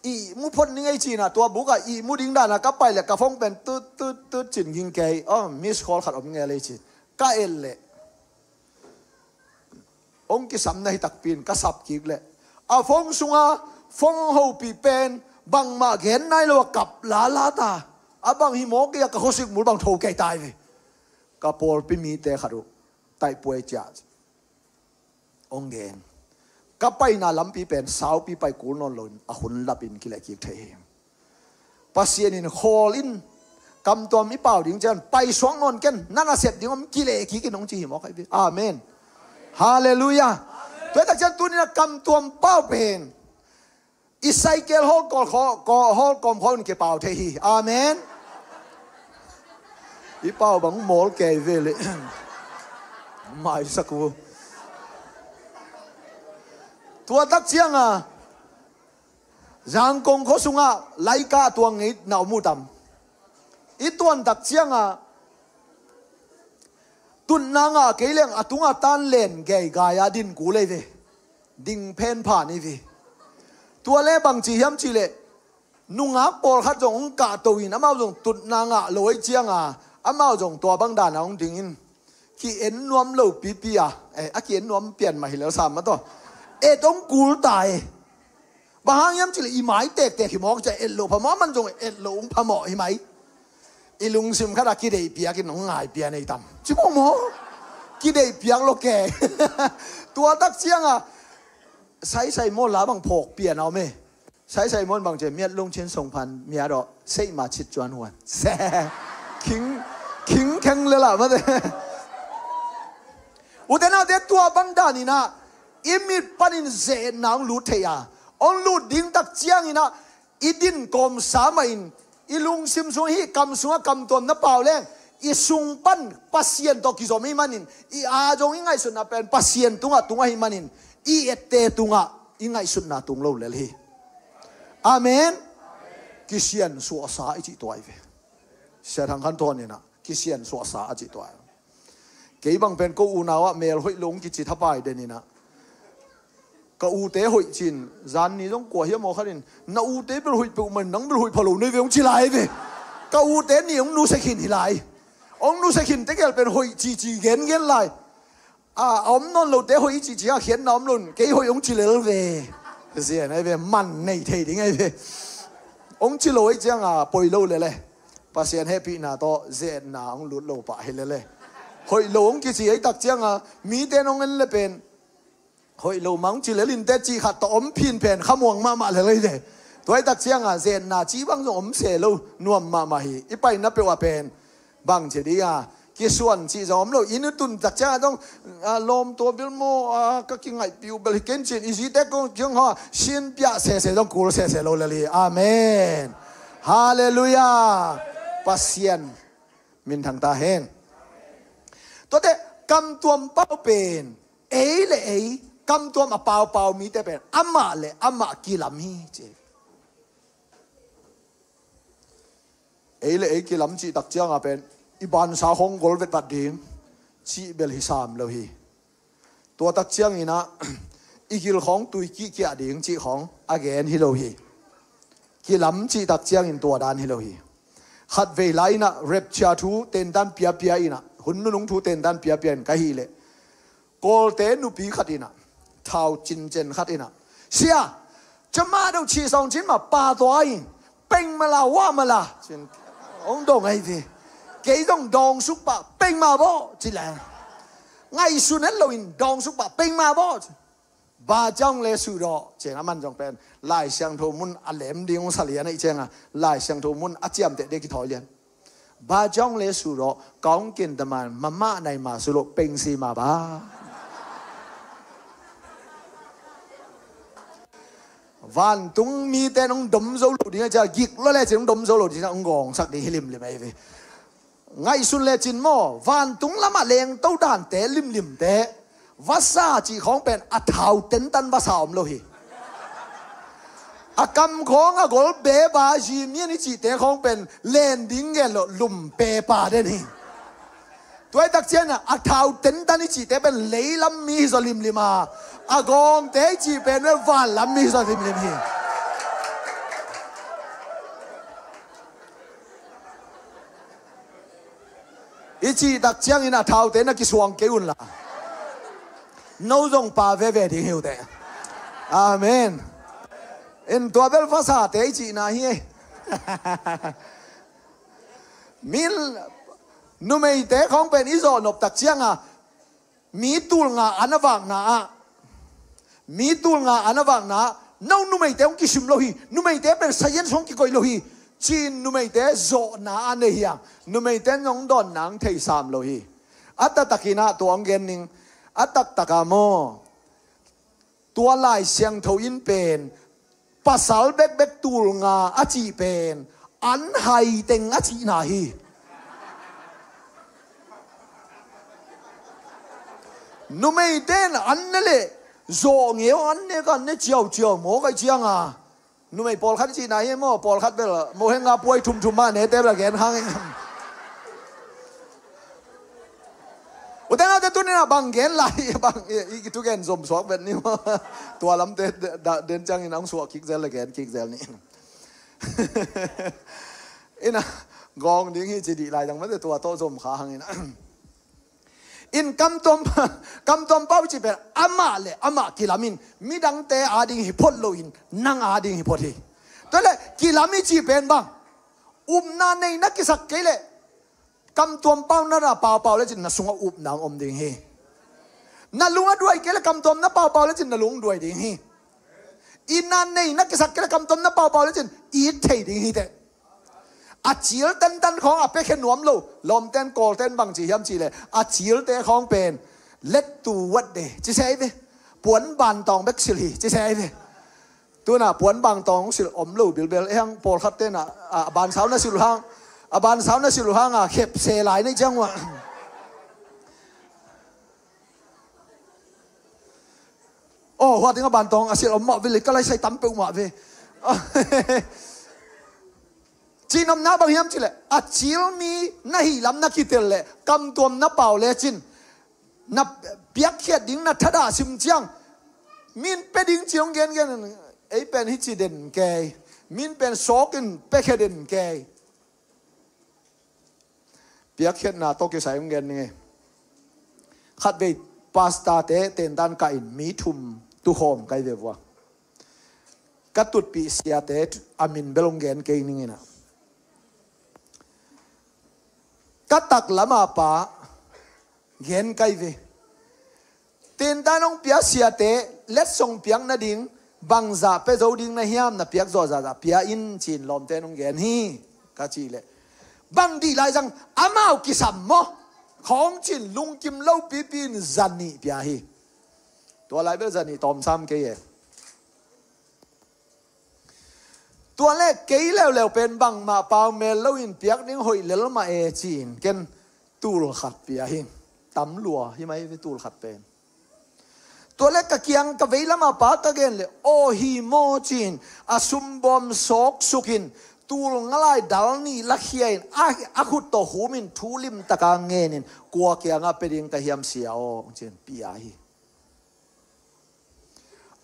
ihmu phot ning ei cinah, tua bukah ihmu ding dana ka pai le ka phone pen tut tut tut cin ging kei, oh, miss call khat om ngel ei cin. Ka et le hong kisam na hi takpi in ka sap kik le, a phone sunga phone hong hopih pen bangmah gen nai lo a kap lala ta. A bang hi maw kei a, ka khuasik mul bang tho kei tai ve. Ka pawlpi mite khat uh taihpuai ciah hong gen. Ka paina lampi pen saupi pai kul nawn loin a hun lapin kileh kik thei hi. Pasian in khawl in, kamtuam i pau ding cian paisuak nawn ken, na nasep ding om, kileh kik in hong ci hi mawk ahi ve. Amen. Halleluiah. Tua hi tak cian tuninah kamtuam pau pen i saikel hawlkawm khaw, kawm, hawlkawm khaw in kipau thei hi. Amen. I pau bang mawl kei ve le. Maisak uh. Tua tak cianga Zangkong khua sungah laika tuang ngei na om uh tam? I tuan tak cianga tutna ngah kei leng a tunga tan len geigai a din kul ei ve. Ding phen phan i ve. Tua le bangci hiam cihleh, nungak pawlkhat zong hong kahto in, amau zong tutna ngah lo ei cianga amau zong tua bang dana hong dingin, ki-en nuam lo pipi a, eh, a ki-en nuam pian mah hi lel sam mah tawh, et hong kul ta e. Bang hang hiam cihleh i mai tektek hi mawk cia, et lo phamawh, aman zong et lo hong phamawh hi mai. I lungsim khat a kideih piak in hong ngai pian ei tam? Ci mawh maw? Kideih piak lo ke. Tua tak cianga saisai maw, la bang phawk pian a om e. Saisai maw in bang cia, miat lungcin song phan miat aw, seih ma cit cuan huan. Se. Khing, khing kheng le lah mate. Ute naute, tua bang daninah i mit panin ze-etna hong lut thei a, hong lut ding tak cianginah i din kawmsa mahin, i lungsim sung, hih kam sungah kamtuam na pau leng, i sung pan Pasian tawh kizom ahih manin, i a zong i ngaihsutna pen Pasian tungah tung ahih manin, i ette tungah i ngaihsutna tung lo lel hi. Amen. Kisian suahsa i cih tua hi ve. Sia Thang Khan Thawn inah kisian suahsa a cih tua hi. Kei bang pen ko unau ah mel hoih lo hong kici thapai deninah, ka ute hoih cin, zan ni zong kua hiam aw khat in, na ute bel hoih peuhmah in, nang bel hoih pha lo nei ve, hong ci lai ve. Ka ute ni hong nusia khin hi lai. Hong nusia khin tegel pen hoih cici gengen lai. A, a om nawn lote hoih i cihcih a khiatna om lo in, kei hoih hong ci lel ve. Zian ahi ve, man nei thei ding ahi ve. Hong ci lo ahi cianga poi lo lele. Pasian hehpihna tawh ze-etna hong lut lo pah hi lele. Hoih lo hong kici ahi tak cianga mite in hong en le pen, hoih lo mah hong ci lel inteh cih khat tawh om phin pen khamuang mahmah lel ahi ve. Tua ahi tak cianga ze-etna cih bang zong om se lo, nuam mahmah hi. I paina peuh ah pen bang ci ding a, kisuan cih zong om lo. Inn i tun tak cianga zong, a, lawm tua bel maw, a, ka kingaihpih uh bel hi ken cin, i zite kong kiang haw sin piah sese zong kul sese lo lel hi. Amen. Halleluiah. Pasian minthang ta hen. Tuate, kamtuam pau pen, ei le ei, kamtuam a paupau mite pen amah le amah kilam hi ci. Ei le ei kilam cih tak cianga pen i bansa khawng gol vetvat ding cih bel hi sam lo hi. Tua tak cianginah i gil khawng tui kihkiah ding cih khawng a gen hi lo hi. Kilam cih tak ciangin tua dan hi lo hi. Khatvei lai inah rapture thu tentan piapia inah, hun nunung thu tentan piapia in ka hih leh, Kawlte nupi khat inah, thau cincen khat inah, "Sia, cama deuh cih sawng cin mah pa tua in, peng mala, wah mala," cin hong dong ahi ve. Kei zong dawngsuk pah, "Peng ma bawh," ci le, ngaihsun het loin dawngsuk pah, "Peng ma bawh," ci. "Ba ciang le suhdawh," cin aman zong pen Lai Siangtho mun a lem ding hong sa lian ahi cianga, Lai Siangtho mun a ciamteh ding kithawi lian. "Ba ciang le suhdawh, ka hong kin taman, mamah nai ma suh loh, peng si ma ba." Vantung mite in hong dom zo lo ding a cia, gik lo le cin hong dom zo lo ding a, hong gawngsak ding hi limlim ahi ve. Ngaihsun le cin maw, vantung lamah lengto dante limlimte, vasa cih khawng pen a thau tentan vasa om lo hi. A kam khawng a gol beba zimian i cihte khawng pen len ding gen lo, lum pepa den hi. Tua i tak ciangin a thau tentan i cihte pen leilam mi hi zaw limlim a, a gawngte i cih pen pen vanlam mi hi zaw limlim hi. I cih tak ciangin a thaute na kisuang kei unla, no zong pa veve ding hi uh teh. Amen. In tua bel vasate i cihna hi. Min numeite khawng pen i zawh nop tak cianga mi tulnga an a vakna ah, mi tulnga an a vakna ah, no numeite hong kisim lo hi, numeite pen science hong kikoih lo hi, ci-in numeite zawhna a nei hi a, numeite nong dawnna hong theisam lo hi. A taktakin ah tua hong gen ning, a taktaka maw, tua Lai Siangtho in pen pasal bekbek tulnga a cih pen an hai teng a cihna hi. Numeite in an ne leh zawh ngeu, an ne ka an ne ciauciau maw kai cianga. Numei pawlkhat i cihna hi maw, pawlkhat bel mohenga puai thumthum mah nete bel gen hang. Ute naute, tuni-in ah bang gen lai, bang i, i thugen zom suak vet ni maw. Tua lamte da, den ciangin hong suah kik zel le gen kik zel ni. Ina, gawng ding hi ci dih lai dang mate tua tawh zom kha hangin. In kamtuam, kamtuam pau i cih pen amah le amah kilamin midangte ading hi phot loin nang ading hi phot hi. Tua le kilam i cih pen bang, upna nei na kisak kei leh kamtuam pau na na paupau lecin na sungah upna hong om ding hi. Na lung a duai kei leh kamtuam na paupau lecin na lung duai ding hi. Itna nei na kisak kei leh kamtuam na paupau lecin it thei ding hi teh. A cil tantan khawng a piakhia nuam lo lawmten kawlten bang ci hiam cih leh a cilte khawng pen let to what day ci se hi ve. Puan bantawng bek silh hi ci se hi ve. Tuna puan bantawng silh om lo bilbel, ei hang pawlkhat tena a bansau na silh uh hang, a bansau na silh uh hanga khepse lai na hi ciang uh ah. Aw, hua ding a bantawng a silh om mah ve le, ka laisai tam peuh mah ve. Cihnopna bang hiam cih leh a cil mi na hih lam na kitel leh kamtuam na pau lecin na piakkhiat ding na thadah sim ciang, min pia ding ci hong gengen, ei pen hi ci den kei, min pen sawkin piakhia den kei. Piakkhiatna tawh kisai hong gen ning ei. Khatvei pastorte tentan kah in mi thum tukhawm kai ve vua. Ka tutpih siate a min bel hong gen kei ning inah. Ka taklama pa gen kai ve. Tentan hong pia siate letsong piak nading bangzah pia zo ding na hiam, na piak zawh zahzah pia in ci-in lawmte in hong gen hi. Ka cih leh bang dih lai zang amau kisam maw khawng ci-in lungkim lopipi in zanih pia hi. Tua lai bel zanih tawmsam kei e. Tua le kei leuleu pen bangmah pau mel loin piak ding hoih lel mah e ci-in ken tul khat pia hi. Tam lua hi mai ve tul khat pen. Tua le ka kiang ka vei lama pa ka gen le aw hi maw ci-in a sumbawm sawksukin tul nga lai dal nih lakhia in a, a khut tawh humin thu limtaka ngenin kua kiangah pia ding ka hiam sia aw ci-in pia hi.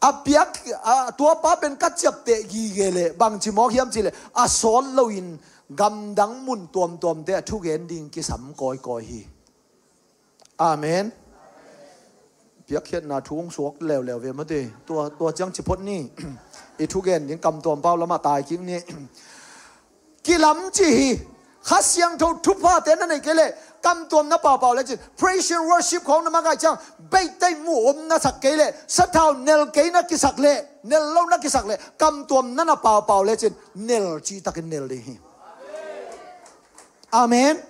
A piak, a, tua pa pen ka ciapteh gige leh bangci mawk hiam cih leh a sawt loin gamdang mun tuamtuamte a thugen ding kisam kawikawi hi. Amen. Piakkhiatna thu hong suak leuleu ve mate. Tua, tua ciang ci phot ni. I thugen ding kamtuam pau lamah tai kik ni. Kilam ci hi. Kha Siangtho thuphate na nei kei leh kamtuam na paupau lecin praise and worship khawng na makaih ciang beitei mu om na sak kei leh sathau nel kei na kisak leh nel lo na kisak leh kamtuam na na paupau lecin nel cihtakin nel ding hi. Amen.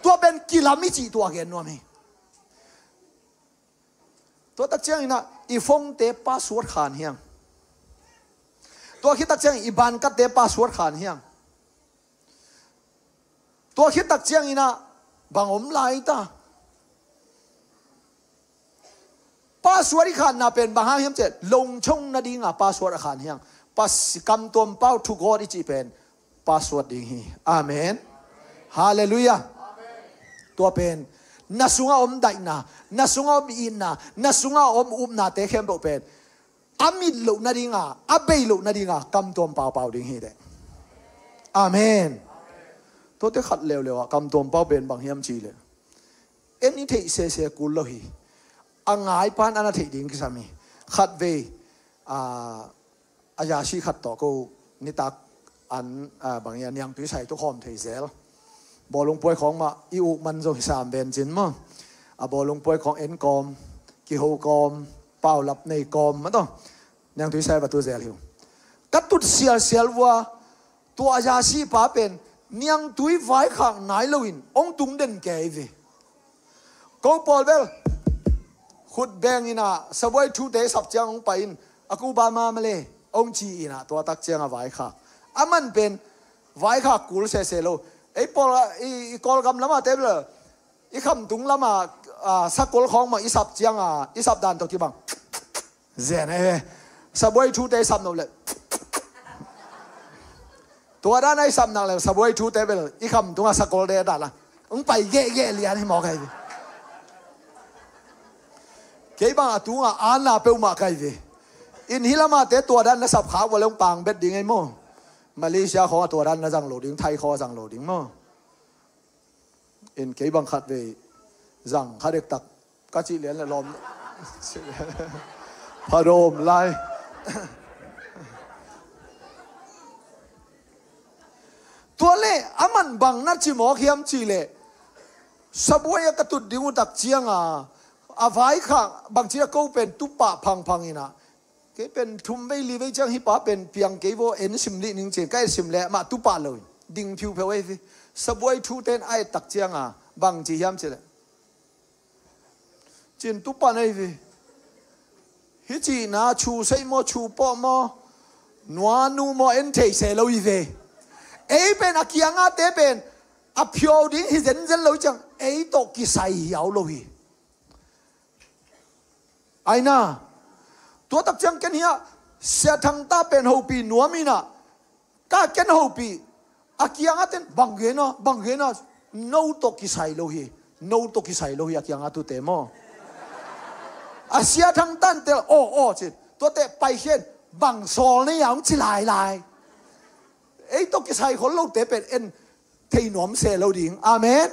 Tua pen kilam i cih tua gen nuam hi. Tua tak ciangin ah i phone-te password khan hiang. Tua khit tak ciangin i bankatte password khan hiang. Tua khit tak ciangin ah bang om lai ta. Password i khanna pen bang hang hiam cih leh longchong nadinga password a khan hiang. Pasi kamtuam pau thugawt i cih pen password ding hi. Amen. Halleluiah. Tua pen Na sungah om daihna, na sungah om itna, na sungah om upnate khempeuh pen a mit loh nadinga, a bei loh nadinga kam tuam paupau ding hi teh. Amen. Tuate khat leuleu ah kam tuam pau pen bang hiam cih leh, en i theih sese kul lo hi. A ngaipan a na theih ding kisam hi. Khatvei a, a yasi khat tawh ko nitak an, a, bang ia niangtui sai tu khawm thei zel. Bawlung puai khawng mah i uk man zong hi sam ven cin maw. A bawlung puai khawng en kawm, kiho kawm, paulap nei kawm mah tawh niangtui sai va tu zel hi uh. Ka tut sialsial vua, tua a yasi pa pen niangtui vaikhak nai loin hong tung den kei ve. Ko pawl bel khut beng inah sabuai thute sap ciang hong pai in, a kuba ma male hong ci inah tua tak ciang a vaikhak. A man pen vaikhak kul sese lo. Ei pawl i, i Kawlgam lamah te bel i khamtung lamah, a, sakol khawng mah i sap ciang a, i sap dan tawh kibang zen e. Sabuai thute i sap nop leh tua dan a i sap nak leh sabuai thute bel i khamtung a sakol de dan a hong pai gehgeh lian hi mawk ahi ve. Kei bang a tungah ana peuhmah ka hi ve. In hih lamahte tua dan na sap khak vua le hong pang bet ding ei maw. Malaysia khawng a tua dan na zang lo ding, Thai khawng a zang lo ding maw. In kei bang khatvei zang kha dektak ka cih lian le lawm phadawm lai. Tua le a man bang na ci mawk hiam cih leh, sabuai a ka tut ding uh tak cianga a vaikhak bangci a ko pen tupah phangphang inah, kei pen thum vei li vei ciang hih pa pen piang kei vaw en sim lih ning cin ka en sim leh mah tupah lo in ding phiupheu ei ve. Sabuai thute in a et tak cianga bangci hiam cih leh, cin tupah nei ve. Hih cihna chu seih maw, chu pawh maw, nuanu maw en thei se lo hi ve. Ei pen a kiangate pen a phiau ding hi zenzen lo hi ciang ei tawh kisai hiau lo hi. Aina, tua tak ciang ken hiah Sia Thang ta pen hopih nuam inah, ka ken hopih a kiangah ten bang gena, bang gena, no tawh kisai lo hi. No tawh kisai lo hi a kiangah tute maw. A Sia Thang tan tel aw aw cin tuate paikhian bang sawl nei a hong ci lailai. Ei tawh kisai khol lote pen en thei nuam se lo ding. Amen.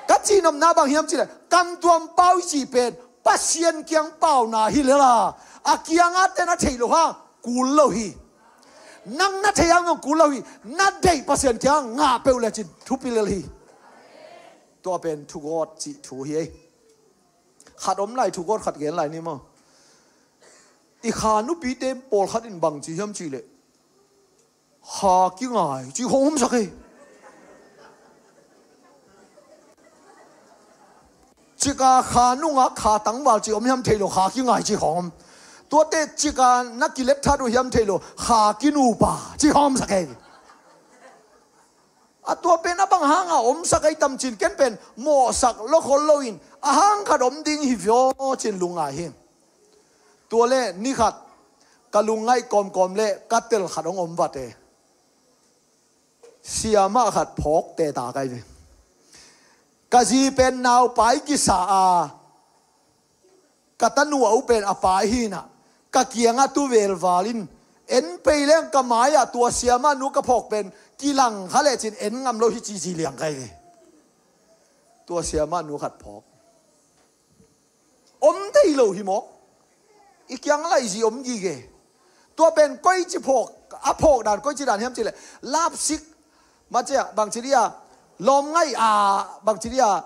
Ka cihnopna bang hiam cih leh, kam tuam pau i cih pen Pasian kiang pauna hi lel a, a kiangah ten a theih loh hang kul lo hi. Nang na theih hang zong kul lo hi. Na deih Pasian kiangah ngah peuh lecin thupi lel hi. Tua pen thugawt cih thu hi ei. Khat om lai, thugawt khat gen lai ni maw. I kha nupite pawlkhat in bang ci hiam cih leh, kha kingai ci khong om sak hi. Cika kha nunga kha tangval ci om hiam thei lo, kha kingai ci khong om. Tuate cika na kilet that uh hiam thei lo, kha kinupa ci khong om sak hi. A tua pen a bang hanga om sak hi tam cin ken pen mawhsak lo khol loin a hang khat om ding hi vio cin lungngai hi. Tua le ni khat ka lungngaih kawmkawm le ka tel khat hong om vat e. Siamah khat phawk teta kai ve. Ka zi pen naupai kisa a, ka tanu a u pen a pai hinah, ka kiangah tu velval in en pei leng ka mai-ah tua siamah nu ka phawk pen kilang kha lecin en ngam lo hi ci zi liang kai ve. Tua siamah nu khat phawk om thei lo hi mawk. I kiang laih zi om gige. Tua pen koici phawk, a phawk dan koici dan hiam cih leh, lapsik, macia bangci dia, lawm ngaih a, bangci dia,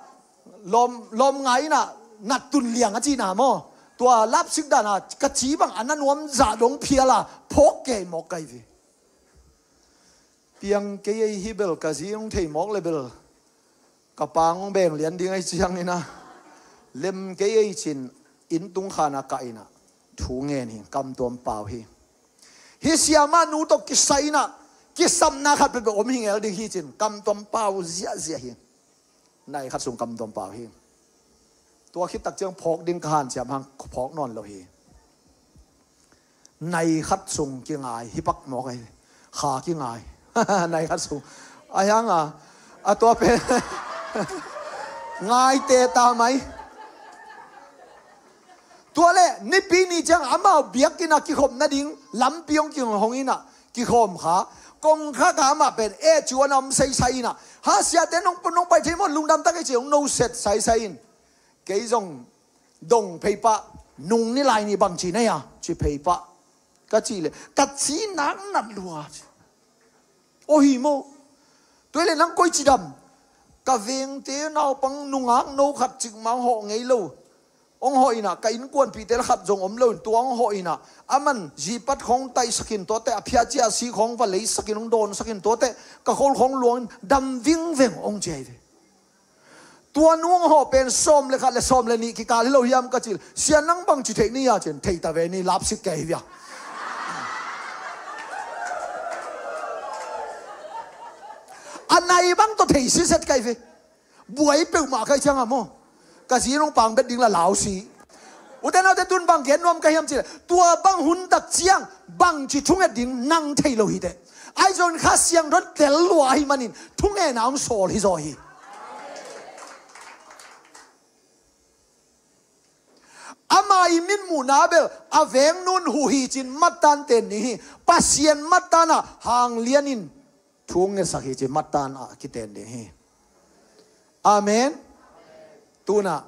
lawm, lawm ngai inah nat tun liang a cihna maw. Tua lapsik dana ka ci bang a na nuam zah dong phiala phawk kei mawk kai ve. Piang kei ei hi bel, ka zi hong thei mawk le bel ka pang hong beng lian ding ei ciang inah, lem kei ei cin inn tung khana kah inah thu ngen hi, kam tuam pau hi. Hi siamah nu tawh kisai inah kisapna khat peuhpeuh om hi ngel ding hi cin kam tuam pau ziahziah hi. Nai khat sung kam tuam pau hi. Tua khit tak ciang phawk ding ka hanciam hang phawk nawn lo hi. Nai khat sung kingai hi pak mawk ahi. Kha kingai. Nai khat sung. A hianga, a tua pen Ngaite ta mai. Tua le nipi ni ciang amau biakinn ah kikhop nading lampi hong kihong in ah kikhawm kha. Kongkhak ah amah pen eh cu an a om saisai in ah, ha, siate nong, nong pai thei maw, lungdam ta kei ci, hong no set saisai in. Kei zong dong phei pah, nung ni lai ni bang ci na hia ci phei pah. Ka cih leh ka ci nak nat lua ci. Aw hi maw? Tua hi leh nang koi cidam? Ka vengte naupang nungak no khat cikmah hong hawh ngei lo. Hong hawh in ah ka innkuanpihte le khat zong om lo in tua hong hawh in ah, aman zipat khawng taihsak in, tuate a phiacia si khawng va leisak in, hong dawnsak in, tuate ka khol khawng luang in dam vingveng hong ci hi ve. Tua nu hong hawh pen sawm le khat le sawm le nih kikal hi lo hiam ka cih leh, sia nang bang ci theih ni a cin, thei ta ve ni, lapsik kei hi via. A nai bang tawh thei siset kai ve. Buai peuhmah kai ciang a maw. Ka zi nong pang bet ding la lau si. Ute naute, tun bang gen nuam ka hiam cih leh, tua bang hun tak ciang bang ci thunget ding nang thei lo hi teh. Ahi zongin Kha Siangtho tel lua ahi manin thungetna hong sawl hi zaw hi. Ama i mitmuhna bel a veng nun huh hi cin mattan ten ding hi. Pasian mattan ah hanglian in thu ngetsak hi cin mattan ah kiten ding hi. Amen. Tun ah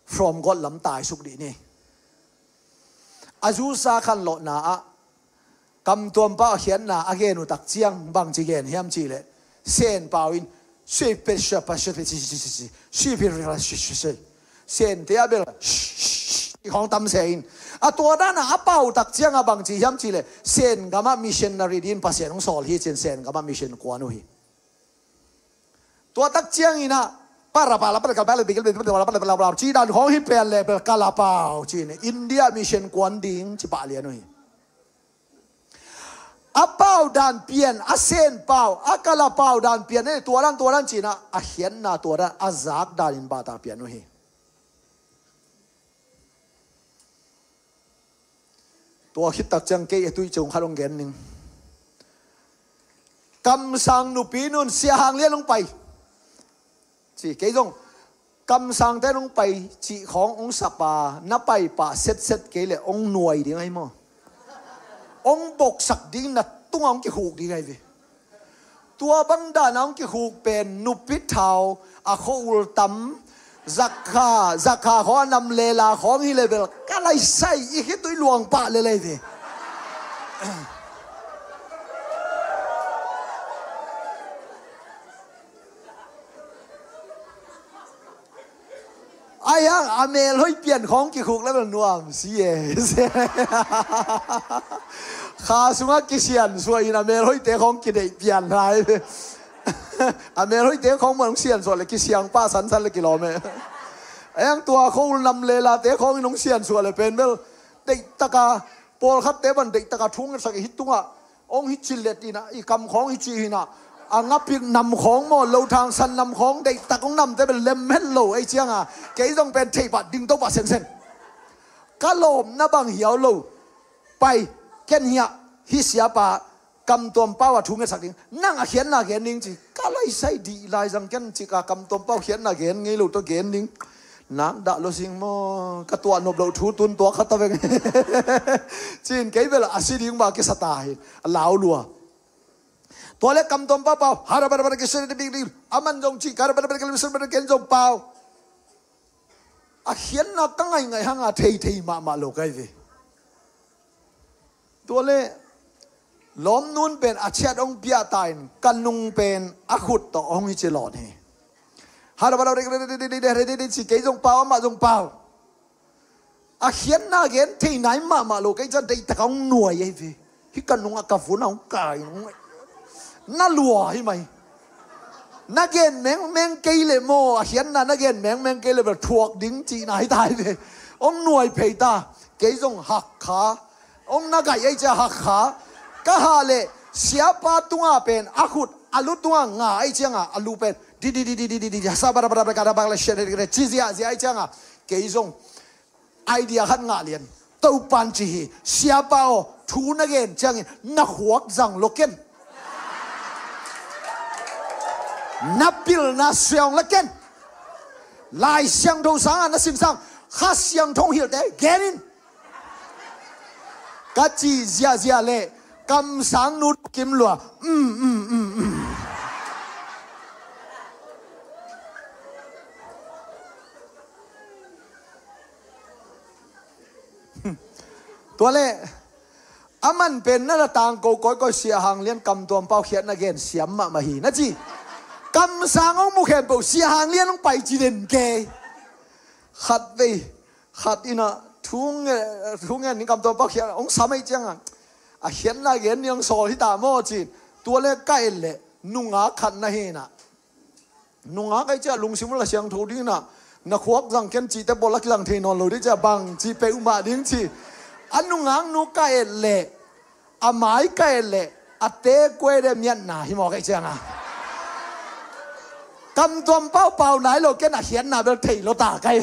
from God lam taisuk dih ni. A zusa khanlawhna ah kamtuam pau a khiatna a gen uh tak ciang bang ci gen hiam cih leh, Sen pau in, sui pe sha pa sha pe si si si si si si pi ra shi shi shi. Sente a bel shi shi shi khawng tam se in. A tua dan a a pau tak ciang a bang ci hiam cih leh, Sen gam ah missionary ding in Pasian hong sawl hi cin Sen gam ah mission kuan uh hi. Tua tak ciangin ah, para pa la para ka pa la bigel bigel la para la para ci dan khawng hi pen le bel ka la pau ci ni, India mission kuan ding ci pah lian uh hi. A pau dan pian, a Sen pau, a ka la pau dan pian, eh, tua dan, tua dan ci in ah, a khiatna tua dan a zak dan in bata pian uh hi. Tua khit tak ciang kei a tui cung khat hong gen ning. Kamsang nupi nun Sia Hang Lian hong pai ci, kei zong kamsangte hong pai cih khawng hong sap a, na pai pah setset kei leh hong nuai ding ahi maw. Hong boksak ding, na tungah hong kikhuk ding ahi ve. Tua bang dan a hong kikhuk pen nupi thau, a khua-ul tam, zakha, zakha khawng a nam lela khawng hi le bel ka laisai, i khitui luang pah lelei ve. Ai hang a melhoih pian khawng kikhuk le bel nuam si e. Kha sungah kisiansuah in a melhoihte khawng kideih pian lai. A melhoihte khawng man hong siansuah le kisiang pah sansan le kilawm e. Ai hang tua khua-ul nam lelate khawng in hong siansuah le pen bel deihtaka, pawlkhatte ban deihtaka thu ngetsak i hi tungah hong hi ci let in ah, i kam khawng hi ci hi in ah, a ngapik nam khawng maw, lothang san nam khawng deihtaka hong namte bel lem het lo ahi ciang a, kei zong pen theih pah ding to pah sensen. Ka lawpna bang hiau lo. Pai, ken hiah, hih siapa kamtuam pau a thu ngetsak ding, nang a khiatna gen ding ci. Ka laisai dih lai zang ken cik a, kamtuam pau khiatna gen ngei lo tawh gen ding. Nak dah lo sing maw, ka tuah nop loh thu tun tuak kha ta veng. Ci-in kei bel a si ding mah kisa ta hi, a lau lua. Tua le kamtuam pau pau, hara bara bara kisa ding ding, aman zong ci, kara bara bara kisa bara ken zong pau. A khiatna ka ngaingai hang a theithei mahmah lo kai ve. Tua le lawmnun pen a chiat hong piah ta in ka nung pen a khut tawh hong hi ci lawn hi. Hara bara rek rek rek rek rek rek rek ci, kei zong pau, amah zong pau. A khiatna gen thei nai mahmah lo kei ciang deihtaka hong nuai ahi ve. Hih ka nungah ka vun a hong kai, hong na lua hi mai. Na gen mengmeng kei leh maw, a khiatna na gen mengmeng kei leh bel thuak ding cihna hi ta hi ve. Hong nuai phei ta. Kei zong hak kha. Hong na gaih ahi cia hak kha. Ka hah leh siapa tungah pen a khut a lu tungah nga ahi cianga a lu pen di di di di di di di di sa bara bara bara bara bara ci ziahziah ahi cianga kei zong idea khat ngah lian. Topan ci hi, siapa aw, thu na gen ciangin na khuak zang lo ken. Na pilna siang lo ken. Lai Siangtho sangah na sin sang Kha Siangtho hilhte gen in. Ka cih ziahziah leh kamsang nu kim lua. Um, um, um, um. Tua leh a man pen na na tangko kawikawi Sia Hang Lian kamtuam pau khiatna gen siam mahmah hi na ci. Kamsang hong mu khempeuh Sia Hang Lian hong pai ci den ke. Khat vei khat in ah thu ngen, thu ngen ning kamtuam pau khiat hong sam ei ciangah a khiatna gen ning hong sawl hi ta maw ci. Tua leh ka et leh nungak khat na hi in ah. Nungak ahi ciah lungsim uh la siangtho ding in ah, na khuak zang ken cihte bawl a kizang thei nawn lo ding ciah bang cih peuhmah ding ci. A nungak nu ka et leh, a mai ka et leh, a tekuai de miatna hi mawk ahi ciangah. Kamtuam pau pau nai lo ken a khiatna bel thei lo ta kai.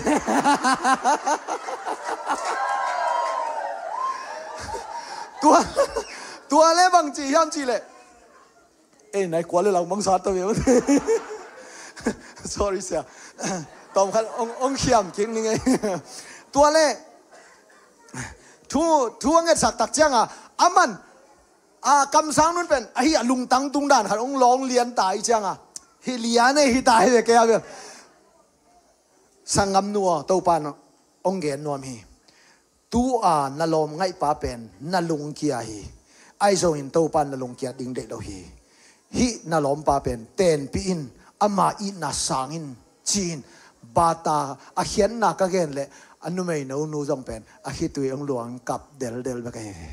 Tua, tua leh bang ci hiam cih leh. Ei, nai kua le lang bangsa ta ve. Sorry sia. Tawm khat ong, ong khiam kik ning ei. Tua le thu, thu a ngetsak tak cianga a man a kamsang nun pen ahi a lungtang tung dan khat ong lawng lian ta hi cianga hi lian ei hi ta hi ve kei a ve. Sanggam nu aw, Topa in ong gen nuam hi. Tu-a na lawm ngaihpa pen na lungkia hi. Ahi zongin Topa in na lungkia ding deih lo hi. Hih na lawmpa pen tenpih in, ama itna sang in ci-in bata a khiatna ka gen leh a numeino nu zong pen a khitui ong luang kap deldel bek ahi ve.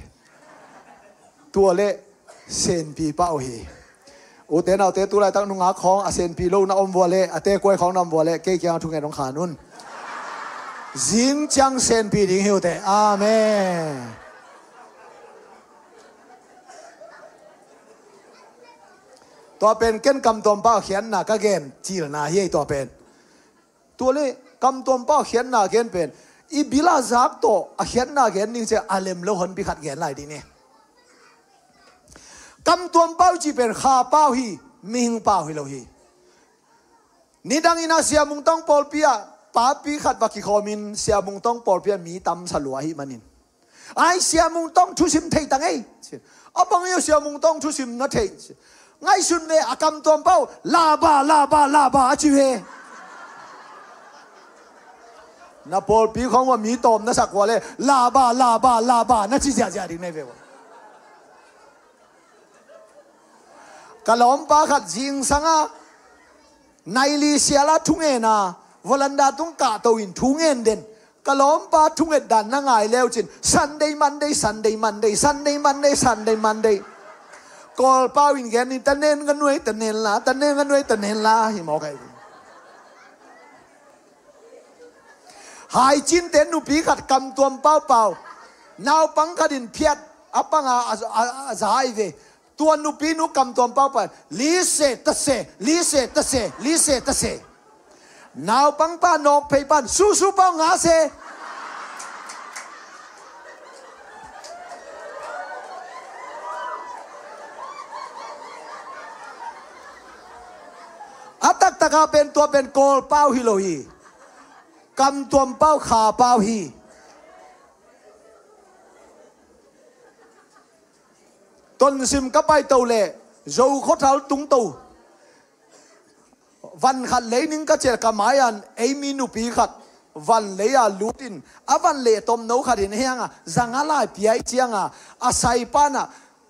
Tua le senpi pah uh hi. Ute naute tu laitak nungak khawng a senpi lo na om vua le a tekuai khawng na om vua le kei kiang thungen ong khan un. Zing ciang senpi ding hi ute. Amen. Tua pen ken kamtuam pau khiatna ka gen cilna hi ei tua pen. Tua le kamtuam pau khiatna gen pen i bil a zak tawh a khiatna gen ning cia a lem lo honpi khat gen lai dih ni. Kamtuam pau cih pen kha pau hi, mihing pau hi lo hi. Nidangin a Sia Mung Tawng pawlpi ah papi khat va kikhawmin Sia Mung Tawng pawlpi ah mi tamsa lua ahih manin, ai Sia Mung Tawng thusim thei tang ei. A bang ei Sia Mung Tawng thusim na thei. Ngaihsun ve a kamtuam pau laba laba laba a ci ve. Na pawlpi khawng va mi tawm na sak ua le laba laba laba na ci ziahziah ding nei ve ua. Ka lawmpa khat zingsanga naili siala thungena volanda tung kahto in thungen den. Ka lawmpa thunget dan na ngai leu cin Sunday Monday Sunday Monday Sunday Monday Sunday Monday. Kawlpau in gen in tanen ka nuai tanen la tanen ka nuai tanen la hi mawk ahi. Haicinte nupi khat kamtuam paupau naupang khat in phiat a panga a, a, a za ahi ve. Tua nupi nu kamtuam paupau lise tase lise tase lise tase. Naupang pa nawk phei pan susu pau nga se. A taktaka pen tua pen Kawlpau hi lo hi. Kamtuam pau kha pau hi. Tonsim ka paito le Zo khuathal tungto van khat leining ka cial ka mai-an eimi nupi khat van lei-a lutin a van leh tomno khat in hianga zanga lai piai cianga a saipana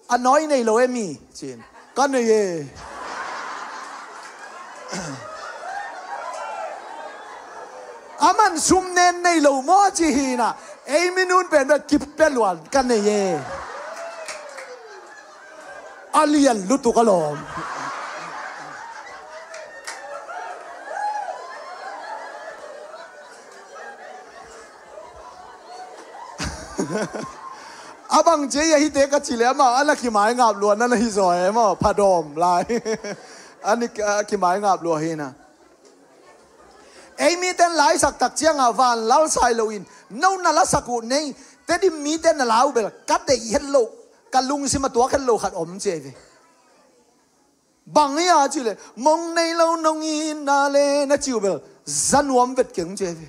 a nawi nei lo emi cin ka nei e. A man sum nen nei lo maw ci hina eimi nun pen bek kipia luan ka nei e. A lian lutuk a lawm. A bang cia hite ka ci le amah a na kimai ngap luan na na hi zaw e maw phadawm lai. A ni a kimai ngap luan hina. Ei mite laisak tak cianga van lalsai loin no na lasak uh nei Tedim mite na lau bel ka deih het loh ka lungsim a tuak het loh khat om cia ve. Bang ia ci le mong nei lo nong ina le na ciu bel Za nuam vet keng ci hi.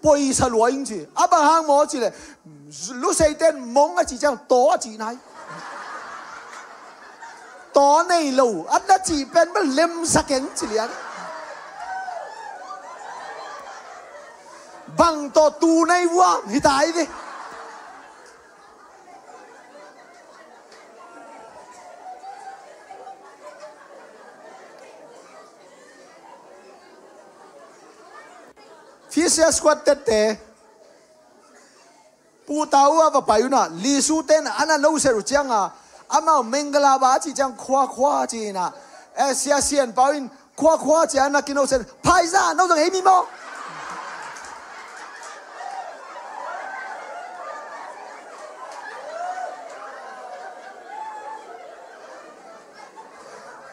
Poisa lua ing ci. A bang hang maw ci leh, Luseite in mong a cih ciang taw a cih nai. Taw nei lo a na cih pen bel lemsa keng ci lian. Bang tawh tu nei vuam hi ta hi ve. Fisia squad tette. Pu Tau a va pai un ah, Lisute'n a na noset uh ciang a, amau Mengalaba a cih ciang khuakhua ci-in ah, eh, Sia Sian Pau in khuakhua ci-a na kinoset, phaisa no zong ei mi maw?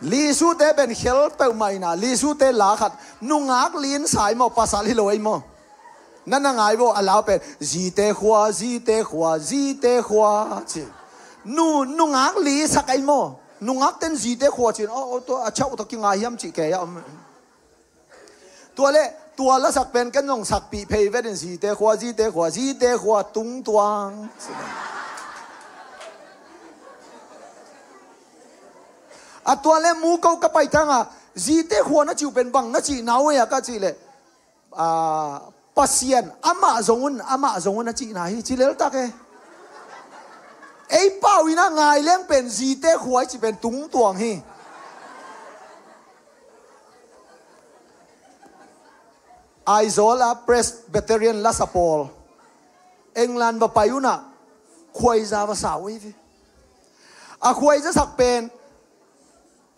Lisute'n pen khel peuhmah in ah, Lisute'n la khat, nungak li in sa ei maw, pasal hi lo ei maw? Na na ngai vaw, a lau pen, Zite khua, Zite khua, Zite khua ci. Nu, nungak li sak ei maw? Nungakte'n Zite khua ci-in, oh, oh, tua a chauh tawh kinga hiam cih kei a om. Tua leh, tua lasak pen ken zong sakpih phei vet in, Zite khua, Zite khua, Zite khua tungtuang. A tua leh Muko ka pai tang a, Zite khua na cih uh pen bang na cihna uh ei a ka cih leh, ah, Pasian, amah zong un, amah zong un a cihna hi, ci leltak e. Ei pau in a ngai leng pen Zite khua i cih pen tungtuang hi. Aizawl a Presbyterian lasa pawl England va pai un ah khuaiza va sa uh hi ve. A khuaiza sak pen,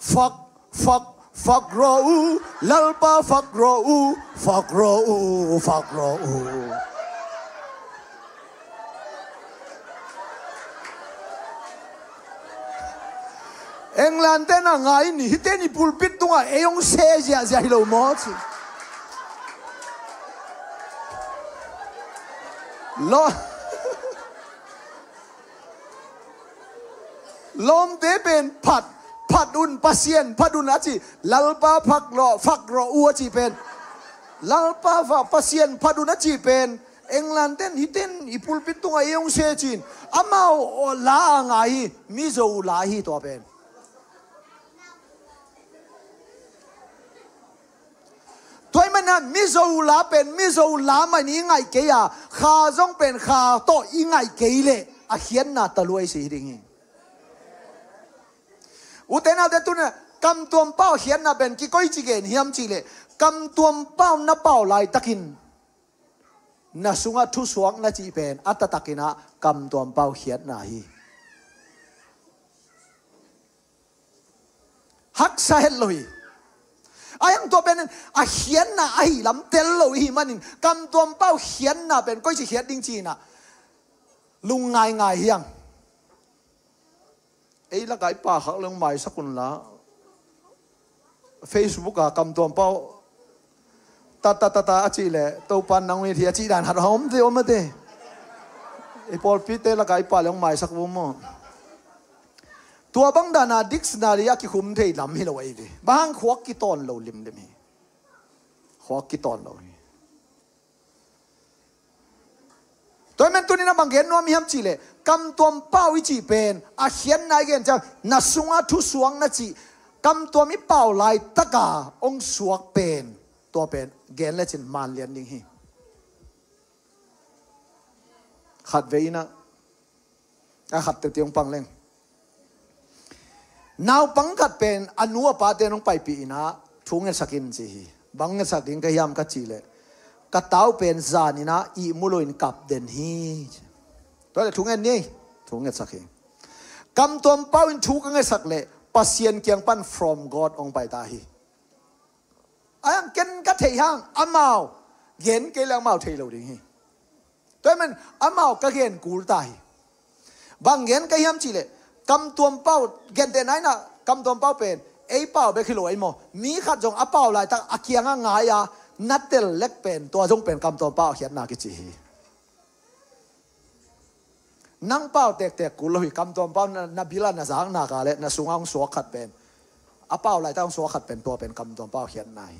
fak, fak, fak rawh uh, Lalpa fak rawh uh, fak rawh uh, fak rawh uh. England te'n a ngai ni, hihte in i pulpit tungah ei hong se ziahziah hi lo maw ci. Lo. Lawmte pen phat, phat un Pasian, phat un a ci, Lalpa fak rawh, fak rawh uh a ci pen. Lalpa fak, Pasian phat un a ci pen. England te'n hihte in i pulpit tungah ei hong se ci-in. Amau la a ngai hi, Mizo la hi tua pen. Tua ahih manin ah Mizo la pen Mizo la mah in i ngaih kei a, Kha zong pen Kha tawh i ngaih kei leh a khiatna taluai si hi ding hi. Ute naute, tuni-in ah Kam Tuam Pau khiatna pen kikoici gen hiam cih leh, Kam Tuam Pau na pau laitakin na sungah thusuak na cih pen a taktakin ah Kam Tuam Pau khiatna hi. Haksa het lo hi. A hiang tua pen a khiatna ahi lam tel lo i hih manin Kam Tuam Pau khiatna pen koici khiat ding ci-in ah lungngai ngai hiang. Ei lakah i pa khak leng maisak unla, Facebook ah Kam Tuam Pau ta ta ta ta a cih leh Topa'n nang hong it hi a cih dan khat a om te om a te. I pawlpite lakah i pa leng maisak vo maw? Tua bang dana dictionary a kikhum thei lam hi lo ahi ve. Bang hang khuak kitawn lo limlim hi. Khuak kitawn lo hi. Tua ahih manin tuni-in ah bang gen nuam hiam cih leh, Kam Tuam Pau i cih pen a khiatna i gen ciang na sungah thusuak na cih, Kam Tuam i pau laitaka hong suak pen, tua pen gen lecin man lian ding hi. Khatvei in ah, a khat teuh tiang pang leng. Naupang khat pen a nu a pate in hong paipih in ah thu ngetsak in ci hi. Bang ngetsak ding ka hiam ka cih leh, ka tau pen zan in ah ihmu lo in kap den hi. Tua leh thu nget ni, thu ngetsak hi. Kam Tuam Pau in thu ka ngetsak leh Pasian kiang pan from God hong pai ta hi. A hiang ken ka theih hang amau gen kei leh amau thei lo ding hi. Tua ahih manin amau ka gen kul ta hi. Bang gen ka hiam cih leh, Kam Tuam Pau, gentehna in ah Kam Tuam Pau pen ei pau bek hi lo ahi maw? Mi khat zong a pau laitak a kiangah ngai a na tel lek pen, tua zong pen Kam Tuam Pau a khiatna kici hi. Nang pau tektek kul lo hi, Kam Tuam Pau na, na bil ah na zak nak leh na sungah hong suak khat pen, a pau laitak hong suak khat pen, tua pen Kam Tuam Pau khiatna hi.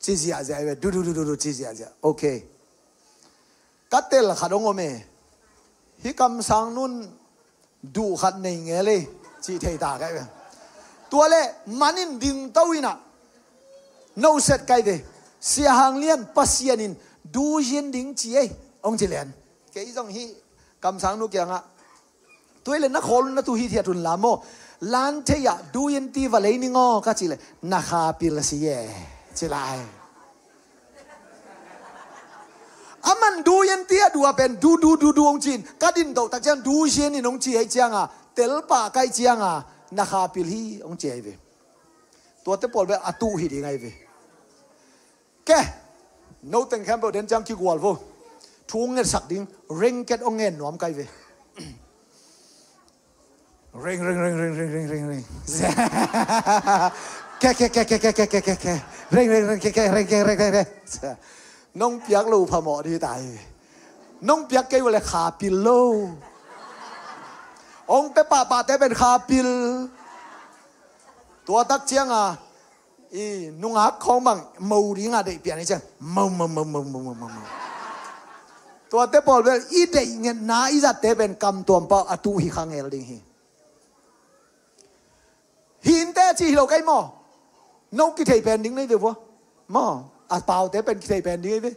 ci ziahziah hi ve, du du du du du ci ziahziah. Ok. Ka tel khat hong om e. Hih kamsang nun duh khat nei ngel e, cih thei ta kai ve. Tua leh man in dingto in ah, no set kai ve. Sia Hang Lian, Pasian in du zin ding ci e, hong ci lian. Kei zong hih kamsang nu kiangah, tua leh na khawl un, na tu hithiat un la maw. Lan thei ah du in ti va lei ning aw ka cih leh, na kha pil si e, ci lai. A man du in ti a, du a pen du du du du hong ci in, ka din doh tak ciang du zin in hong ci ahih cianga, tel pah kai cianga, na kha pil hi hong ci ahi ve. Tuate pawl bel a tuh hi ding ahi ve. Ke, no teng khempeuh den ciang kigual vo. Thu ngetsak ding, ringket hong ngen nuam kai ve. Ring, ring, ring, ring, ring, ring, ring, ring. Ke, ke, ke, ke, ke, ke, ke, ke, ke. Ring, ring, ring, ke, ke, ring, ke, ring, ring, ring. Nong piak lo phamawh dih tai. Nong piak kei uh leh kha pil lo. Hong pia pahpahte pen kha pil. Tua tak cianga, i nungak khawng bang mo dinga deih pian i ciang, mo, mo, mo, mo, mo, mo, mo, mo. Tuate pawl bel i deih ngetna i zatte pen kamtuam pau a tuh hi kha ngel ding hi. Hinte cih hi lo kei maw. No kithei pen ding nei ve vua. Maw, a paute pen kithei pen ding ei ve.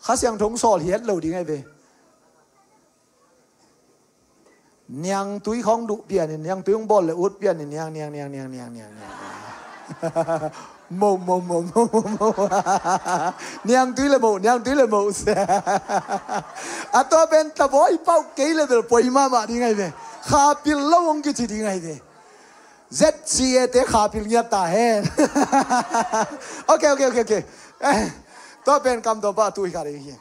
Kha Siangtho hong sawl hiat lo ding ei ve. Niangtui khawng duh pianin, niangtui hong bawl le ut pianin, niang, niang, niang, niang, niang, niang, niang. Mo, mo, mo, mo, mo, mo. Niangtui le mo, niangtui le mo. A tua pen tabawi pauh kei le bel poi mahmah ding ahi ve. Kha pil lo hong kici ding ahi ve. Z C A te kha pil ngiat ta hen. Ok, ok, ok, ok. Eh, tua pen kamtuam pau a tuh hi kha ding hi.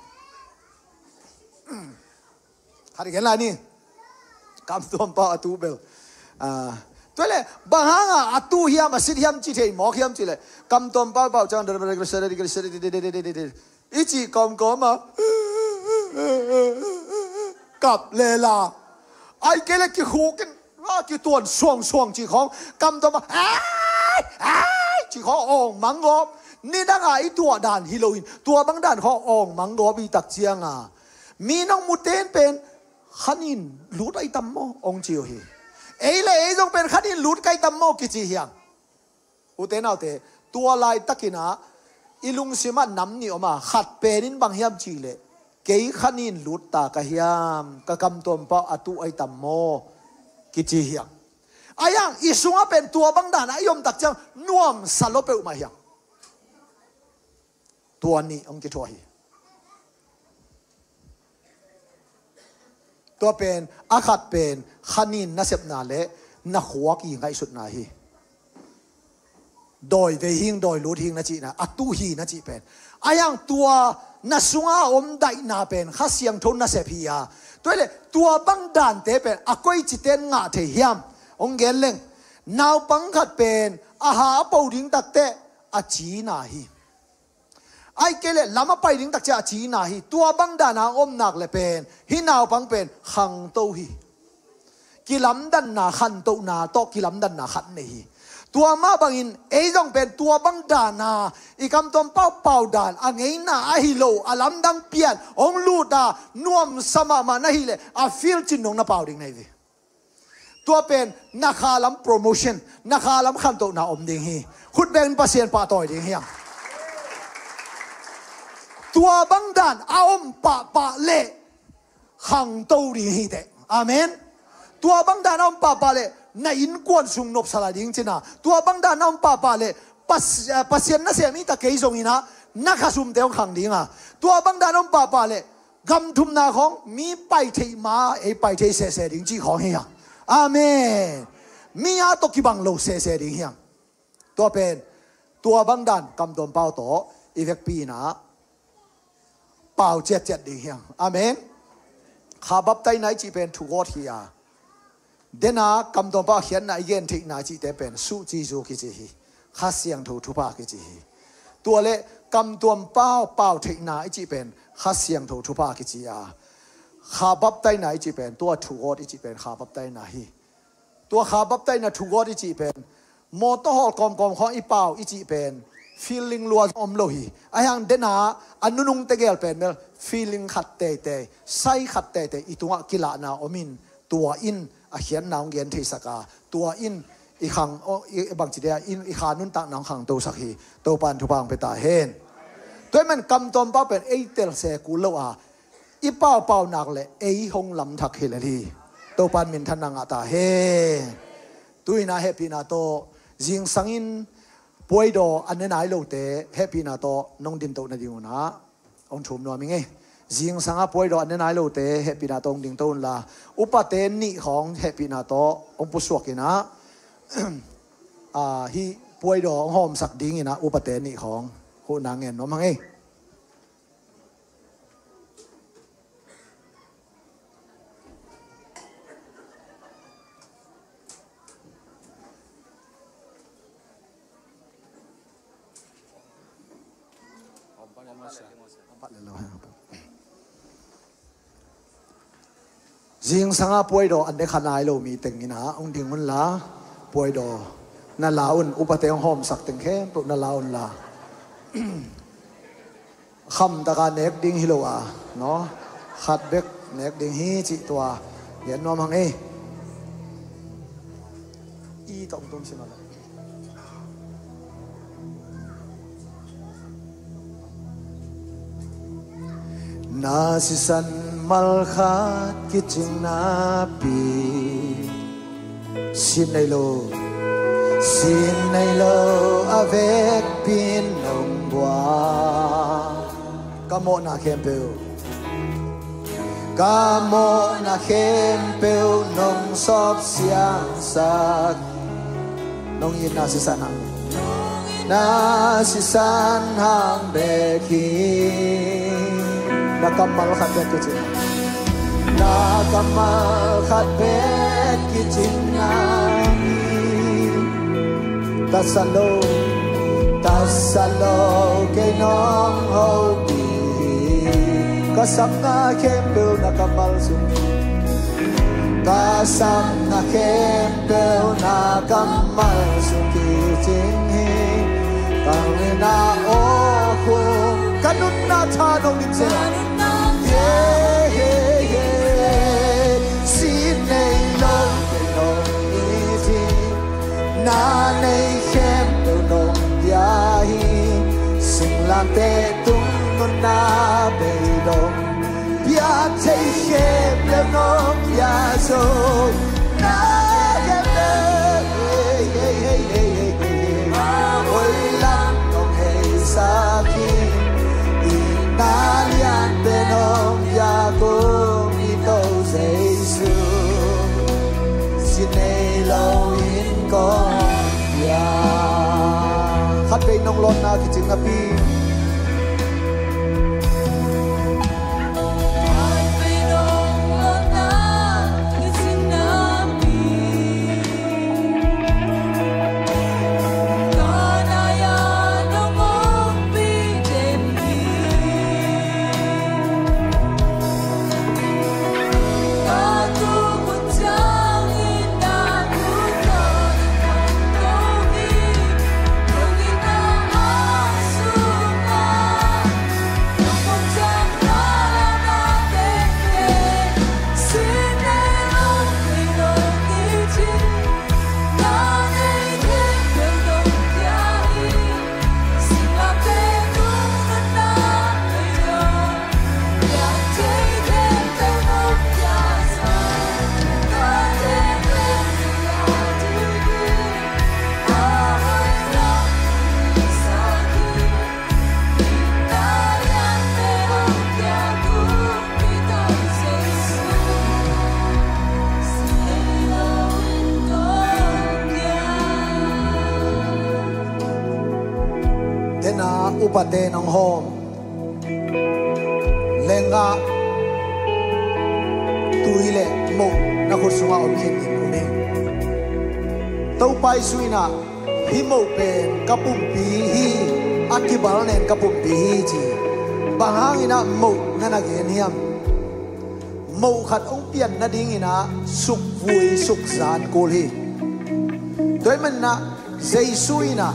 Khat i gen lai ni. Kamtuam pau a tuh bel. Ah, tua leh, bang hanga a tuh hiam, a sit hiam, ci thei mawk hiam cih leh, kamtuam pau pau ciang, i cih kawmkawm a, kap lela. Ai kei leh kikhuk in, a kituan suangsuang cih khawng, kamtuam a, ai, ai, cih khawng awng mang gawp. Nidanga i tuah dan hi loin, tua bang dan khawng awng mang gawp i tak cianga, mi nong mu ten pen, khanin lut ai tam maw, hong ci uh hi. Ei le ei zong pen khanin lut kai tam maw kici hiang. Ute naute, tua laitakin ah i lungsim ah nam nih om a, khat pen in bang hiam cih leh, kei khanin lut ta ka hiam, ka kamtuam pau a tuh ai tam maw kici hiang. Ai ang i sungah pen tua bang dan ah i om tak ciang nuamsa lo peuhmah hiang. Tua nih hong kithuah hi. Tua pen, a khat pen, khanin nasepna le na khuak i ngaihsutna hi. Dawi vei hing, dawi lut hing na cihna, a tuh hi na cih pen. Ai ang tua na sunga om daihna pen, Kha Siangtho nasep hi a. Tua hi leh, tua bang dante pen, a koici ten ngah thei hiam. Hong gen leng, naupang khat pen, a ha a po ding takteh, a cina hi. Ai kei leh lam a pai ding takcia a cina hi. Tua bang dana om nak le pen, hih naupang pen khangto hi. Kilamdanna, khantohna tawh kilamdanna khat nei hi. Tua mah bangin ei zong pen tua bang dana i kamtuam pau pau dan a ngeina ahi lo a lamdang pian hong luta nuamsa mahmah na hih leh a field cin dong na pau ding na hi ve. Tua pen na kha lam promotion, na kha lam khantohna om ding hi. Khut bengin Pasian pahtawi ding hiam. Tua bang dan a om pahpah leh khangto ding hi teh. Amen. Tua bang dan a om pahpah leh na innkuan sung nopsa lai ding cina. Tua bang dan a om pahpah leh Pas-, eh, Pasian nasem hi ta kei zongin ah na khasumte hong khang ding a. Tua bang dan a om pahpah leh gam thumna khawng mi pai theih ma, ei pai thei sese ding cih khawng hi hang. Amen. Mi a tawh kibang lo sese ding hi hang. Tua pen, tua bang dan kamtuam pau tawh i vekpi in ah pau ciatciat ding hi hang. Amen. Kha baptaina i cih pen thugawt hi a. Dena kamtuam pau a khiatna i gen theihna i cihte pen suhci zu kici hi. Kha Siangtho thupha kici hi. Tua le kamtuam pau pau theihna i cih pen Kha Siangtho thupha kici a. Kha baptaina i cih pen, tua thugawt i cih pen kha baptaina hi. Tua kha baptaina thugawt i cih pen, mawtaw hawl kawmkawm khawng i pau i cih pen, Feeling lua zong om lo hi. Ahi hang dena a nunung tegel pen bel feeling khat teitei, sai khat teitei i tungah kilahna om in, tua in a khiatna hong gen theisak a, tua in i khang, i, i bangci dia, i, i kha nuntakna hong khangtosak hi. Topa in thupha hong pia ta hen. Tua ahih man kam tawmpak pen ei tel se kul lo a, i paupau nak le ei hong lamthak hi lel hi. Topa in minthanna ngah ta hen. Tu-in ah hehpihna tawh zingsangin puaidaw a ne nai lote hehpihna tawh nong dinto nading un ah hong thum nuam ing ei. Zingsang a puaidaw a ne nai lote hehpihna tawh hong dingto unla, upate nih khawng hehpihna tawh hong pusuak in ah, ah, hih puaidaw hong hawmsak dingin ah upate nih khawng huhna ngen nuam hang ei. Zingsang a puaidaw an ne kha nai lo mi tengin ah hong ding unla, puaidaw na la un, upate hong hawmsak teng khempeuh na la unla. Khamtaka nek ding hi lo a, no? Khat bek nek ding hi cih tua gen nuam hang ei. I tawh tung si mah. Na sisan mal khat kicing napi, sin nei lo, sin nei lo a vekpi in nong buak. Ka mawhna khempeuh, ka mawhna khempeuh nong sawp siangsak. Nong itna sisan hang, na sisan hang bek hi. Na kammal khat bek kicing, na kammal khat bek kicing na hi. Tasat lo, tasat lo kei nong hopih hi. Ka sapna khempeuh na kammal sung, ka sapna khempeuh na kammal sung kicing hi. Ka nunna aw khum, ka nunna tha nong dim se. Yeah, yeah, yeah. Sin nei lo, nei lo ni ci. Na nei khempeuh nong pia hi. Singlamteh tung nunna beidong, pia thei khempeuh nong pia zo. Na khempeuh, hey, hey, hey. Oi lam nong heisak hi. I na lian pen nong pia kong i To Jesu. Sin nei lo in kong pia. Khat vei nong lawnna kicing napi. Tena upate nong hawm lengah tui le moh na khut sungah om khin in um in. Topa Jesu in ah, hih moh pen ka pumpi hi, a kibal nen ka pumpi hi ci. Bang hangin ah moh na na gen hiam? Moh khat hong pian nadingin ah sukvui sukzan kul hi. Tua ahih manin ah Jesu in ah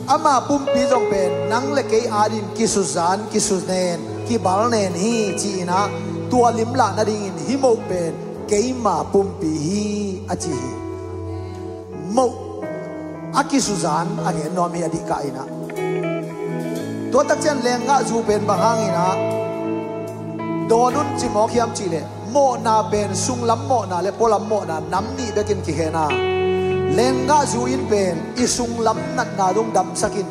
Ama pumpi zong pen nang le kei adingin kisuzan, kisunen, kibalnen hi ci-in ah, tua limlah nadingin hih moh pen keima pumpi hi a ci hi. Moh a kisuzan a gen nuam hi a dih kah in ah. Tua takciang lenggahzu pen bang hangin ah dawn un ci mawk hiam cih leh, mawhna pen sunglam mawhna le pualam mawhna nam nih bekin kikhen a, lenggahzu in pen i sunglam natna zong damsak in,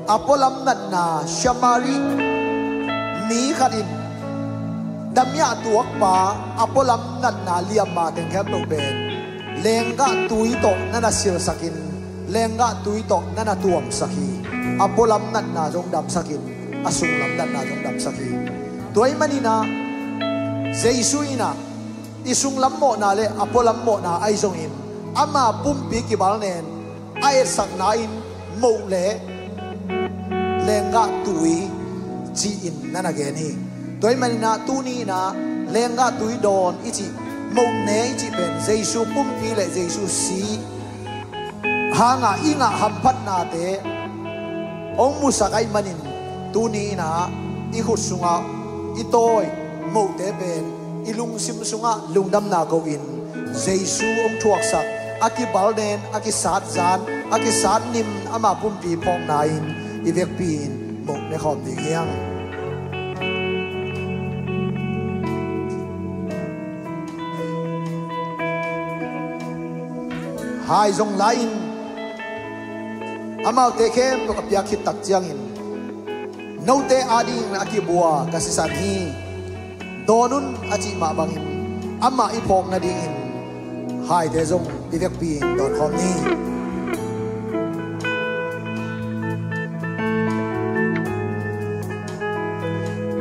a pualam natna, Samari mi khat in damiah tuakpa a pualam natna liamma teng khempeuh pen lenggah tui tawh na na silsak in, lenggah tui tawh na na tuamsak hi. A pualam natna zong damsak in, a sunglam natna zong damsak hi. Tua ahih manin ah Jesu in ah i sunglam mawhna le a pualam mawhna ahi zongin, ama pumpi kibalnen a etsakna in moh le lenggah tui ci-in na na gen hi. Tua ahih manin ah tuni in ah lenggah tui dawn i cih, moh ne i cih pen Jesu pumpi le Jesu si hangah i ngah hamphatnate hong musak ahih manin, tuni in ah i khut sungah i tawi mohte pen i lungsim sungah lungdamna ko-in, Jesu hong thuaksak, a kibalnen, a kisat zan, a kisat nim, ama pumpi phawkna in i vekpi in moh ne khawm ding hi hang. Hai zong la-in, amaute khempeuh a piak khit tak ciangin, note adingin a kibua ka sisan hi. Dawn un a cih mah bangin, amah i phawk nadingin haite zong i vekpi in dawn khawm ni.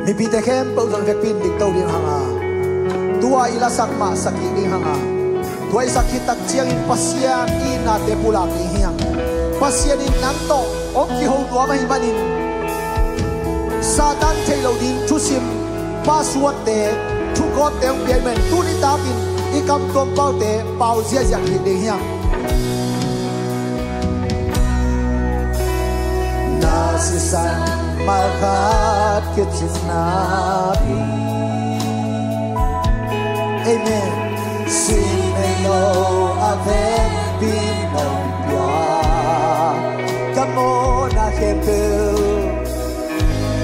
Mipite khempeuh zong vekpi in dikto ding hang a, tua i lasak mah sak kik ding hang a, tua i sak khit tak ciangin Pasian i itnate pulak ding hi hang. Pasian in nang tawh hong kiho nuam ahih manin, Satan theih loh ding thusim, passwordte, thukawtte hong pia ahih manin, tuni takin i kam tuam paute pau ziahziah kik ding hi hang. Na sisan malkhat kicin napi. Amen. Sin nei lo a vekpi nong pia. Ka mawhna khempeuh,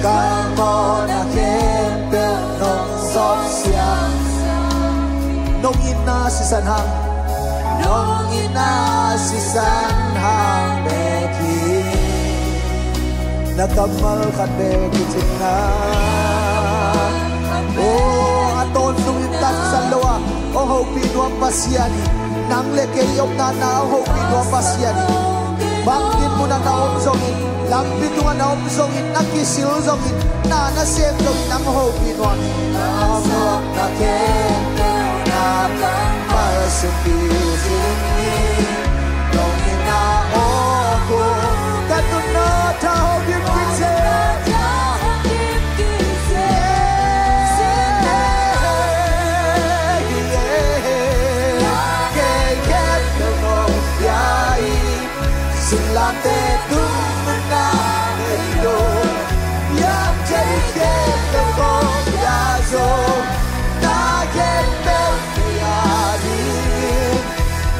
ka mawhna khempeuh nong sawp siang. Nong itna sisan hang, nong itna sisan hang bek hi. Na kammal khat bek kicin na. Oh, a tawntungin tatsan lo a hong hopih nuam Pasian hi. Nang le kei omna na hong hopih nuam Pasian hi. Bangkhin munah na om zongin, lampi tungah na om zongin, na kisil zongin, na na sem zongin, nang hong hopih nuam hi. Na muak na khempeuh na kammal sung kicin hi. Nong itna aw kung ka nunna tha hong dim kicin. Kei khempeuh nong pia hi. Singlamteh tung nunna nei lo, hiam kei khempeuh kong pia zo. Na khempeuh pia ding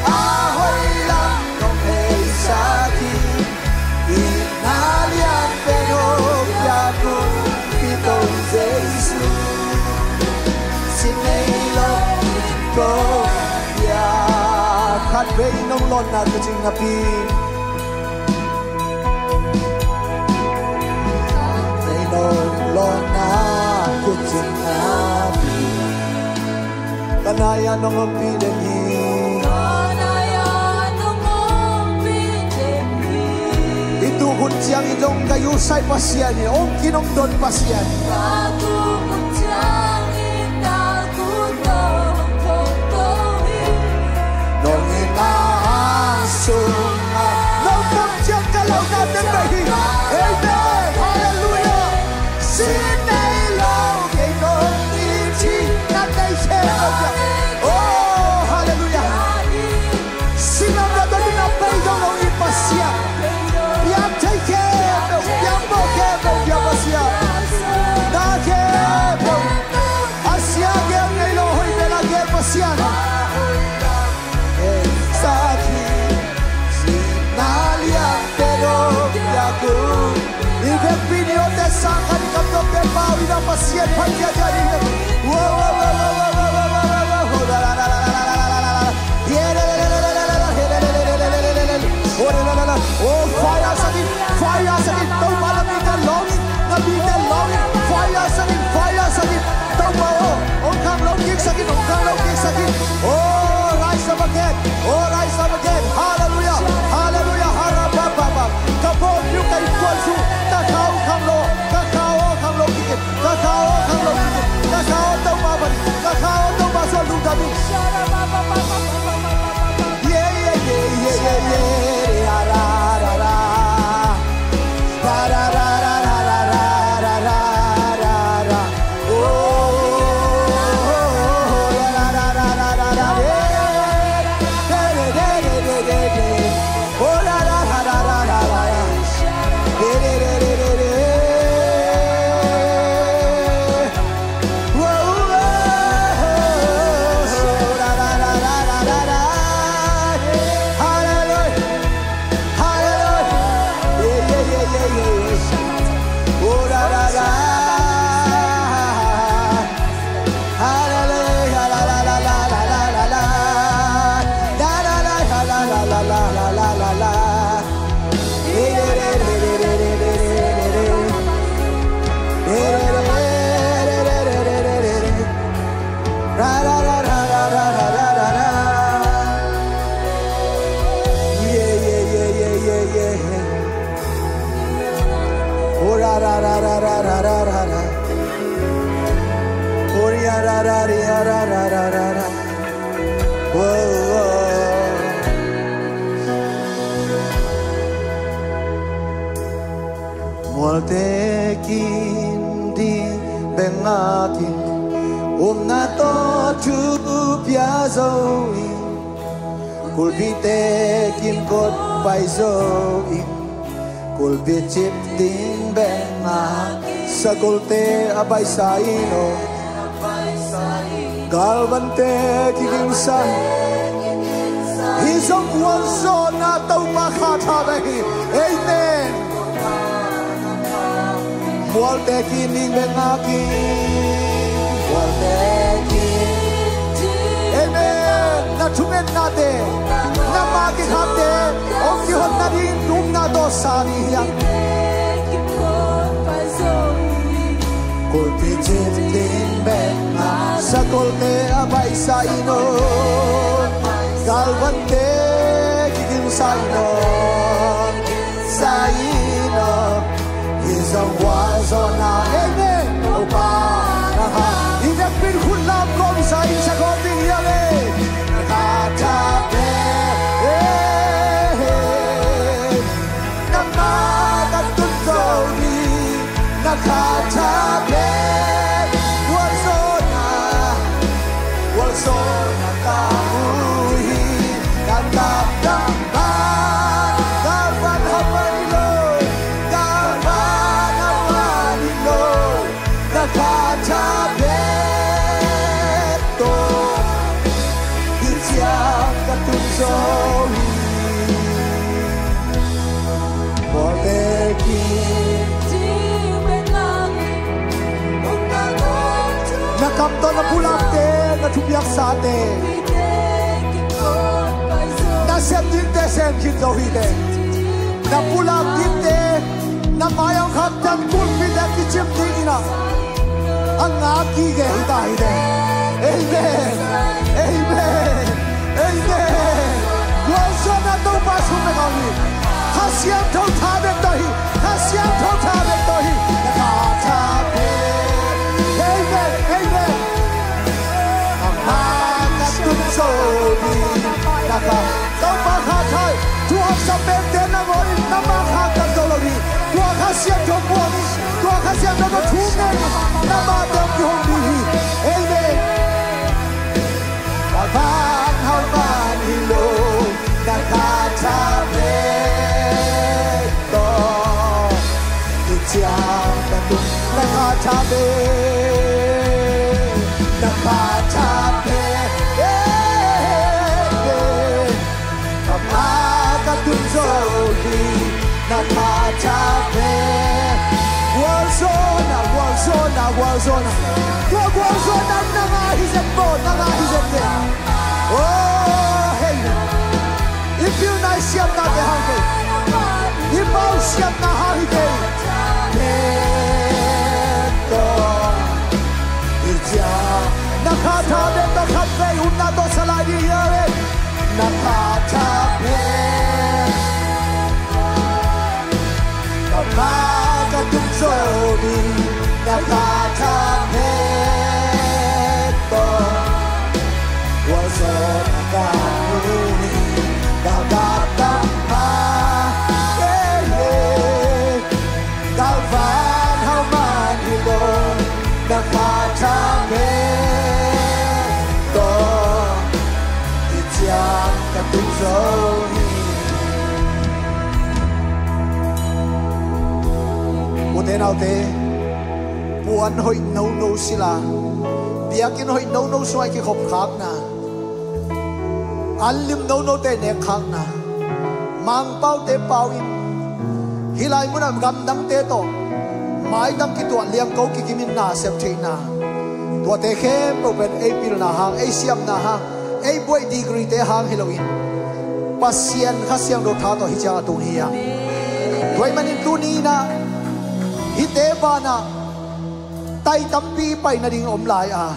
a hoih lam nong heisak hi. Itna lian pen hong piak kumpi Topa Jesu. Sin nei lo in kong pia. Khatvei nong lawnna kicing napi. Nei nong lawnna kicing napi. Ka nai-ah nong ompih den hi. I tuukhun ciangin zong ka yusai Pasian hi. Hong kin hong don Pasian hi. Nong itna sungah nong tam ciang ka launa teng beh hi. Amen. Halleluiah. Sin nei lo kei nong it hi. Na nei khe lo. Oh, halleluiah. Singlamteh tawh nunna pei zong nong it Pasian. Piang thei Phat ciatciat ding. Wow, wow, wow. Oh, fire sak in, fire sak in. Topa na mite lawng in, na mite lawng in. Fire sak in, fire sak in. Topa aw, hong kham lo kik sak in, hong kham lo kik sak in. Oh, rise up again. Oh, rise up again. Hallelujah. Hallelujah. Harabababa. Ka bawng diu ka innkuan sung, ka kha aw kham lo, ka kha aw kham lo kik in. Ka kha aw kham lo kik in. Ka kha aw Topa pan in. Ka kha aw Topa sung lungdam in. Yeah, yeah, yeah. Ra, ra, ra, ra. Ra, ra, ra, ra. Oh, ra, ra, ra, ra. Re, re, re. Oh, ra, ra, ra, ra. Re, re, re. Whoa, whoa, ra, ra, ra. Hallelujah. Hallelujah. Yeah, yeah, yeah, yeah, yeah. Oh, ra, ra, ra. Hallelujah. La, la, la, la. La, la, la, la. Ra, ra, ra. Yeah, yeah, yeah, yeah, yeah, yeah. Oh, ra, ra, ra. Oh, ria, ra, ra, ria, ra, ra, ra, ra, ra. Whoa, whoa. Mualte kin ding bek ngak in, upna tawh thu pia zo in, kulpite kin kawt pai zo in, kulpi cip ding bek ngak, sakolte a baisa in aw. Galvante kigingsa in. Hih zong gualzawhna Topa kha tha bek hi. Amen. Mualte kin ding bek ngak in. Mualte kin. Amen. Na thungetnate, na ma kikhakte hong kihon nading upna tawh sa ni hi hang. Kulpi cip ding bek ngak, sakolte a baisa in aw. Galvante kigingsa in aw, sa in aw. Hih zong gualzawhna, amen. Topa na kha. I vekpi in khut lam kawmsa in sa kawm ding hi hang e. Na kha tha pen, eh, eh. Na ma ka tun zo hi, na kha tha pen. Gualzawhna, gualzawhna ka mu hi. Na tap tap man, ka van hau man hi lo, ka van hau man hi lo. Na kha tha pen tawh, hih ciang ka tun zo hi. Mualte kin. Na kam tawh na pulakte, na thupiaksate, na sem dingte sem khin zo hi teh. Na pulak dingte, na mai-ah hong khaktan kulpite kicip dingin ah, a ngak gige hi ta hi teh. Amen. Amen. Amen. Gualzawhna Topa sung bek a om hi. Kha Siangtho tha bek tawh hi. Kha Siangtho tha bek tawh hi. Kha tha bek. Amen. Amen. Ama ka tun zo hi. Na kha Topa kha tha hi. Thu haksa pente nangawn in na ma khaktan zo lo hi. Tua Kha Siangtho puang in, tua Kha Siangtho tawh thu ngen in, na mate hong kihong ding hi. Amen. Ka van hau man hi lo, na kha tha pen tawh, hih ciang ka tun. Na kha tha pen, na kha tha pen, eh, eh, eh. Ama ka tun zo hi, na kha tha pen. Gualzawhna, gualzawhna, Gualzawhna, tua gualzawhna nang a hi zen maw, nang a hi zen ve. Oh, hei. I pilna i siamnate hang kei. I pau siamna hang hi kei. Bek tawh i ciah. Na khatha bek tawh khatvei upna tawh sa lai ding hi a ve. Na khatha bek. Ka ma ka tung zo ding, na khatha bek tawh. Gualzawhna ka mu hi, ka gaptang ma, yeah, yeah. Ka van hau man hi lo, na khatha bek tawh. Kiciam ka tung zo hi. Ute naute, puan hoih nono sila, biakinn hoih nono sungah i kikhop khakna, an lim nonote nek khakna, Mangpaute pau in, hih lai munah gamdangte tawh maitang kituah liangko kikimin na sep theihna, tuate khempeuh pen ei pilna hang, ei siamna hang, ei buaih degree-te hang hi loin, Pasian Kha Siangtho tha tawh hih ciang a tung hi a. Tua ahih manin tuni inah hihte banah tai tampi pai nading om lai a,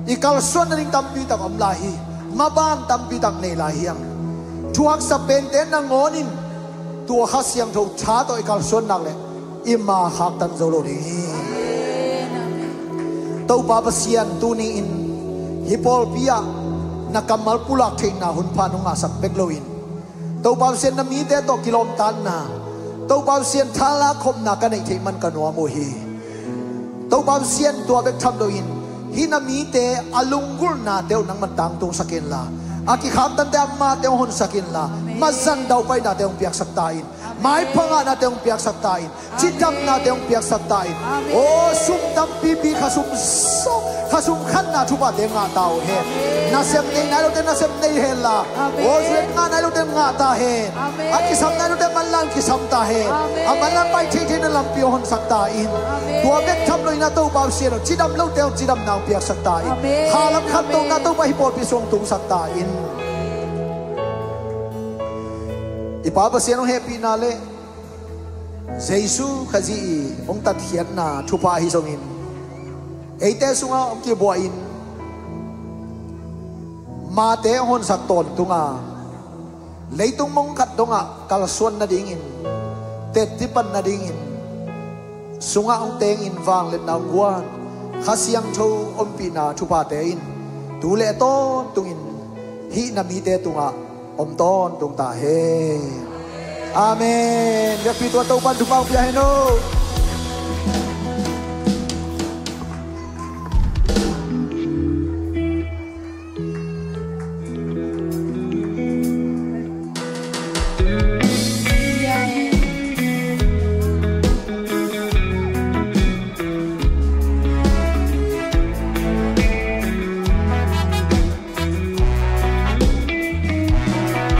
i kalsuan nading tampi tak om lai hi. Maban tampi tak nei lai hiam? Thuaksa pente nangawn in tua Kha Siangtho tha tawh i kalsuan nak leh i ma khaktan zo lo ding hi. Topa Pasian, tuni in hih pawlpi ah na kammal pulak theihna hun pha nong ngahsak bek loin, Topa Pasian, na mite tawh kilawmtatna, Topa Pasian, thalakkhopna ka neih theih man ka nuam uh hi. Topa Pasian, tua bek tham loin hih na mite a lunggulhnate uh nangman tangtungsak inla, a kikhaktante a mate uh honsak inla, mazan daupainate uh piaksak ta in, maipha ngahnate uh piaksak ta in, cidamnate uh piaksak ta in. Aw, sum tampipi khasum sawk, khasum khatna thuphate ngah ta uh hen. Nasem nei nai lote nasem nei henla, aw, zuet ngah nai lote ngah ta hen. A kisam nai lote manlang kisam ta hen. A manlang pai theithei na lampi uh honsak ta in. Tua bek tham loin a Topa Pasian aw, cidam lote uh cidamna uh piaksak ta in. Khalam khantohna Topa hih pawlpi sung tungsak ta in. I Pa Pasian hong hehpihna le Jesu Khazih i hong tatkhiatna thupha ahi zongin, eite sungah hong kibuahin mate hong honsak tawntunga, leitung mong khat dongah kalsuan nadingin, tettipan nadingin, sungah hong tengin vangliatna hong guan Kha Siangtho ompihna thuphate in tu le tawntungin hih na mite tungah om tawntung ta hen. Amen. Biakpitu a Topan thupha hong pia hen aw.